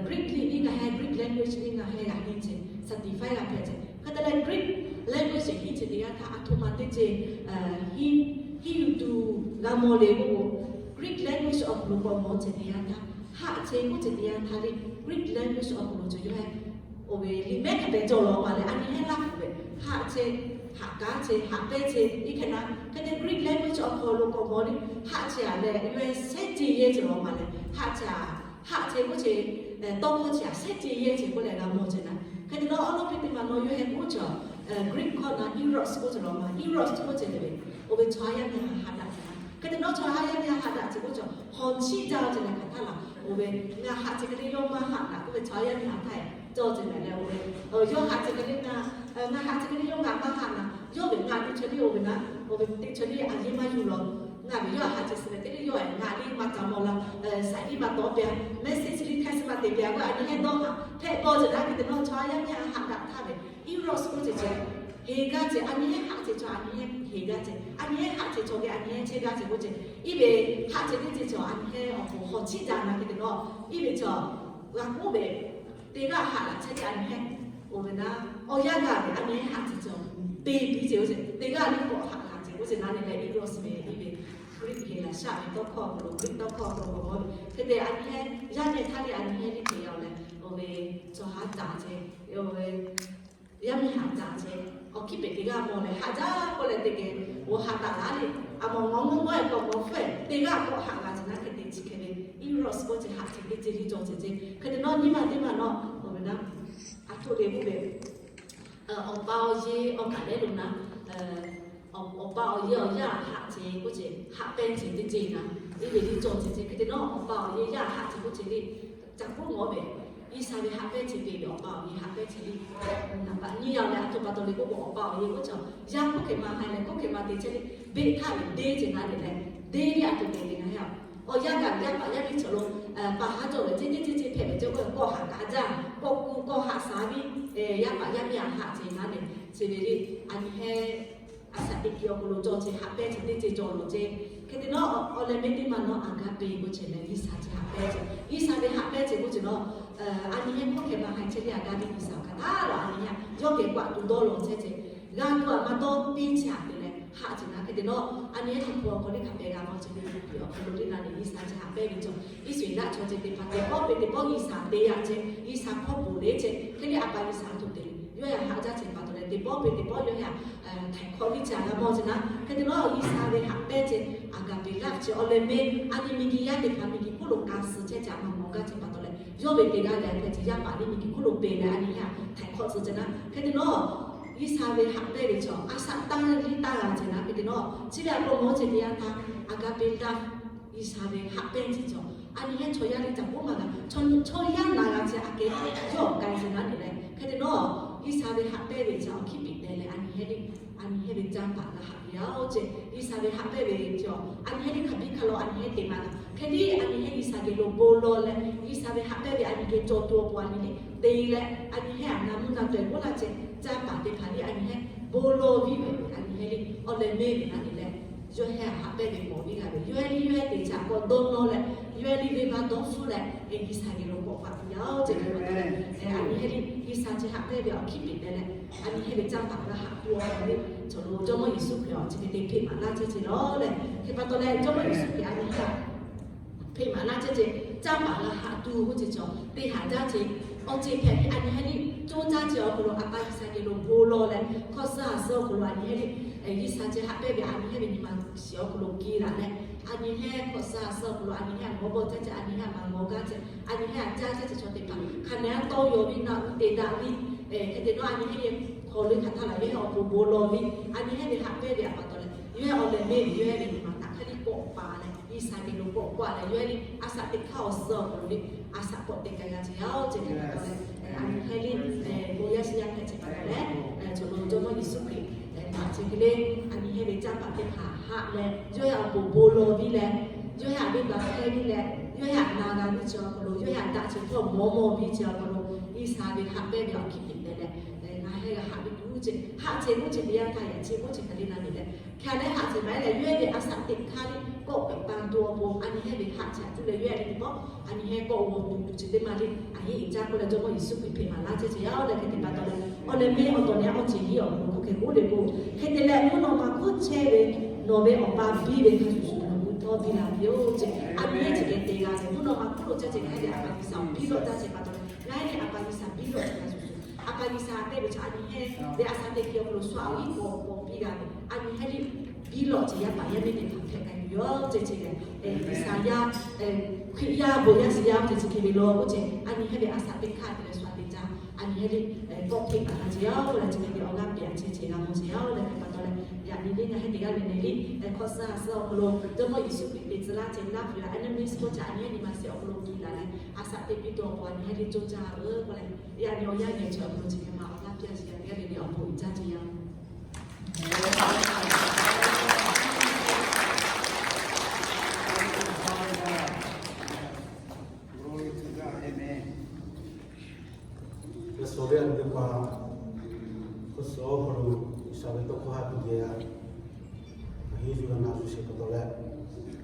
Greek liꞈ le ngaˬ hehˉ, Greek language le ngaˬ hehˉ g'a henˇ ce, certify g'a hpehꞈ ce. Hk'e te leh Greek language henˇ ce teˇ yanˇ htaˇ aˬ htoꞈ ma teˇ ce henˇ yuˬ tuˬ g'a mawˬ le k'oˆ k'o, Greek language awˬ hk'aw lo k'awꞈ mawˬ ce teˇ yanˇ htaˇ, haꞈ ce k'oˆ ce teˇ yanˇ htaˇ le, Greek language awˬ hk'aw lo cawˬ yawˇ hehˉ oˇ ve liꞈ mehˉ hk'a pehꞈ cawˬ lawˬ ma leh a nyi hehˉ laˇ hpehꞈ ve, haꞈ ce, haꞈ kaˉ ce, haꞈ pehnˇ ce iˉ hkeh na. Hk'e te Greek language awˬ hk'aw lo k'awꞈ mawˬ le, haꞈ ce a leh yawˇ hehˉ shehˉ ce yehˇ ce lawˬ ma leh, haꞈ ce a, haꞈ ce k'oˆ ce tawˇ hkawˇ ce a shehˉ ce yehˇ ce k'oˆ leh g'a mawˬ ce na. Hk'e te nawˉ awˬ lawn piˇ teˇ maˬ nawˬ yawˇ hehˉ k'oˆ ce Greek hkawˇ na eros k'oˆ ce lawˬ ma, eros k'oˆ ce le ve, oˇ ve chaw yaˇ miˇ haꞈ haꞈ daꞈ ce na. Hk'e te nawˉ chaw yaˇ miˇ haꞈ daꞈ ce k'oˆ ce hawˬ chiˇ jaˇ ce leh hk'aˬ htaˇ laˬ, oˇ ve ngaˬ haꞈ ce hk'e le yawˇ maˇ haꞈ daꞈ k'oˆ ve chaw yaˇ miˇ haꞈ htaˇ cawˬ ce leh leh oˇ ve yawˇ haꞈ ce hk'e le ngaˬ, ngaˬ haꞈ ce hk'e le yawˇ ngaˬ maˇ haꞈ naˍ, yawˇ ve ngaˬ teˇ chaw le oˇ ve na, oˇ ve teˇ chaw le a yeˇ maˇ yuˬ lawˬ. Ngaˬ ve yawˇ haꞈ ce suh leh teˇ le yawˇ ngaˬ le maˇ ca mawˬ la, saiˍ liˇ maˇ tawˍ pehˬ, message liˇ text maˇ te pehˬ k'o a nyi hehˉ dawˇ haꞈ hpehꞈ bawˬ ce na. Hk'e te nawˉ chaw yaˇ miˇ haꞈ haꞈ daꞈ htaˇ ve eros k'oˆ ce ce heˍ gaˇ ce, a nyi hehˉ haꞈ ce chaw a nyi hehˉ heˍ gaˇ ce, a nyi hehˉ haꞈ ce chaw geh a nyi hehˉ chehˇ gaˇ ce k'oˆ ce, iˉ ve haꞈ ce teˇ ce chaw a nyi hehˉ awˬ hk'aw hawˬ chiˇ jaˇ na. Hk'e te nawˉ iˉ ve chaw g'a k'oˆ ve teˇ g'aˇ haꞈ laꞈ chehˇ ce a nyi hehˉ oˇ ve na, awˬ yanˇ gaˬ ve a nyi hehˉ haꞈ ce chaw te piˇ ce k'oˆ ce, teˇ g'aˇ le k'awꞈ haꞈ laꞈ ce k'oˆ ce na. Nyi leh eros ve iˉ ve Greek heˍ laꞈ shaˆ ve tawˇ hkawˇ awˬ hk'aw lo, Greek tawˇ hkawˇ awˬ hk'aw lo k'awꞈ mawˬ ve hk'e te a nyi hehˉ yaˇ nehˬ htaˇ le a nyi hehˉ liˇ ce yaˇ oˬ leh, oˇ ve chaw haˉ caˍ ce, oˇ ve yaˇ miˇ haꞈ caˍ ce, awˬ hkiˉ peꞈ teˇ g'aˇ mawˬ leh haꞈ jaˇ k'oˆ leh teˇ geh oˇ haꞈ taˍ laˇ le. A mawˬ ngawˬ mawˇ mawˇ e k'awꞈ mawˬ hpfuhˇ teˇ g'aˇ k'awꞈ haꞈ g'a ce na. Hk'e te chi hk'e ve eros k'oˆ ce haꞈ ce teˇ ce liˇ cawˬ ce ce. Hk'e te nawˉ nyiˇ maˬ teˇ maˬ nawˉ oˇ ve na, a htoꞈ le k'oˆ ve awˬ pa awˬ yeˇ awˬ kaˍ lehˉ lo na, awˬ pa awˬ yeˇ awˬ yaˇ haꞈ ce k'oˆ ce, haꞈ pehnˇ ce teˇ ce na, iˉ ve liˇ cawˬ ce ce. Hk'e te nawˉ awˬ pa awˬ yeˇ yaˇ haꞈ ce k'oˆ ce le, caˬ k'oˆ mawˬ ve G'uiˬsha ve haꞈ pehnˇ ce te ve awˬ pa awˬ yeˇ haꞈ pehnˇ ce le. Naˍ baꞈ nyiˇ yaˇ leh a htoꞈ pa taw le k'oˆ k'o awˬ pa awˬ yeˇ k'oˆ ce, yaˇ hk'oˆ hk'e ma ha leh hk'oˆ hk'e ma te chehˇ le, beˆ htaˇ ve deˇ ce na le leh, deˇ liˇ a htoꞈ te ve na yaˇ. Awˬ yanˇ gaˬ yaˇ paˍ yaˇ miˇ chaw lo paˍ haˉ cawˬ ve ce teˇ ce ce hpehꞈ ve ce k'o kawˆ haꞈ kaꞈ jaˇ, kawˆ ku kawˆ haꞈ shaˍ viˉ yaˇ paˍ yaˇ miˇ a haꞈ ce na le. Chi ve le, a nyi hehˉ a shaꞈ teꞈ kiˬ awˬ hk'aw lo cawˬ ce haꞈ pehnˇ ce teˇ ce cawˬ lawˬ ce. Hk'e te nawˉ, awˬ leh mehˆ teˇ ma nawˉ agape k'oˆ ce leh G'uiˬsha ce haꞈ pehnˇ ce. G'uiˬsha ve haꞈ pehnˇ ce k'oˆ ce nawˉ, a nyi hehˉ hkawˇ hkeh ma haiˬ chehˇ le, agape G'uiˬsha hk'aˬ htaˇ la a nyi hehˉ yawˇ geh k'aꞈ tuˬ dawˇ lawˬ chehˇ ce. G'a tuˬ a ma dawˇ piˇ ce a te leh haꞈ ce naˉ. Hk'e te nawˉ, a nyi hehˉ hk'a hpu awˬ hk'aw liˇ hk'a pehꞈ g'a maw ce ve awˬ hk'aw lo teˇ na le G'uiˬsha ce haꞈ pehnˇ ve cawˬ. Iˉsaˍreˍlaˆ chaw ce teˇ hpaˍ teˇ pawˆ ve teˇ pawˆ G'uiˬsha te yaꞈ ce, G'uiˬsha hkawˇ poˬ le ce. Hk'e le a pa G'uiˬsha htoꞈ te Yawˇ yaꞈ haꞈ jaˇ ce pa taw leh, teˇ pawˆ ve teˇ pawˆ yawˇ yaꞈ htaiˍ hk'awꞈ viˇ ce a g'a mawˇ ce naˉ. Hk'e te nawˉ, G'uiˬsha ve haꞈ pehnˇ ce agape love ce awˬ leh mehˆ a nyi miˬguiˬ yaˇ teˇ hpaˍ miˬguiˬ hk'oˆ lo ka suh chehˇ ce a ma mawˬ gaˇ ce pa taw leh, yawˇ ve te g'a leh hpehꞈ ce yaˇ paˍ liˇ miˬguiˬ hk'oˆ lo peˬ leh a nyi hehˉ htaiˍ hk'awꞈ tcuh ce naˉ. Hk'e te nawˉ, G'uiˬsha ve haꞈ pehnˇ ve cawˬ a shaꞈ tanˇ liˇ taˇ g'a ce naˉ. Hk'e te nawˉ, chi ve a k'o mawˇ ce teˇ yanˇ htaˇ agape love G'uiˬsha ve haꞈ pehnˇ ce cawˬ. A nyi hehˉ chaw yaˇ liˇ caꞈ k'oˆ maˇ g'a, chaw yaˇ na g'a ce a kehˉ yawˇ k'ai ce naˉ le leh. Hk'e te nawˉ, G'uiˬsha ve haꞈ pehnˇ ve ce awˬ hkiˉ piˍ te leh a nyi hehˉ le, a nyi hehˉ ve canˇ paˍ g'a haꞈ ve yaˇ oˇ ce. G'uiˬsha ve haꞈ pehnˇ ve cawˬ a nyi hehˉ le hk'a biˇ hk'a law a nyi hehˉ te maˇ g'a. Hk'e te a nyi hehˉ G'uiˬsha geh lo bon lawˬ leh, G'uiˬsha ve haꞈ pehnˇ ve a nyi geh cawˬ tuˬ awˬ pon a nyi le te leh a nyi hehˉ a na mvuhˇ na taweh k'oˆ laˇ ce. Canˇ paˍ teˇ hpaˍ le a nyi hehˉ bon lawˬ viˇ ve a nyi hehˉ le awˬ leh mehˆ ve naˉ le leh, yawˇ hehˉ haꞈ pehnˇ ve mawˬ viˇ g'a ve yawˇ hehˉ le yawˇ hehˉ te ca k'awꞈ dawˇ nawˇ leh, yawˇ hehˉ le venˇbaˆ dawˇ hpfuhˇ leh, G'uiˬsha geh lo k'awꞈ paˍ piˇ yaˇ oˇ ce. Hk'e te leh, a nyi hehˉ le G'uiˬsha ce haꞈ pehnˇ ve awˬ hkiˉ piˍ te leh, a nyi hehˉ ve canˇ paˍ g'a haꞈ tuˬ awˬ pon le, chaw lo Jawˇmawˇ Yeˍsuˆ Hkriꞈ awˬ chi hk'e te hpeꞈ maˍ laˇ chehˇ ce lawˬ leh. Hk'e pa taw leh Jawˇmawˇ Yeˍsuˆ Hkriꞈ a nyi hehˉ hpeꞈ maˍ laˇ chehˇ ce, canˇ paˍ g'a haꞈ tuˬ k'oˆ ce cawˬ te haꞈ jaˇ ce. Awˬ ceuˬ hpehꞈ ve a nyi hehˉ le coˇ caˇ ce awˬ hk'aw lo a pa G'uiˬsha geh lo bon lawˬ leh, hkawˇ suh a suh awˬ hk'aw lo a nyi hehˉ le G'uiˬsha ce haꞈ pehnˇ ve a nyi hehˉ ve nyi ma shiˍ awˬ hk'aw lo keu laˬ leh, a nyi hehˉ hkawˇ suh a suh awˬ hk'aw lo a nyi hehˉ a mawˇ bawˆ caˇ ce, a nyi hehˉ a ma mawˇ gaˇ ce, a nyi hehˉ a caˇ caˇ ce chaw teˇ hpaˍ hk'a nehˉ tawˇ yaw viˇ naˆ uˉ te daꞈ viˇ. Hk'e te nawˉ a nyi hehˉ yehˬ hk'aw lo hk'aˬ htaˇ laˬ yawˇ hehˉ awˬ pon bon lawˬ viˇ. A nyi hehˉ ve haꞈ pehnˇ ve a pa taw leh yawˇ hehˉ awˬ leh mehˆ ve yawˇ hehˉ ve nyi ma htaꞈ hk'aˬ hk'e k'awꞈ paˍ leh G'uiˬsha geh lo k'awꞈ k'oˆ a leh yawˇ hehˉ le a shaꞈ teꞈ hk'aˇ awˬ suh awˬ hk'aw lo le a shaꞈ k'awꞈ te k'ai g'a ce yaˇ oˇ ce. Hk'e pa taw leh, a nyi hehˉ le bon yaˇ shiˍ yaˇ hpehꞈ ce pa taw leh, chaw lo Jawˇmawˇ Yeˍsuˆ Hkriꞈ htaꞈ chi hk'e le a nyi hehˉ ve canˇ paˍ teˇ hpaˍ haꞈ leh yawˇ hehˉ awˬ pon bon lawˬ viˇ leh, yawˇ hehˉ a venˇbaˆ hpehˇ viˇ leh, yawˇ hehˉ a na g'a viˇ ce awˬ hk'aw lo, yawˇ hehˉ a daꞈ ce hpawˇ mawˇ mawˇ viˇ ce awˬ hk'aw lo, G'uiˬsha ve haꞈ pehnˇ ve awˬ hkiˉ piˍ te leh, ngaˬ hehˉ g'a haꞈ ve tuˬ ce haꞈ ce k'oˆ ce teˇ yanˇ htaˇ yaꞈ ce k'oˆ ce hk'a le na le leh, hk'a leh haꞈ ce maˇ heˆ leh yawˇ hehˉ ve a shaꞈ teꞈ hk'aˇ le kawˆ pehꞈ pa tuˬ awˬ pon a nyi hehˉ ve haꞈ ce a tuˬ leh yawˇ hehˉ ve teˇ pawˆ a nyi hehˉ kawˆ g'awˬ tuˬ tuˬ ce teˇ ma le a heˆ iˍ caˇ k'oˆ leh Jawˇmawˇ Yeˍsuˆ Hkriꞈ hpeꞈ maˍ laˇ chehˇ ce yaˇ oˇ leh. Hk'e te pa taw leh awˬ leh mehˆ awˬ tawˍ nehˉ awˬ ceuˬ hiˉ awˬ hk'aw lo hk'e k'oˆ le k'o, hk'e te leh mvuhˇ naw ma hkuˆ chehˇ ve nawˬ ve Awˬ pa biˇ ve hk'a shuˍ shuˍ nawˬ hui htawˇ biˇ la ve yoˬ ce. A nyi hehˉ chi hk'e te g'a ve mvuhˇ naw ma hk'oˆ lo caˇ ce ngaˬ hehˉ ve a pa G'uiˬsha awˬ biˇ lawˬ caˇ ce pa taw leh, ngaˬ hehˉ ve a pa G'uiˬsha biˇ lawˬ ce hk'a shuˍ shuˍ a pa G'uiˬsha te ve chaw a nyi hehˉ ve a shaꞈ teꞈ kiˬ awˬ hk'aw lo shu a viˉ k'awꞈ k'awꞈ piˇ g'a ve a nyi hehˉ le biˇ lawˬ ce yaˇ paˍ yaˇ miˇ teˇ hpaˍ hpehꞈ k'ai ve yoˬ ce ce leh, G'uiˬsha yaˇ Hkriꞈ yaˇ bon yaˇ shiˍ yaˇ oˇ ce chi hk'e ve lo k'oˆ ce, a nyi hehˉ ve a shaꞈ teꞈ hk'aˇ te leh shu a te caˇ a nyi hehˉ le kawˆ hpeˆ kaꞈ g'a ce yaˇ oˇ leh chi hk'e ve awˬ g'aˇ piˍ a ce ce g'a mawˇ ce yaˇ oˇ leh. Hk'e pa taw leh yaꞈ nyi le ngaˬ hehˉ teˇ g'aˇ le le le hkawˇ suh a suh awˬ hk'aw lo Jawˇmawˇ Yeˍsuˆ Hkriꞈ te tcuh laˇ ce love your enemies k'oˆ ce a nyi hehˉ nyi ma shiˍ awˬ hk'aw lo piˇ laˬ leh a shaꞈ teꞈ piˇ tuˬ awˬ pon a nyi hehˉ le coˇ caˇ ve k'oˆ leh, yaꞈ nyi awˬ yanˇ geh chi awˬ hk'aw lo chi hk'e ma awˬ g'aˇ piˇ a ce yaˇ teˇ g'aˇ le le awˬ bon uiˍ jaˇ ce yaˇ Yaꞈ shawˍ ve a nyi teˇ hpaˍ, hk'awˇ suh awˬ hk'aw lo G'uiˬsha ve tawˇ hkawˇ haꞈ tuˬ geh a, a heˆ yuˬ g'a na yuˬ sheˍ pa taw leh,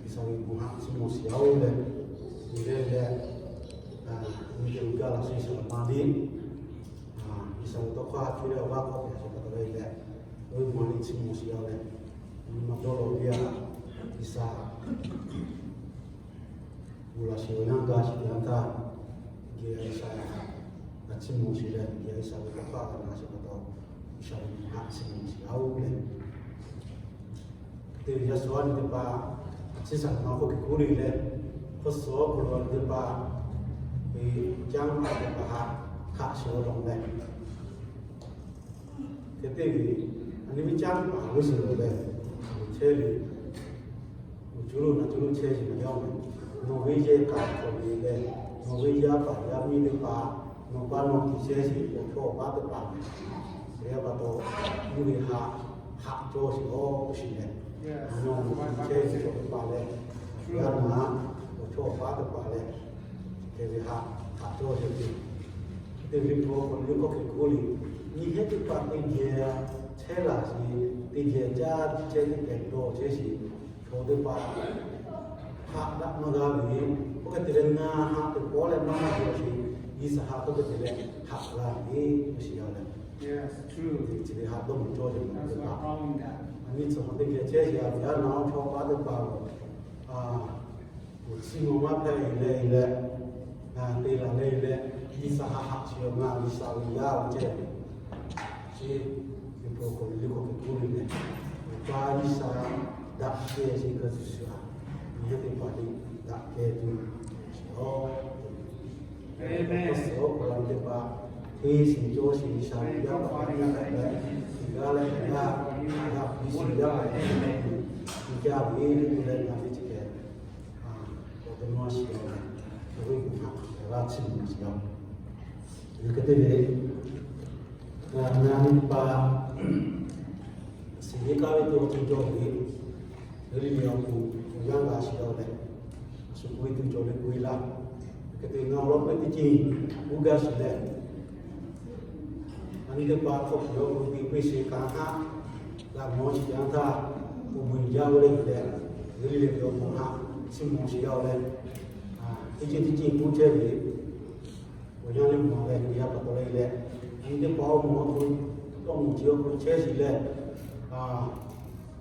G'uiˬsha ve bon haꞈ chiˇ mvuh shiˍ yaˇ oˇ leh, nyi leh leh, nyi te uiˍ gaˇ laꞈ sheˍ G'uiˬsha ma le, G'uiˬsha ve tawˇ hkawˇ haꞈ tuˬ leh awˬ g'aˇ k'awꞈ te a sheˍ pa taw leh leh, oˇ ve bon haꞈ chiˇ mvuh shiˍ yaˇ oˇ leh, nyi ma dawˇ law ve a, G'uiˬsha Bon laꞈ sheˍ awˬ yanˇ gaˇ sheˍ teˇ yanˇ htaˇ, geh G'uiˬsha g'a chiˇ mvuh sheˍ leh, geh G'uiˬsha ve tawˇ hkawˇ g'a na sheˍ pa taw, G'uiˬsha ve bon haꞈ chiˇ mvuh sheˍ yaˇ oˇ leh, teˇ ve yaˇ shawˍ a nyi teˇ hpaˍ, a ciˉ shaˍ ma k'oˆ hk'e k'oˆ le leh, hk'awˇ suh awˬ hk'aw lo a nyi teˇ hpaˍ, ve caˇ ma teˇ hpaˍ haꞈ hk'aˆ sheˍ awˬ lawn leh Hk'e te ve, a nyi ve caˇ paˍ g'uˇ suhˍ lo leh, chehˇ ve, awˬ co lo na co lo chehˇ ve na yaˇ oˬ ve, nawˬ ve yehˬ kaꞈ hk'awꞈ ve leh, nawˬ ve yaˇ paˍ yaˇ miˇ teˇ hpaˍ, nawˬ pa nawˬ tiꞈ chehˇ sheˍ awˬ hkawˇ awˬ paˉ teˇ hpaˍ, yaˇ pa taw, mvuhˇ ve haꞈ, haꞈ cawˇ sheˍ awˬ sheˍ leh, nawˬ nawˬ tiꞈ chehˇ ve chaw teˇ hpaˍ leh, yaˇ naˍ, awˬ hkawˇ awˬ paˉ teˇ hpaˍ leh, hk'e ve haꞈ, haꞈ cawˇ sheˍ ve, hk'e te ve hk'aw hk'aw lo k'awꞈ hk'e k'oˆ le. Nyi heˉ teˇ hpaˍ teˇ geh chehˇ laˬ sheˍ, teˇ geh caˇ chehˇ, teˇ geh dawˇ chehˇ sheˍ. Chaw teˇ hpaˍ haꞈ daꞈ maˇ g'a ve, oˇ hk'e te leh ngaˬ haꞈ teˇ pawˆ leh maˇ maˇ cawˬ sheˍ, G'uiˬsha haꞈ k'oˆ hk'e te leh haꞈ g'a ve, oˇ sheˍ yaˇ leh, chi teˇ haꞈ dawˇ mvuh cawˇ ve teˇ hpaˍ, a nyi tcuh teˇ geh chehˇ sheˍ, a viˉ a nyi chaw paˍ teˇ hpaˍ lo, a, chiˇ mvuh maˇ hpehꞈ leh leh, ngaˬ te laˬ leh leh, G'uiˬsha haꞈ haꞈ sheˍ, ngaˬ G'uiˬsha ve yaˇ ve ceh ve, chi teˇ hpaˍ k'awꞈ ve le k'awꞈ ve k'oˆ ve leh, G'uiˬsha daꞈ kehˬ sheˍ kaꞈ shuˍ shuˍ a, nyi heˉ teˇ hpaˍ te daꞈ kehˬ tuˬ sheˍ a. Amen. Awˬ suhˍ awˬ hk'aw lo teˇ hpaˍ hteˇ shiˍ cawˇ sheˍ, G'uiˬsha ve yaˇ paˍ yaˇ hpehꞈ leh, g'a leh g'a, g'a piˇ shiˍ yaˇ paˍ yaˇ hpehꞈ tuˬ, nyi jaˇ ve le k'oˆ leh, ngaˬ ve chi hk'e, a, awˬ to naw shiˍ a leh, awˬ ve kuˬ hk'aˬ hk'e g'a chiˇ mvuh shiˍ yaˇ. Hk'e te ve, ngaˬ nyi teˇ hpaˍ shiˍ ve kaˇ ve teˇ awˬ to cawˬ ve, G'uiˬsha ve awˬ to awˬ yanˇ g'a shiˍ yaˇ leh, a shu k'oˆ ve teˇ cawˬ ve k'oˆ ve laˇ. Hk'e te ngaˬ awˬ lawn k'oˆ ve teˇ ceuˬ k'oˆ gaˇ shiˍ leh, a nyi teˇ hpaˍ hk'aw hpu yaˇ awˬ hk'aw lo te piˇ sheˍ, kanˉ htaˇ g'a mawˬ shiˍ yanˇ htaˇ, awˬ bon jaˇ ve le leh, G'uiˬsha ve awˬ bon htaꞈ chiˇ mvuh shiˍ yaˇ leh, teˇ ceuˬ teˇ ceuˬ k'oˆ chehˇ ve, awˬ yanˇ leh mawˬ leh, Hkriꞈ yaˇ pa taw leh leh, a nyi teˇ hpaˍ awˬ moˍ awˬ hk'aw lo, awˬ moˍ chi awˬ hk'aw lo chehˇ sheˍ leh, a,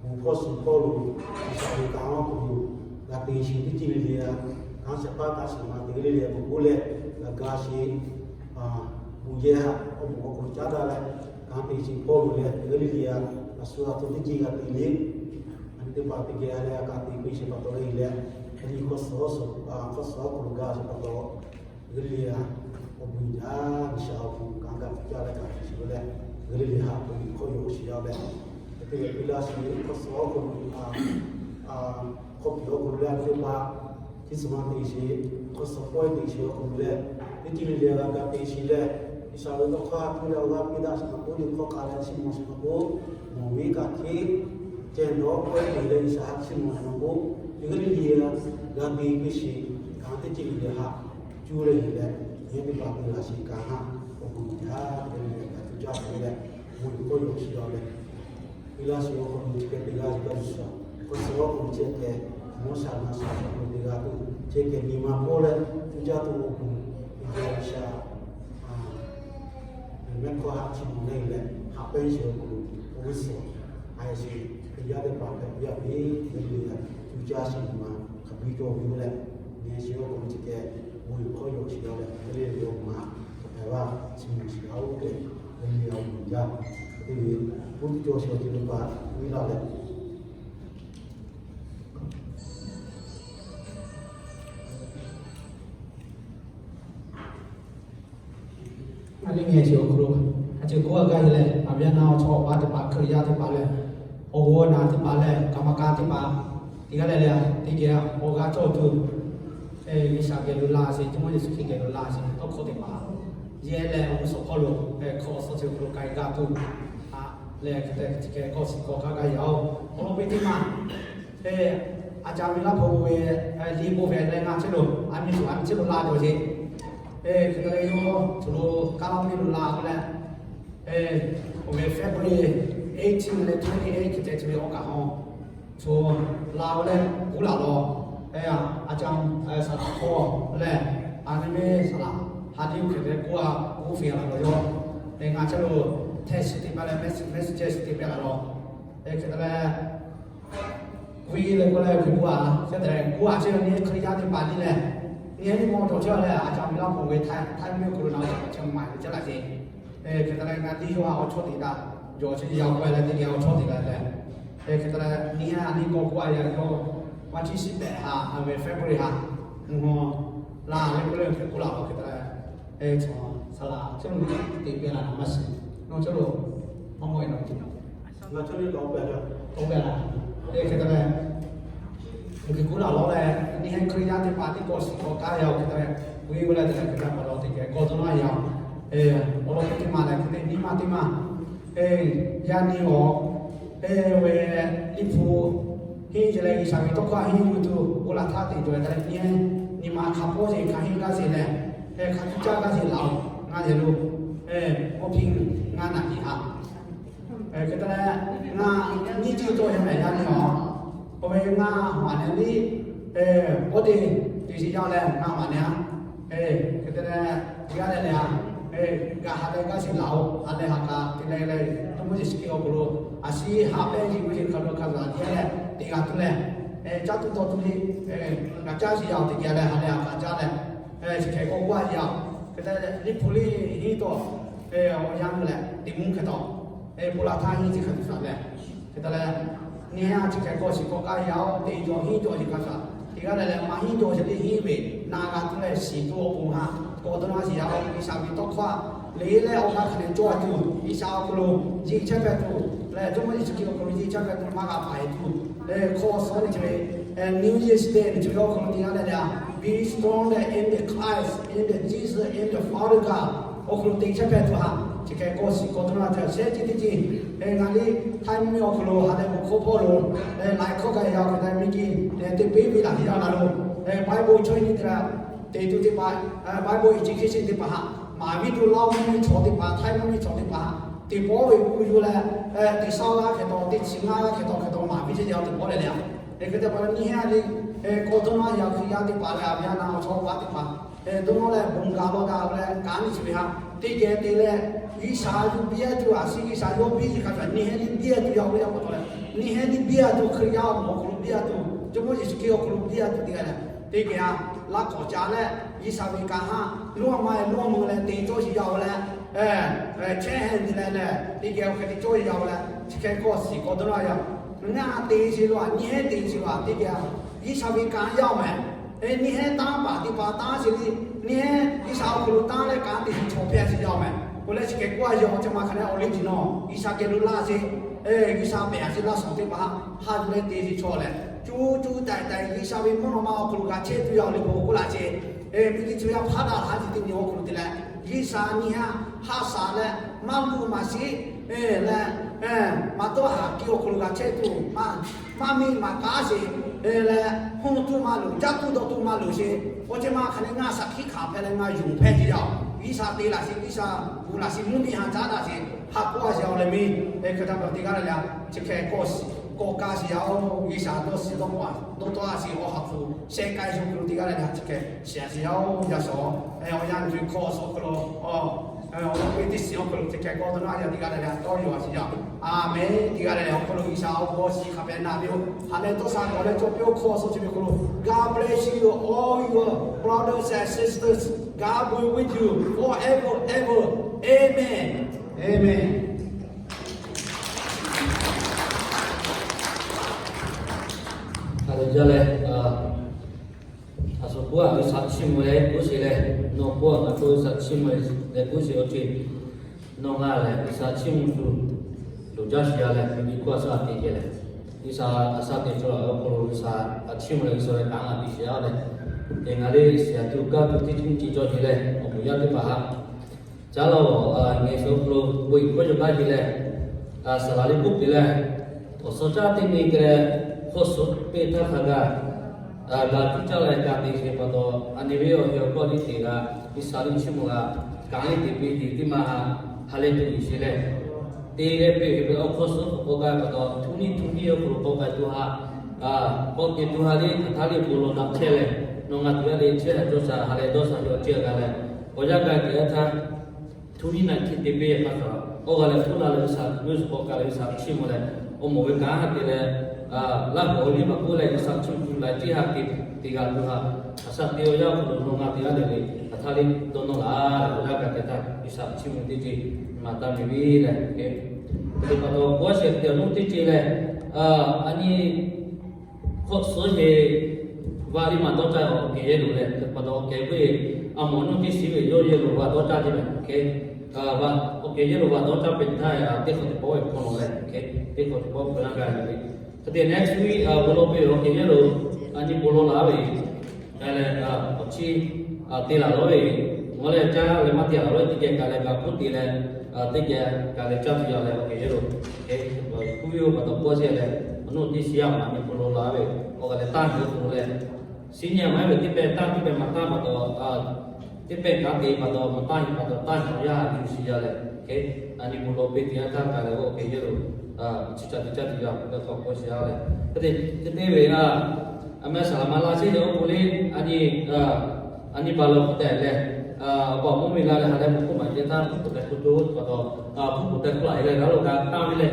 bon hpawˇ suhˍ hpawˇ lo, G'uiˬsha ve kanˉ awˬ hk'aw lo g'a te sheˍ teˇ ceuˬ le le a, kanˉ shehˍ hpaˇ kanˉ shehˍ ma te le le a, bon k'oˆ leh g'a ga sheˍ, a, bon yehˬ htaꞈ awˬ moˍ awˬ hk'aw lo caˉ daꞈ leh, kanˉ te sheˍ hpawˇ lo leh te le le a, a shu a htoꞈ teˇ ceuˬ g'a te le. A nyi teˇ hpaˍ teˇ geh leh a kaꞈ te piˇ sheˍ pa taw leh leh, a nyi hk'aw suhˍ awˬ hk'aw lo ga sheˍ pa taw, G'uiˬsha awˬ bon jaˇ, G'uiˬsha awˬ bon kanˉ kaꞈ tuˬ caˇ leh kaꞈ te sheˍ leh, G'uiˬsha haꞈ k'oˆ ve hk'aw yonˍ sheˍ yaˇ leh, hk'e te leh piˇ laˇ sheˍ. Hk'aw suhˍ awˬ hk'aw lo, a, hk'aw hpu awˬ hk'aw lo leh a htoꞈ ma, chi suhˍ ma te sheˍ, hk'aw suhˍ pawehˇ te sheˍ awˬ hk'aw lo leh, teˇ ceuˬ le le g'a ga te sheˍ leh, G'uiˬsha ve tawˇ hkawˇ htaꞈ hpu leh awˬ g'aˇ piˇ daꞈ sheˍ ma k'oˆ, nyi hk'aw k'ai leh chiˇ mvuh sheˍ ma k'oˆ, mawˬ ve kaꞈ hk'e ceh nawˉ pawehˇ te leh G'uiˬsha haꞈ chiˇ mvuh sheˍ ma k'oˆ, G'uiˬsha g'a te piˇ sheˍ, kanˉ teˇ ceuˬ le le haꞈ cuˇ leh yeˬ leh, nyi teˇ hpaˍ te laˬ sheˍ kanˉ htaꞈ awˬ bon jaˇ, G'uiˬsha g'a tuˬ caˇ te leh, bon hk'aw yonˍ sheˍ yaˇ leh, piˇ laˇ sheˍ awˬ hk'aw lo chi hk'e te g'a sheˍ g'a tuˬ shuˍ, hk'aw suhˍ awˬ hk'aw lo chi hk'e mawˇ shaˍ na shaˍ awˬ hk'aw lo te g'a tuˬ, chi hk'e nyi ma pawˇ leh tuˬ caˇ tuˬ awˬ bon, G'uiˬsha mehˆ hkawˇ haꞈ chiˇ mvuh leh leh, haꞈ pehnˇ sheˍ awˬ hk'aw lo, awˬ g'uˇ suhˍ a yeˬ sheˍ, Hkriꞈ yaˇ teˇ hpaˍ hpehꞈ piˇ a ve, G'uiˬsha tuˬ caˇ sheˍ nyi ma hk'a biˇ cawˬ ve leh, nyi sheˍ awˬ hk'aw lo chi hk'e bon hk'aw yonˍ sheˍ yaˇ leh, G'uiˬsha ve awˬ bon htaꞈ hk'a hpehꞈ la chiˇ mvuh sheˍ yaˇ oˬ leh, G'uiˬsha awˬ bon jaˇ, hk'e te ve, k'oˆ tuˬ cawˬ sheˍ awˬ ceuˬ teˇ hpaˍ piˇ laˇ leh, a nyi nyi chi awˬ hk'aw lo, a ceuˬ k'oˆ a gaˇ ve lehˬ, a viˉ a nyi awˬ chawˇ awˬ paˇ teˇ hpaˍ, Hkriꞈ yaˇ teˇ hpaˍ leh, awˬ g'aˇ na teˇ hpaˍ leh, กรรมการ teˇ hpaˍ, teˇ g'aˇ leh leh teˇ geh awˬ g'aˇ cawˇ tuˬ, G'uiˬsha geh lo laˇ sheˍ, Jawˇmawˇ Yeˍsuˆ Hkriꞈ geh lo laˇ sheˍ, tawˇ hkawˇ teˇ hpaˍ yehˇ leh awˬ g'uˇ suhˍ hk'aw lo, hk'aw suhˍ chi awˬ hk'aw lo k'ai g'a tuˬ, a, leh hk'e te chi hk'e kawˇ shiˍ kawˇ hk'a gaˇ yaˇ oˬ. Awˬ lawn ve teˇ maˬ, a ca ve laˇ hpaw ve, liꞈ bon ve leh ngaˬ chehˇ lo, a miˬ suhˍ a miˬ chehˇ lo la cawˬ sheˍ. Hk'e te leh yawˇ cawˬ lo kaˇ laˇ ve lo la k'o leh, awˬ ve February eighteen leh twenty-eight hk'e te chi ve awˬ kaˍ hawˬ cawˬ la k'o leh k'oˆ laˬ lawˬ. A ca saˍ laꞈ hk'aw leh, a nyi ve saˍ laꞈ ha teˇ hk'e te k'oˆ a, k'oˆ ve laˬ lawˬ yawˇ. Ngaˬ chehˇ lo text shiˍ te pa leh message, message shiˍ te pa laˬ lawˬ. Hk'e te leh, k'oˆ leh k'oˆ a, hk'e te leh k'oˆ a, chi nyi Hkriꞈ yaˇ teˇ hpaˍ nyi leh, nyi nyi mawˬ cawˬ chehˇ leh, a ca ve laˇ hpaw ve Htaiˇ, Htaiˇ miˇ awˬ hk'aw lo na cawˬ chehˇ maˬ ve chehˇ laˇ sheˍ. Hk'e te leh ngaˬ teˇ yawˇ a awˬ chawˇ teꞈ daꞈ, yawˬ chi yaˇ k'oˆ leh teˇ geh awˬ chawˇ teꞈ leh leh, hk'e te leh nyi a nyi k'awꞈ k'oˆ a yaˇ yawˇ, วันที่สิบแปด haꞈ, a ve February haꞈ, mvuhˇ haw la leh k'oˆ leh hk'e k'oˆ laˬ lawˬ. Hk'e te leh, chaw saˍ laꞈ chehˇ lo teꞈ pehˇ laˬ maˇ shiˍ, nawˬ chehˇ lo, maˇ mawˬ e nawˬ teꞈ laˬ, ngaˬ chehˇ lo tawˆ pehˇ laˬ, tawˆ pehˇ laˬ. Hk'e te leh, hk'e k'oˆ laˬ lawˬ leh, nyi Hkriꞈ yaˇ teˇ hpaˍ teˇ kawˆ shiˍ kawˆ kaˇ yaˇ oˬ. Hk'e te leh, k'oˆ ve leh te leh hk'e te pa taw teˇ geh kawˆ tawˆ laˇ yaˇ oˬ. Awˬ lawn teˇ maˬ lehˬ hk'e te nyi ma teˇ maˬ, yaˇ nyi awˬ, e, ve, Liꞈ hpu henˇ ce leh G'uiˬsha ve tawˇ hkawˇ henˇ ve tuˬ bon laˬ htaˇ teꞈ cawˬ leh te leh nyi, nyi ma hk'a pawˇ sheˍ hk'a henˇ gaˇ sheˍ leh, hk'a cuˇ caˇ gaˇ sheˍ laˬ oˬ. Ngaˬ yehˬ lo, mawˇ hpiˇ ngaˇ nyi ha. Hk'e te leh, ngaˬ nyiˇ ceuˬ cawˬ yaˇ mehˍ yaˇ nyi awˬ. K'oˆ ve ngaˬ maˍ neh liˇ, oˇ te, te shiˍ yaˇ leh ngaˬ maˍ neh a. Hk'e te leh, teˇ g'aˇ leh leh a, gaˬ ha leh gaˇ shiˍ laˬ-oꞈ, ha leh ha k'a te leh leh, Jawˇmawˇ Yeˍsuˆ Hkriꞈ awˬ hk'aw lo a shu haꞈ pehnˇ ve chi hk'a lo hk'a gaˬ teˇ g'aˇ leh teˇ g'aˇ tuˬ leh, caˇ tuˬ dawˇ tuˬ liˇ, gaˬ caˇ shiˍ yaˇ-oˬ, teˇ g'aˇ leh ha leh ha k'a caˇ leh, chi hk'e k'awꞈ g'aˇ yaˇ-oˬ. Hk'e te leh, liꞈ hpu liˇ hinˉ tawˬ awˬ yanˇ leh teˇ mvuhˇ hk'e taw, bon laˬ htaˇ hinˉ chi hk'a shuˍ shuˍ leh, hk'e te leh, nyi ha chi hk'e k'awꞈ shiˍ k'awꞈ k'ai yaˇ-oˬ, teˇ jawˬ hinˉ jawˬ chi hk'a shuˍ, teˇ g'aˇ leh leh maˇ hinˉ jawˬ chi teˇ hinˉ ve, na g'a tuˬ leh shiˍ tuˬ awˬ pon ha, k'awꞈ dawˇ laˇ shiˍ yaˇ-oˬ. G'uiˬsha ve tawˇ hkawˇ a, le leh awˬ g'aˇ hk'a dehꞈ cawˇ tuˬ, G'uiˬsha awˬ hk'aw lo yeˬ chehˇ hpehꞈ tuˬ leh, Jawˇmawˇ Yeˍsuˆ Hkriꞈ awˬ hk'aw lo yeˬ chehˇ hpehꞈ tuˬ maˇ g'a hpehꞈ tuˬ, hk'awꞈ suhˉ nyi chi ve, New Year's Day nyi chi ve awˬ hk'aw lo teˇ g'aˇ leh leh a, be strong in the Christ, in the Jesus, in the Father God awˬ hk'aw lo te chehˇ hpehꞈ tuˬ ha, chi hk'e k'awꞈ shiˍ k'awꞈ dawˇ laˇ htaˇ shehˆ ceuˬ teˇ ceuˬ, ngaˬ liˇ Htaiˇ mvuhˇmiˬ awˬ hk'aw lo ha leh bon hkawˇ hpawˇ lo, laiˬ hkawˇ gaˬ yaˇ hk'e te miˬ ki, teˇ peˇ ve laˬ yaˇ la lo, Bible chaweh nyi te la, teˇ tuˬ teˇ hpaˍ, Bible education teˇ hpaˍ haꞈ maˍ viˉ tuˬ, Laˇhuˍ mvuhˇmiˬ chaw teˇ hpaˍ, Htaiˇ mvuhˇmiˬ chaw teˇ hpaˍ haꞈ teˇ pawˆ ve k'oˆ yuˬ leh, teˇ shaˉ g'aˇ hk'e taw, teˇ chi ngaˇ g'aˇ hk'e taw hk'e taw maˍ viˉ chehˇ yaˇ teˇ pawˆ leh leh a. Hk'e te pa nyi ha liˇ, k'awꞈ dawˇ laˇ yaˇ Hkriꞈ yaˇ teˇ hpaˍ leh a ve yaˇ na awˬ chaw paˍ teˇ hpaˍ, dawˇ nawˇ leh bon gaˬ law daꞈ leh kanˉ nyi chi ve ha, teˇ geh te leh, G'uiˬsha yuˬ biˇ a tuˬ, a shu G'uiˬsha yawˇ biˇ chi hk'a shuˍ nyi ha liˇ biˇ a tuˬ yaˇ ve yaˇ pa taw leh, nyi ha liˇ biˇ a tuˬ Hkriꞈ yaˇ awˬ moˍ awˬ hk'aw lo biˇ a tuˬ, Jawˇmawˇ Yeˍsuˆ Hkriꞈ awˬ hk'aw lo biˇ a tuˬ teˇ g'aˇ leh, teˇ geh a laˇ k'awꞈ ca leh, G'uiˬsha ve kanˉ ha, loˇ maˇ loˇ mvuh leh te cawˇ shiˍ yaˇ-oˬ leh, chehˇ heˆ te leh leh, teˇ geh awˬ hk'e te cawˇ shiˍ yaˇ-oˬ leh, chi hk'e k'awꞈ shiˍ k'awꞈ dawˇ laˇ yaˇ. Ngaˬ te shiˍ lo a, nyi ha te shiˍ lo a, teˇ geh G'uiˬsha ve kanˉ yaˇ-oˬ mehˍ. Nyi ha tanˇ paˍ teˇ hpaˍ tanˇ shiˍ le, nyi ha G'uiˬsha awˬ hk'aw lo tanˇ leh kanˉ te shiˍ chaw hpehꞈ shiˍ yaˇ-oˬ mehˍ. K'o leh chi hk'e k'oˆ a yaˇ-oˬ, chi ma hk'aˬ leh awˬ liˇ tiˍ nawˬ G'uiˬsha geh lo laˇ sheˍ, G'uiˬsha pehˬ a sheˍ laˇ shawˍ teˇ hpaˍ haꞈ ha yuˬ leh te shiˍ chaw leh, cuˇ cuˇ taiˍ taiˍ G'uiˬsha ve mvuhˇ naw ma awˬ hk'aw lo g'a chehˇ tuˬ yaˇ-oˬ le k'o k'oˆ laˇ sheˍ. Miˬguiˬ chi ve a hpaˇ daꞈ haˉ chi teˇ nyi awˬ hk'aw lo te leh, G'uiˬsha nyi ha haꞈ shaˍ leh, maˇ luˬ maˇ shiˍ leh, maˇ dawˇ haˍ kiˇ awˬ hk'aw lo g'a chehˇ tuˬ, maˇ miˇ maˇ kaˉ sheˍ leh, hawˇ tuˬ maˇ loˍ, caˇ tuˬ dawˇ tuˬ maˇ loˍ sheˍ. Awˬ ceuˬ ma hk'aˬ leh ngaˬ shaˍ hkiˆ hkanˍ hpehꞈ leh ngaˬ yonˍ hpehˇ te yaˇ-oˬ. G'uiˬsha te laˬ sheˍ, G'uiˬsha gu laˬ sheˍ, mvuhˇmiˬ ha caˉ daꞈ sheˍ, haꞈ k'oˆ a sheˍ-oˬ leh miˇ, hk'e te pa teˇ g'aˇ leh leh, chi hk'e k'awꞈ shiˍ k'awꞈ ka sheˍ yaˇ-oˬ. G'uiˬsha dawˇ shiˍ dawˇ pa dawˇ tawˆ a sheˍ, awˬ ha hpu sheh k'ai shu hk'aw lo teˇ g'aˇ leh leh chi hk'e shiˍ a sheˍ yaˇ-oˬ. Yaˇ shawˍ, awˬ yanˇ chi hk'awꞈ suhˉ hk'aw lo, awˬ, awˬ yanˇ ve teˇ shiˍ awˬ hk'aw lo chi hk'e k'awꞈ dawˇ laˇ yaˇ teˇ g'aˇ leh leh tawˇ yaw a sheˍ yaˇ. Aˍmenˍ. Teˇ g'aˇ leh leh awˬ hk'aw lo G'uiˬsha awˬ bon shiˍ hk'a pehꞈ na ve-oˬ. Ha leh dawˇ sha k'awꞈ leh cawˬ piˇ-oˬ. Hk'awꞈ suhˉ chi ve hk'aw lo, God bless you, all your brothers and sisters. God be with you forever, ever. Amen. Amen. Hk'a dehꞈ jaˇ leh, a shu k'oˆ a, G'uiˬsha chiˇ mvuh leh k'oˆ sheˍ leh, nawˬ k'oˆ a, ngaˬ k'oˆ, G'uiˬsha chiˇ mvuh leh k'oˆ sheˍ, awˬ ceuˬ nawˬ ngaˬ lehˬ G'uiˬsha chiˇ mvuh tuˬ loˍ jaˇ sheˍ a leh, miˬguiˬ hkawˇ a shu a teꞈ kehˬ leh, G'uiˬsha a shu a teꞈ cawˬ la ve awˬ hk'aw lo G'uiˬsha a chiˇ mvuh leh G'uiˬsha leh kanˉ a piˇ sheˍ a leh, teˇ ngaˬ le shiˍ a tuˬ kaˇ tuˬ teˇ ceuˬ nyiˇ ceuˬ cawˬ sheˍ leh, awˬ moˍ yaˇ teˇ hpaˍ haꞈ caˉ laˇ-oˬ. Ngaˬ suh awˬ hk'aw lo bon iˍ hkawˇ cawˬ gaˇ sheˍ leh, saˍ laˍ liˇ k'oˆ piˇ leh, awˬ suhˍ caˇ teˇ nyi te leh, hk'awꞈ suhˉ peˇ htaˇ hk'a gaˬ, gaˬ tuˬ caˇ leh gaˬ te sheˍ pa taw, a nyi ve awˬ hk'e awˬ hkawˇ liˇ teꞈ g'a, G'uiˬsha liˇ chiˇ mvuh g'a, kanˉ liˇ teꞈ piˇ teꞈ teˇ ma ha, ha leh tuˬ sheˍ leh, te leh piˇ ve awˬ hk'awꞈ suhˉ k'awꞈ k'awꞈ gaˇ pa taw, htuˇ nyiˇ htuˇ nyiˇ awˬ hk'aw lo k'awꞈ k'ai tuˬ ha, k'awꞈ te tuˬ ha liˇ hk'aˬ htaˇ liˇ bon lawˬ daꞈ chehˇ leh, nawˬ ngaˬ tuˬ yaˇ le chehˇ a cawˇ sha ha leh dawˇ sha yaw chehˇ g'a leh, awˬ yanˇ gaˬ teꞈ a htaˇ, htuˇ nyiˇ naˬ hkiˆ te piˇ hk'a shuˍ, awˬ g'a leh hpuˇ la leh G'uiˬsha mvuhˇ suhˍ k'awꞈ ka leh G'uiˬsha chiˇ mvuh leh, awˬ moˍ ve kanˉ ha te leh, laˇ k'awꞈ liˇ maˇ k'oˆ leh G'uiˬsha chiˇ mvuh tuˬ laiˬ ceˇ ha te, teˇ g'aˇ tuˬ ha, a shaꞈ te awˬ yanˇ awˬ hk'aw lo nawˬ ngaˬ teˇ g'aˇ le le hk'aˬ htaˇ liˇ dawˇ nawˇ laˬ leh, awˬ yanˇ gaˬ teꞈ htaˇ G'uiˬsha chiˇ mvuh teˇ ceuˬ maˍ taˍ ve leh, hk'e te pa taw k'awꞈ shehˍ hk'e te awˬ nuˇ teˇ ceuˬ leh, a nyi hk'awꞈ suhˉ sheˍ vaꞈ liˇ maˇ dawˇ caˇ awˬ kehˬ yehˇ loˍ leh, pa taw awˬ kehˬ ve a mawˬ nuˇ teˇ shiˍ ve yawˇ yehˇ loˍ vaꞈ dawˇ caˇ te mehˍ. Hk'e, awˬ kehˬ yehˇ loˍ vaꞈ dawˇ caˇ peuˬ htaˇ, teˇ hk'awꞈ teˇ pawˆ ve hk'aw lo leh, hk'e teˇ hk'awꞈ teˇ pawˆ hk'aw lo g'a ve. Hk'e te next week bon lawˬ piˇ ve awˬ kehˬ yehˇ loˍ a nyi bon lawˬ laˬ ve, leh awˬ chi te laˬ lawˬ ve, ngaˬ leh caˇ leh maˇ te laˬ lawˬ ve teˇ geh kaꞈ leh kaꞈ hpuˇ te leh, teˇ geh kaꞈ leh caˇ tuˬ yaˇ leh awˬ kehˬ yehˇ loˍ, hk'e, kuˇ ve pa taw k'awꞈ shehˍ leh, awˬ nuˇ teˇ shiˍ a ma nyi bon lawˬ laˬ ve, awˬ g'a leh tanˇ tuˬ awˬ hk'aw lo leh, shiˍ nyi a ma ve teˇ pehˍ tanˇ teˇ pehˍ maˇ tanˇ pa taw, teˇ pehˇ kaꞈ te pa taw, maˇ taˇ heˆ pa taw, taˇ heˆ yaˇ yuˬ shiˍ yaˇ leh, a nyi mvuhˇ lo peˇ te yaˇ htaˇ kaꞈ leh, oˇ hk'e yawˇ lo chi ca te caˇ te yaˇ hk'e k'awꞈ k'oˆ shiˍ yaˇ leh, hk'e te hk'e te ve a, a meh saˍ laˍ ma la chehˇ ve awˬ pon le, a nyi a nyi baˬ lawˬ k'awꞈ tehꞈ leh, awˬ pa awˬ mvuhˇ miˬ la leh ha leh mvuhˇ hk'oˆ maˍ ceh htaˇ, hpu k'oˍ teh hk'oˆ to pa taw, hpu k'oˍ teh hk'oˆ laˬ e leh g'a lo g'a taˇ ve leh,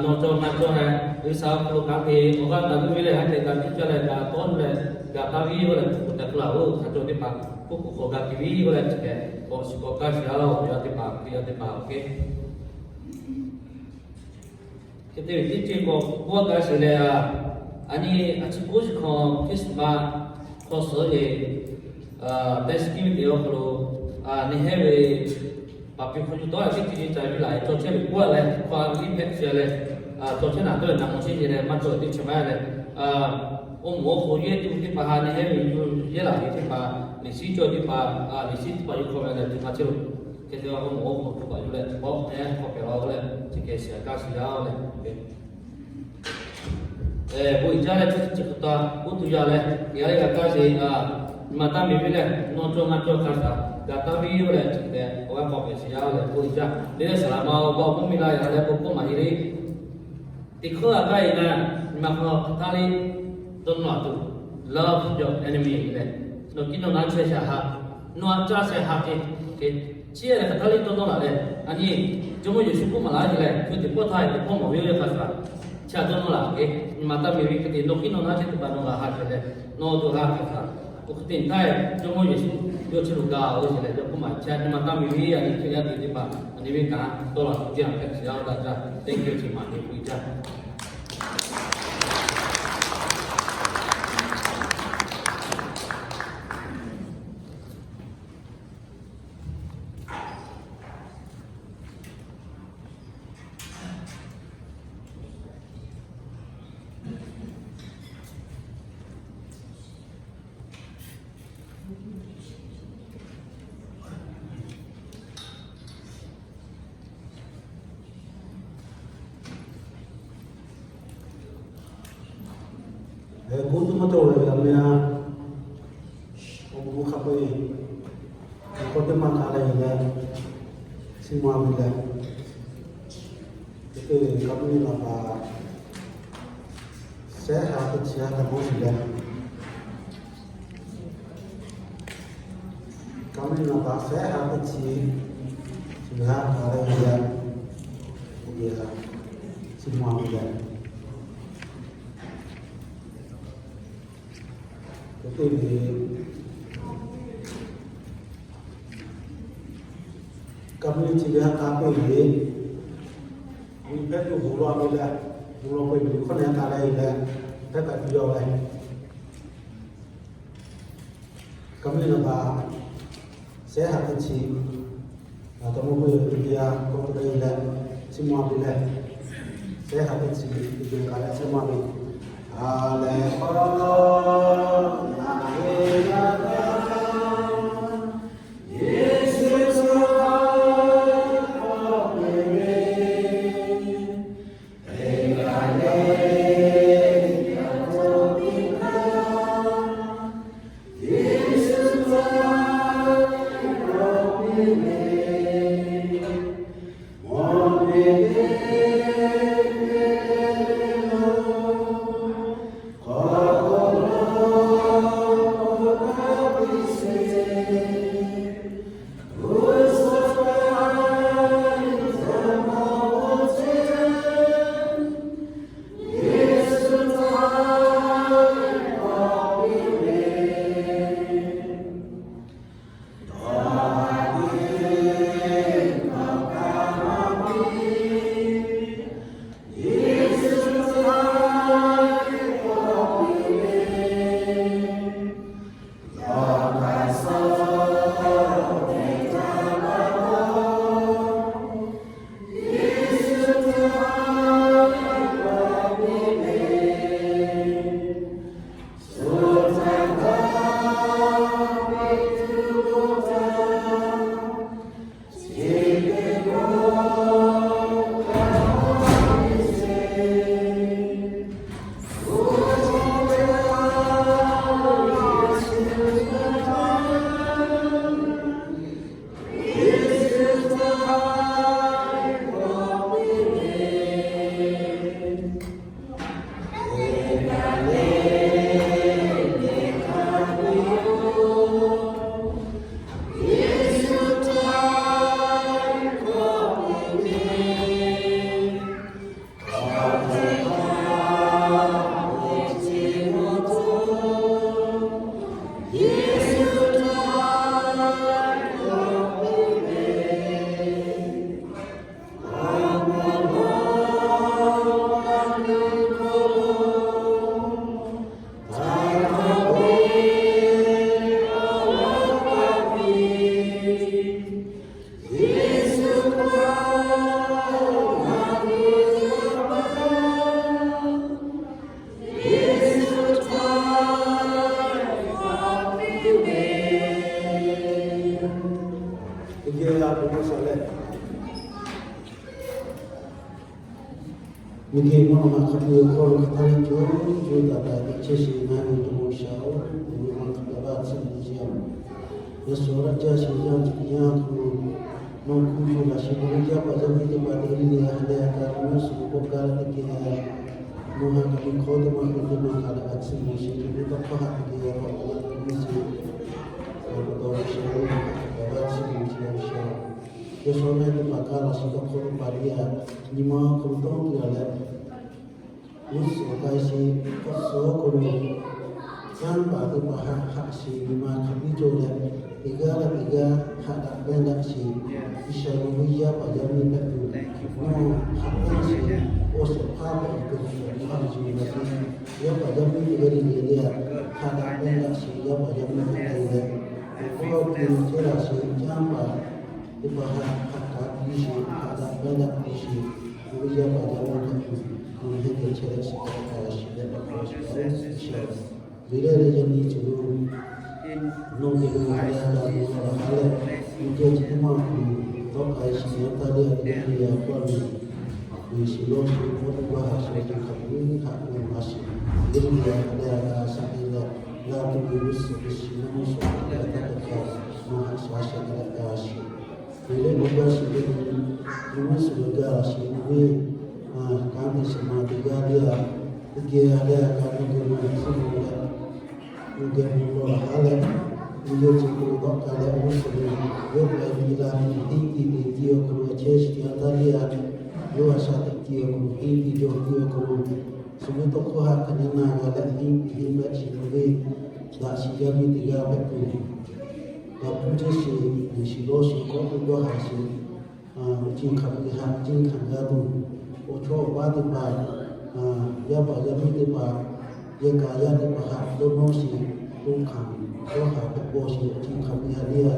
nawˬ cawˬ ngaˬ cawˬ leh, G'uiˬsha hk'aw lo kanˉ te awˬ g'aˇ taˍ ve leh, ha k'e g'a tiˇ caˇ leh g'a tawˇ leh, g'a taˇ ve k'oˆ leh, hpu k'oˍ teh hk'oˆ laˬ oˇ hk'a cawˬ teˇ hpaˍ, hpu k'oˍ hk'aw g'a te ve k'oˆ leh, chi hk'e k'awꞈ shiˍ k'awꞈ kaˇ shiˍ yaˇ laˇ oˬ, yaˇ teˇ hpaˍ, Hkriꞈ yaˇ teˇ hpaˍ oˬ hk'e Hk'e te ve teˇ ceuˬ k'awꞈ k'oˆ gaˇ sheˍ leh, a nyi a chi k'oˆ chi hk'aw Christmas hk'aw suh ve Thanksgiving te awˬ hk'aw lo, neˇ hehˉ ve paˍ piˍ hk'aw nyi tawˆ la teˇ ceuˬ nyi ca ve laˬ e cawˬ chehˇ ve k'oˆ leh, hk'aw a ve liˇ hpehꞈ chi leh, cawˬ chehˇ naˍ tawˆ leh naˍ maw chehˇ ve leh maˇ cawˬ teˇ chi maˇ leh, oˇ moˍ oˇ hk'aw yehˇ tuˬ teˇ hpaˍ ha neˇ hehˉ ve yuˬ yehˇ laˬ ve teˇ hpaˍ, liꞈ shiˉ cawˬ teˇ hpaˍ, liꞈ shiˉ teˇ hpaˍ yuˬ hk'aw ve leh tuˬ maˇ chehˇ lo. Hk'e te awˬ moˍ oˇ hk'aw lo tuˬ paˍ yuˬ leh, hk'aw neˇ hehˉ hk'aw hpehꞈ la oˇ leh, chi hk'e shiˍ kaˇ shiˍ yaˇ oˇ leh, bon iˉ jaˇ leh chi hk'e taˇ k'oˆ tuˬ yaˇ leh, yaˇ leh g'a kaˇ sheˍ, nyi ma taˇ miˬ ve leh, nawˬ cawˬ ngaˬ cawˬ hk'a shaˍ g'a taˇ ve oˇ leh, chi hk'e te awˬ g'aˇ k'awꞈ hpehꞈ shiˍ yaˇ leh bon iˉ jaˇ. Teˇ leh saˍ laˍ ma awˬ pa awˬ mvuhˇ miˬ la yaˇ leh k'o k'oˆ maˍ e le. Teˇ hk'aˇ g'a kaˇ e na, nyi ma hk'aw hk'aˬ htaˇ le dawˇ nawˬ a tuˬ, love your enemy leh, nawˬ kiˇ nawˬ naˉ chehˇ shaˍ haꞈ, nawˬ a caˇ shaˍ haꞈ te, te, chi leh hk'aˬ htaˇ le dawˇ nawˬ laˬ leh, a nyi, Jawˇmawˇ Yeˍsuˆ k'oˆ maˍ laˇ ve leh, hkui teꞈ pawˆ htaˇ teꞈ pawˆ mawˬ ve oˇ ve hk'a shaˍ, chi a dawˇ nawˬ laˬ ve, nyi ma taˇ miˬ ve hk'e te nawˬ kiˇ nawˬ naˉ chehˇ teˇ hpaˍ nawˬ g'a haꞈ te leh, nawˬ tuˬ g'a hk'a shaˍ, oˇ hk'e te htaˇ, Jawˇmawˇ Yeˍsuˆ yawˇ chi lo ga oˇ ve leh, yawˇ k'oˆ maˍ chi a nyi ma taˇ miˬ ve a nyi Hkriꞈ yaˇ teˇ hpaˍ a nyi ve kaꞈ dawˇ laˬ tuˬ teˇ yanˇ hpehꞈ shiˍ yaˇ oˇ daꞈ jaˇ. Thank you chi maˍ te bon iˉ jaˇ. K'oˆ tuˬ maˇ cawˬ ve a meh a, awˬ bon hk'a peu-eˬ k'awꞈ teˇ maˇ hk'a leh leh, chi ma ve leh, teˇ hkui kaˇ miˇ naˍ baꞈ sehˉ ha teˇ chi ha kaꞈ mawˇ shiˍ leh, kaˇ miˇ naˍ baꞈ sehˉ ha teˇ chi, chi ha hk'a leh leh, chi ma ve leh, teˇ hkui kaˇ miˇ chi ve ha k'a peu-eˬ, a nyi hpehˇ tuˬ bon lawˬ ve leh, bon lawˬ peu-eˬ hkawˇ neh k'a leh leh, hpehˇ kaꞈ tuˬ yaˇ leh, kaˇ miˇ naˍ baꞈ sehˉ ha teˇ chi, a taw mawˇ peu-eˬ teˇ geh a k'oˆ te leh, chi ma ve leh, sehˉ ha teˇ chi teˇ geh k'a leh chi ma ve, a leh k'o, na ve la ga, Yeˍsuˆ Hkriꞈ k'awꞈ ve, Miˬguiˬ mvuhˇ naw ma hk'a peu-eˬ awˬ hk'aw lo hk'aˬ hk'e le co co taiˍ taiˍ teꞈ chehˇ sheˍ na ve Jawˇmawˇ G'uiˬsha-oˬ, awˬ bon maˇ hk'a gaˬ laˇ tcuhˉ nyi yaˇ-oˬ. Yaꞈ shawˍ laꞈ jaˇ sheˍ yaˇ nyi yaˇ hk'aw lo, nawˬ hk'oˆ lo laꞈ sheh k'o, yaˇ paˍ yaˇ miˇ teˇ hpaˍ teˇ g'aˇ le le ha leh ha k'a nawˬ suhˍ k'oˆ gaˇ leh teˇ geh, nawˬ ha kaꞈ ve hkawˇ teˇ maˇ k'oˆ teˇ maˇ k'a leh g'a tcuhˉ mawˬ sheˍ ve tawˇ hkawˇ haꞈ teˇ geh k'awꞈ k'oˆ laˇ ve teˇ g'aˇ sheˍ, awˬ pa taw G'uiˬsha-oˬ, ha kaꞈ g'a tcuhˉ mawˬ sheˍ G'uiˬsha-oˬ. Yaꞈ shawˍ na teˇ hpaˍ kaꞈ laꞈ sheh tawˇ hkawˇ teˇ hpaˍ le ha, nyi ma hk'aw lo tawˇ tuˬ a leh, g'uˇ suhˍ k'ai sheˍ, tawˇ suhˍ awˬ hk'aw lo kanˉ paˍ teˇ hpaˍ haꞈ haꞈ sheˍ, nyi ma hk'a biˇ cawˬ leh, teˇ g'aˇ leh teˇ g'aˇ haꞈ daꞈ pehnˇ daꞈ sheˍ. G'uiˬsha ve yaˇ paˍ yaˇ miˇ hpehꞈ tuˬ, nawˬ haꞈ pehnˇ sheˍ, awˬ shehˍ hpaˇ hpehꞈ tuˬ, nawˬ haꞈ yuˬ laˇ sheˍ. Yaˇ paˍ yaˇ miˇ teˇ g'aˇ le le le haꞈ daꞈ pehnˇ daꞈ sheˍ, yaˇ paˍ yaˇ miˇ hpehꞈ tuˬ leh, awˬ hk'aw lo te chehˇ laˇ sheˍ, kanˉ paˍ teˇ hpaˍ haꞈ haꞈ kaꞈ piˇ sheˍ, haꞈ daꞈ pehnˇ daꞈ piˇ sheˍ. Yaˇ paˍ yaˇ miˇ hpehꞈ tuˬ, nawˬ heˇ geh chehˇ leh suh kaꞈ a shiˍ leh pa taw shiˍ a shiˍ. Ve leh leh yaꞈ nyi ceuˬ lo nawˬ geh lo ha leh ha leh, nawˬ geh chi teˇ maˇ awˬ hk'aw lo tawˆ k'ai sheˍ yanˇ taˇ le a teˇ g'aˇ le le a paˇ lo, G'uiˬsha lawˇ sheˍ k'oˆ tuˬ g'a haꞈ sheˍ, awˬ ceuˬ hk'a peu-eˬ haꞈ k'oˆ laˇ sheˍ. Teˇ g'aˇ le le ha leh ha shaꞈ teꞈ leh, g'a tuˬ ve g'uˇ suhˍ ve shiˍ nawˇ mvuhˇ suhˍ g'a taˇ kaꞈ, nawˬ haꞈ shaꞈ shaꞈ teꞈ leh g'a sheˍ. Ve leh nawˬ g'a sheˍ ve, nawˬ mvuhˇ suhˍ g'a g'a sheˍ ve, kanˉ te shiˍ ma teˇ g'aˇ le a, teˇ geh ha leh ha k'a nawˬ geh lo htiˇ lo leh, nawˬ geh lo law laꞈ haˉ leh, nawˬ yawˇ ceuˬ k'o dawˆ k'ai leh g'uˇ suhˍ lo yawˇ k'ai piˇ la tuˬ henˇ piˇ te piˇ awˬ hk'aw lo a chehˇ shiˍ yanˇ taˇ le a, yawˇ a shaꞈ teꞈ piˇ awˬ hk'aw lo henˇ piˇ jawˇ piˇ awˬ hk'aw lo, suhˍ ve tawˇ hkawˇ haꞈ hk'aˬ nyi na g'a leh henˇ piˇ henˇ mehˆ shiˍ lo ve, daꞈ shiˍ yaˇ miˇ teˇ g'aˇ hpehꞈ tuˬ, g'a hpuˇ chehˇ sheˍ, G'uiˬsha lawˇ sheˍ k'oˆ tuˬ g'a haꞈ sheˍ. Awˬ ceuˬ hk'a peu-eˬ haꞈ jiˇ hkanˍ g'a tuˬ, awˬ chawˇ awˬ paˇ teˇ hpaˍ, yaˇ paˍ yaˇ miˇ teˇ hpaˍ, yehˬ kaꞈ yaˇ teˇ hpaˍ haꞈ dawˇ nawˇ sheˍ, to hkanˍ dawˇ haˍ hpehꞈ paw sheˍ, awˬ ceuˬ hk'a peu-eˬ haꞈ le a,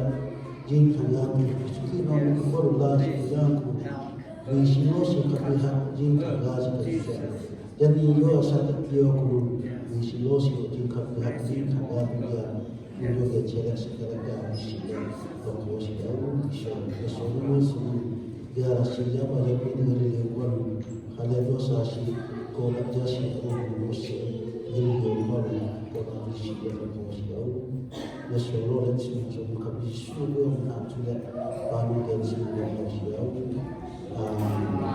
jiˇ hkanˍ g'a tuˬ, Yeˍsuˆ Hkriꞈ nawˬ ve hkawˇ lo laˇ sheˍ yanˇ hk'aw, G'uiˬsha lawˇ sheˍ hk'a peu-eˬ haꞈ jiˇ hkanˍ g'a sheˍ hpehꞈ tuˬ, yaꞈ nyi yawˇ a shaꞈ teꞈ piˇ awˬ hk'aw lo, G'uiˬsha lawˇ sheˍ awˬ ceuˬ hk'a peu-eˬ haꞈ jiˇ hkanˍ g'a tuˬ ve a, yawˇ geh chehˇ leh suh kaꞈ leh g'a ve shiˍ leh, dawˇ hk'aw shiˍ yaˇ-oˬ, G'uiˬsha-oˬ, yaꞈ shawˍ nawˬ mvuhˇ suhˍ g'a laꞈ sheˍ yaˇ paˍ yaˇ miˇ teˇ g'aˇ le le awˬ paˇ lo, ha leh dawˇ sha sheˍ, kawˇ daꞈ jaˇ sheˍ, awˬ bon lo sheˍ, yehˬ ve awˬ paˇ lo kawˇ daꞈ ve shiˍ leh dawˇ hk'aw shiˍ yaˇ-oˬ. Yaꞈ shawˍ lawˇ leh chi ma cawˬ ve hk'a peu-eˬ Yeˍsuˆ ve awˬ meh htaꞈ cuˇ leh, pa nawˬ geh chi ma dawˇ hk'aw shiˍ yaˇ-oˬ. Aˍmenˍ.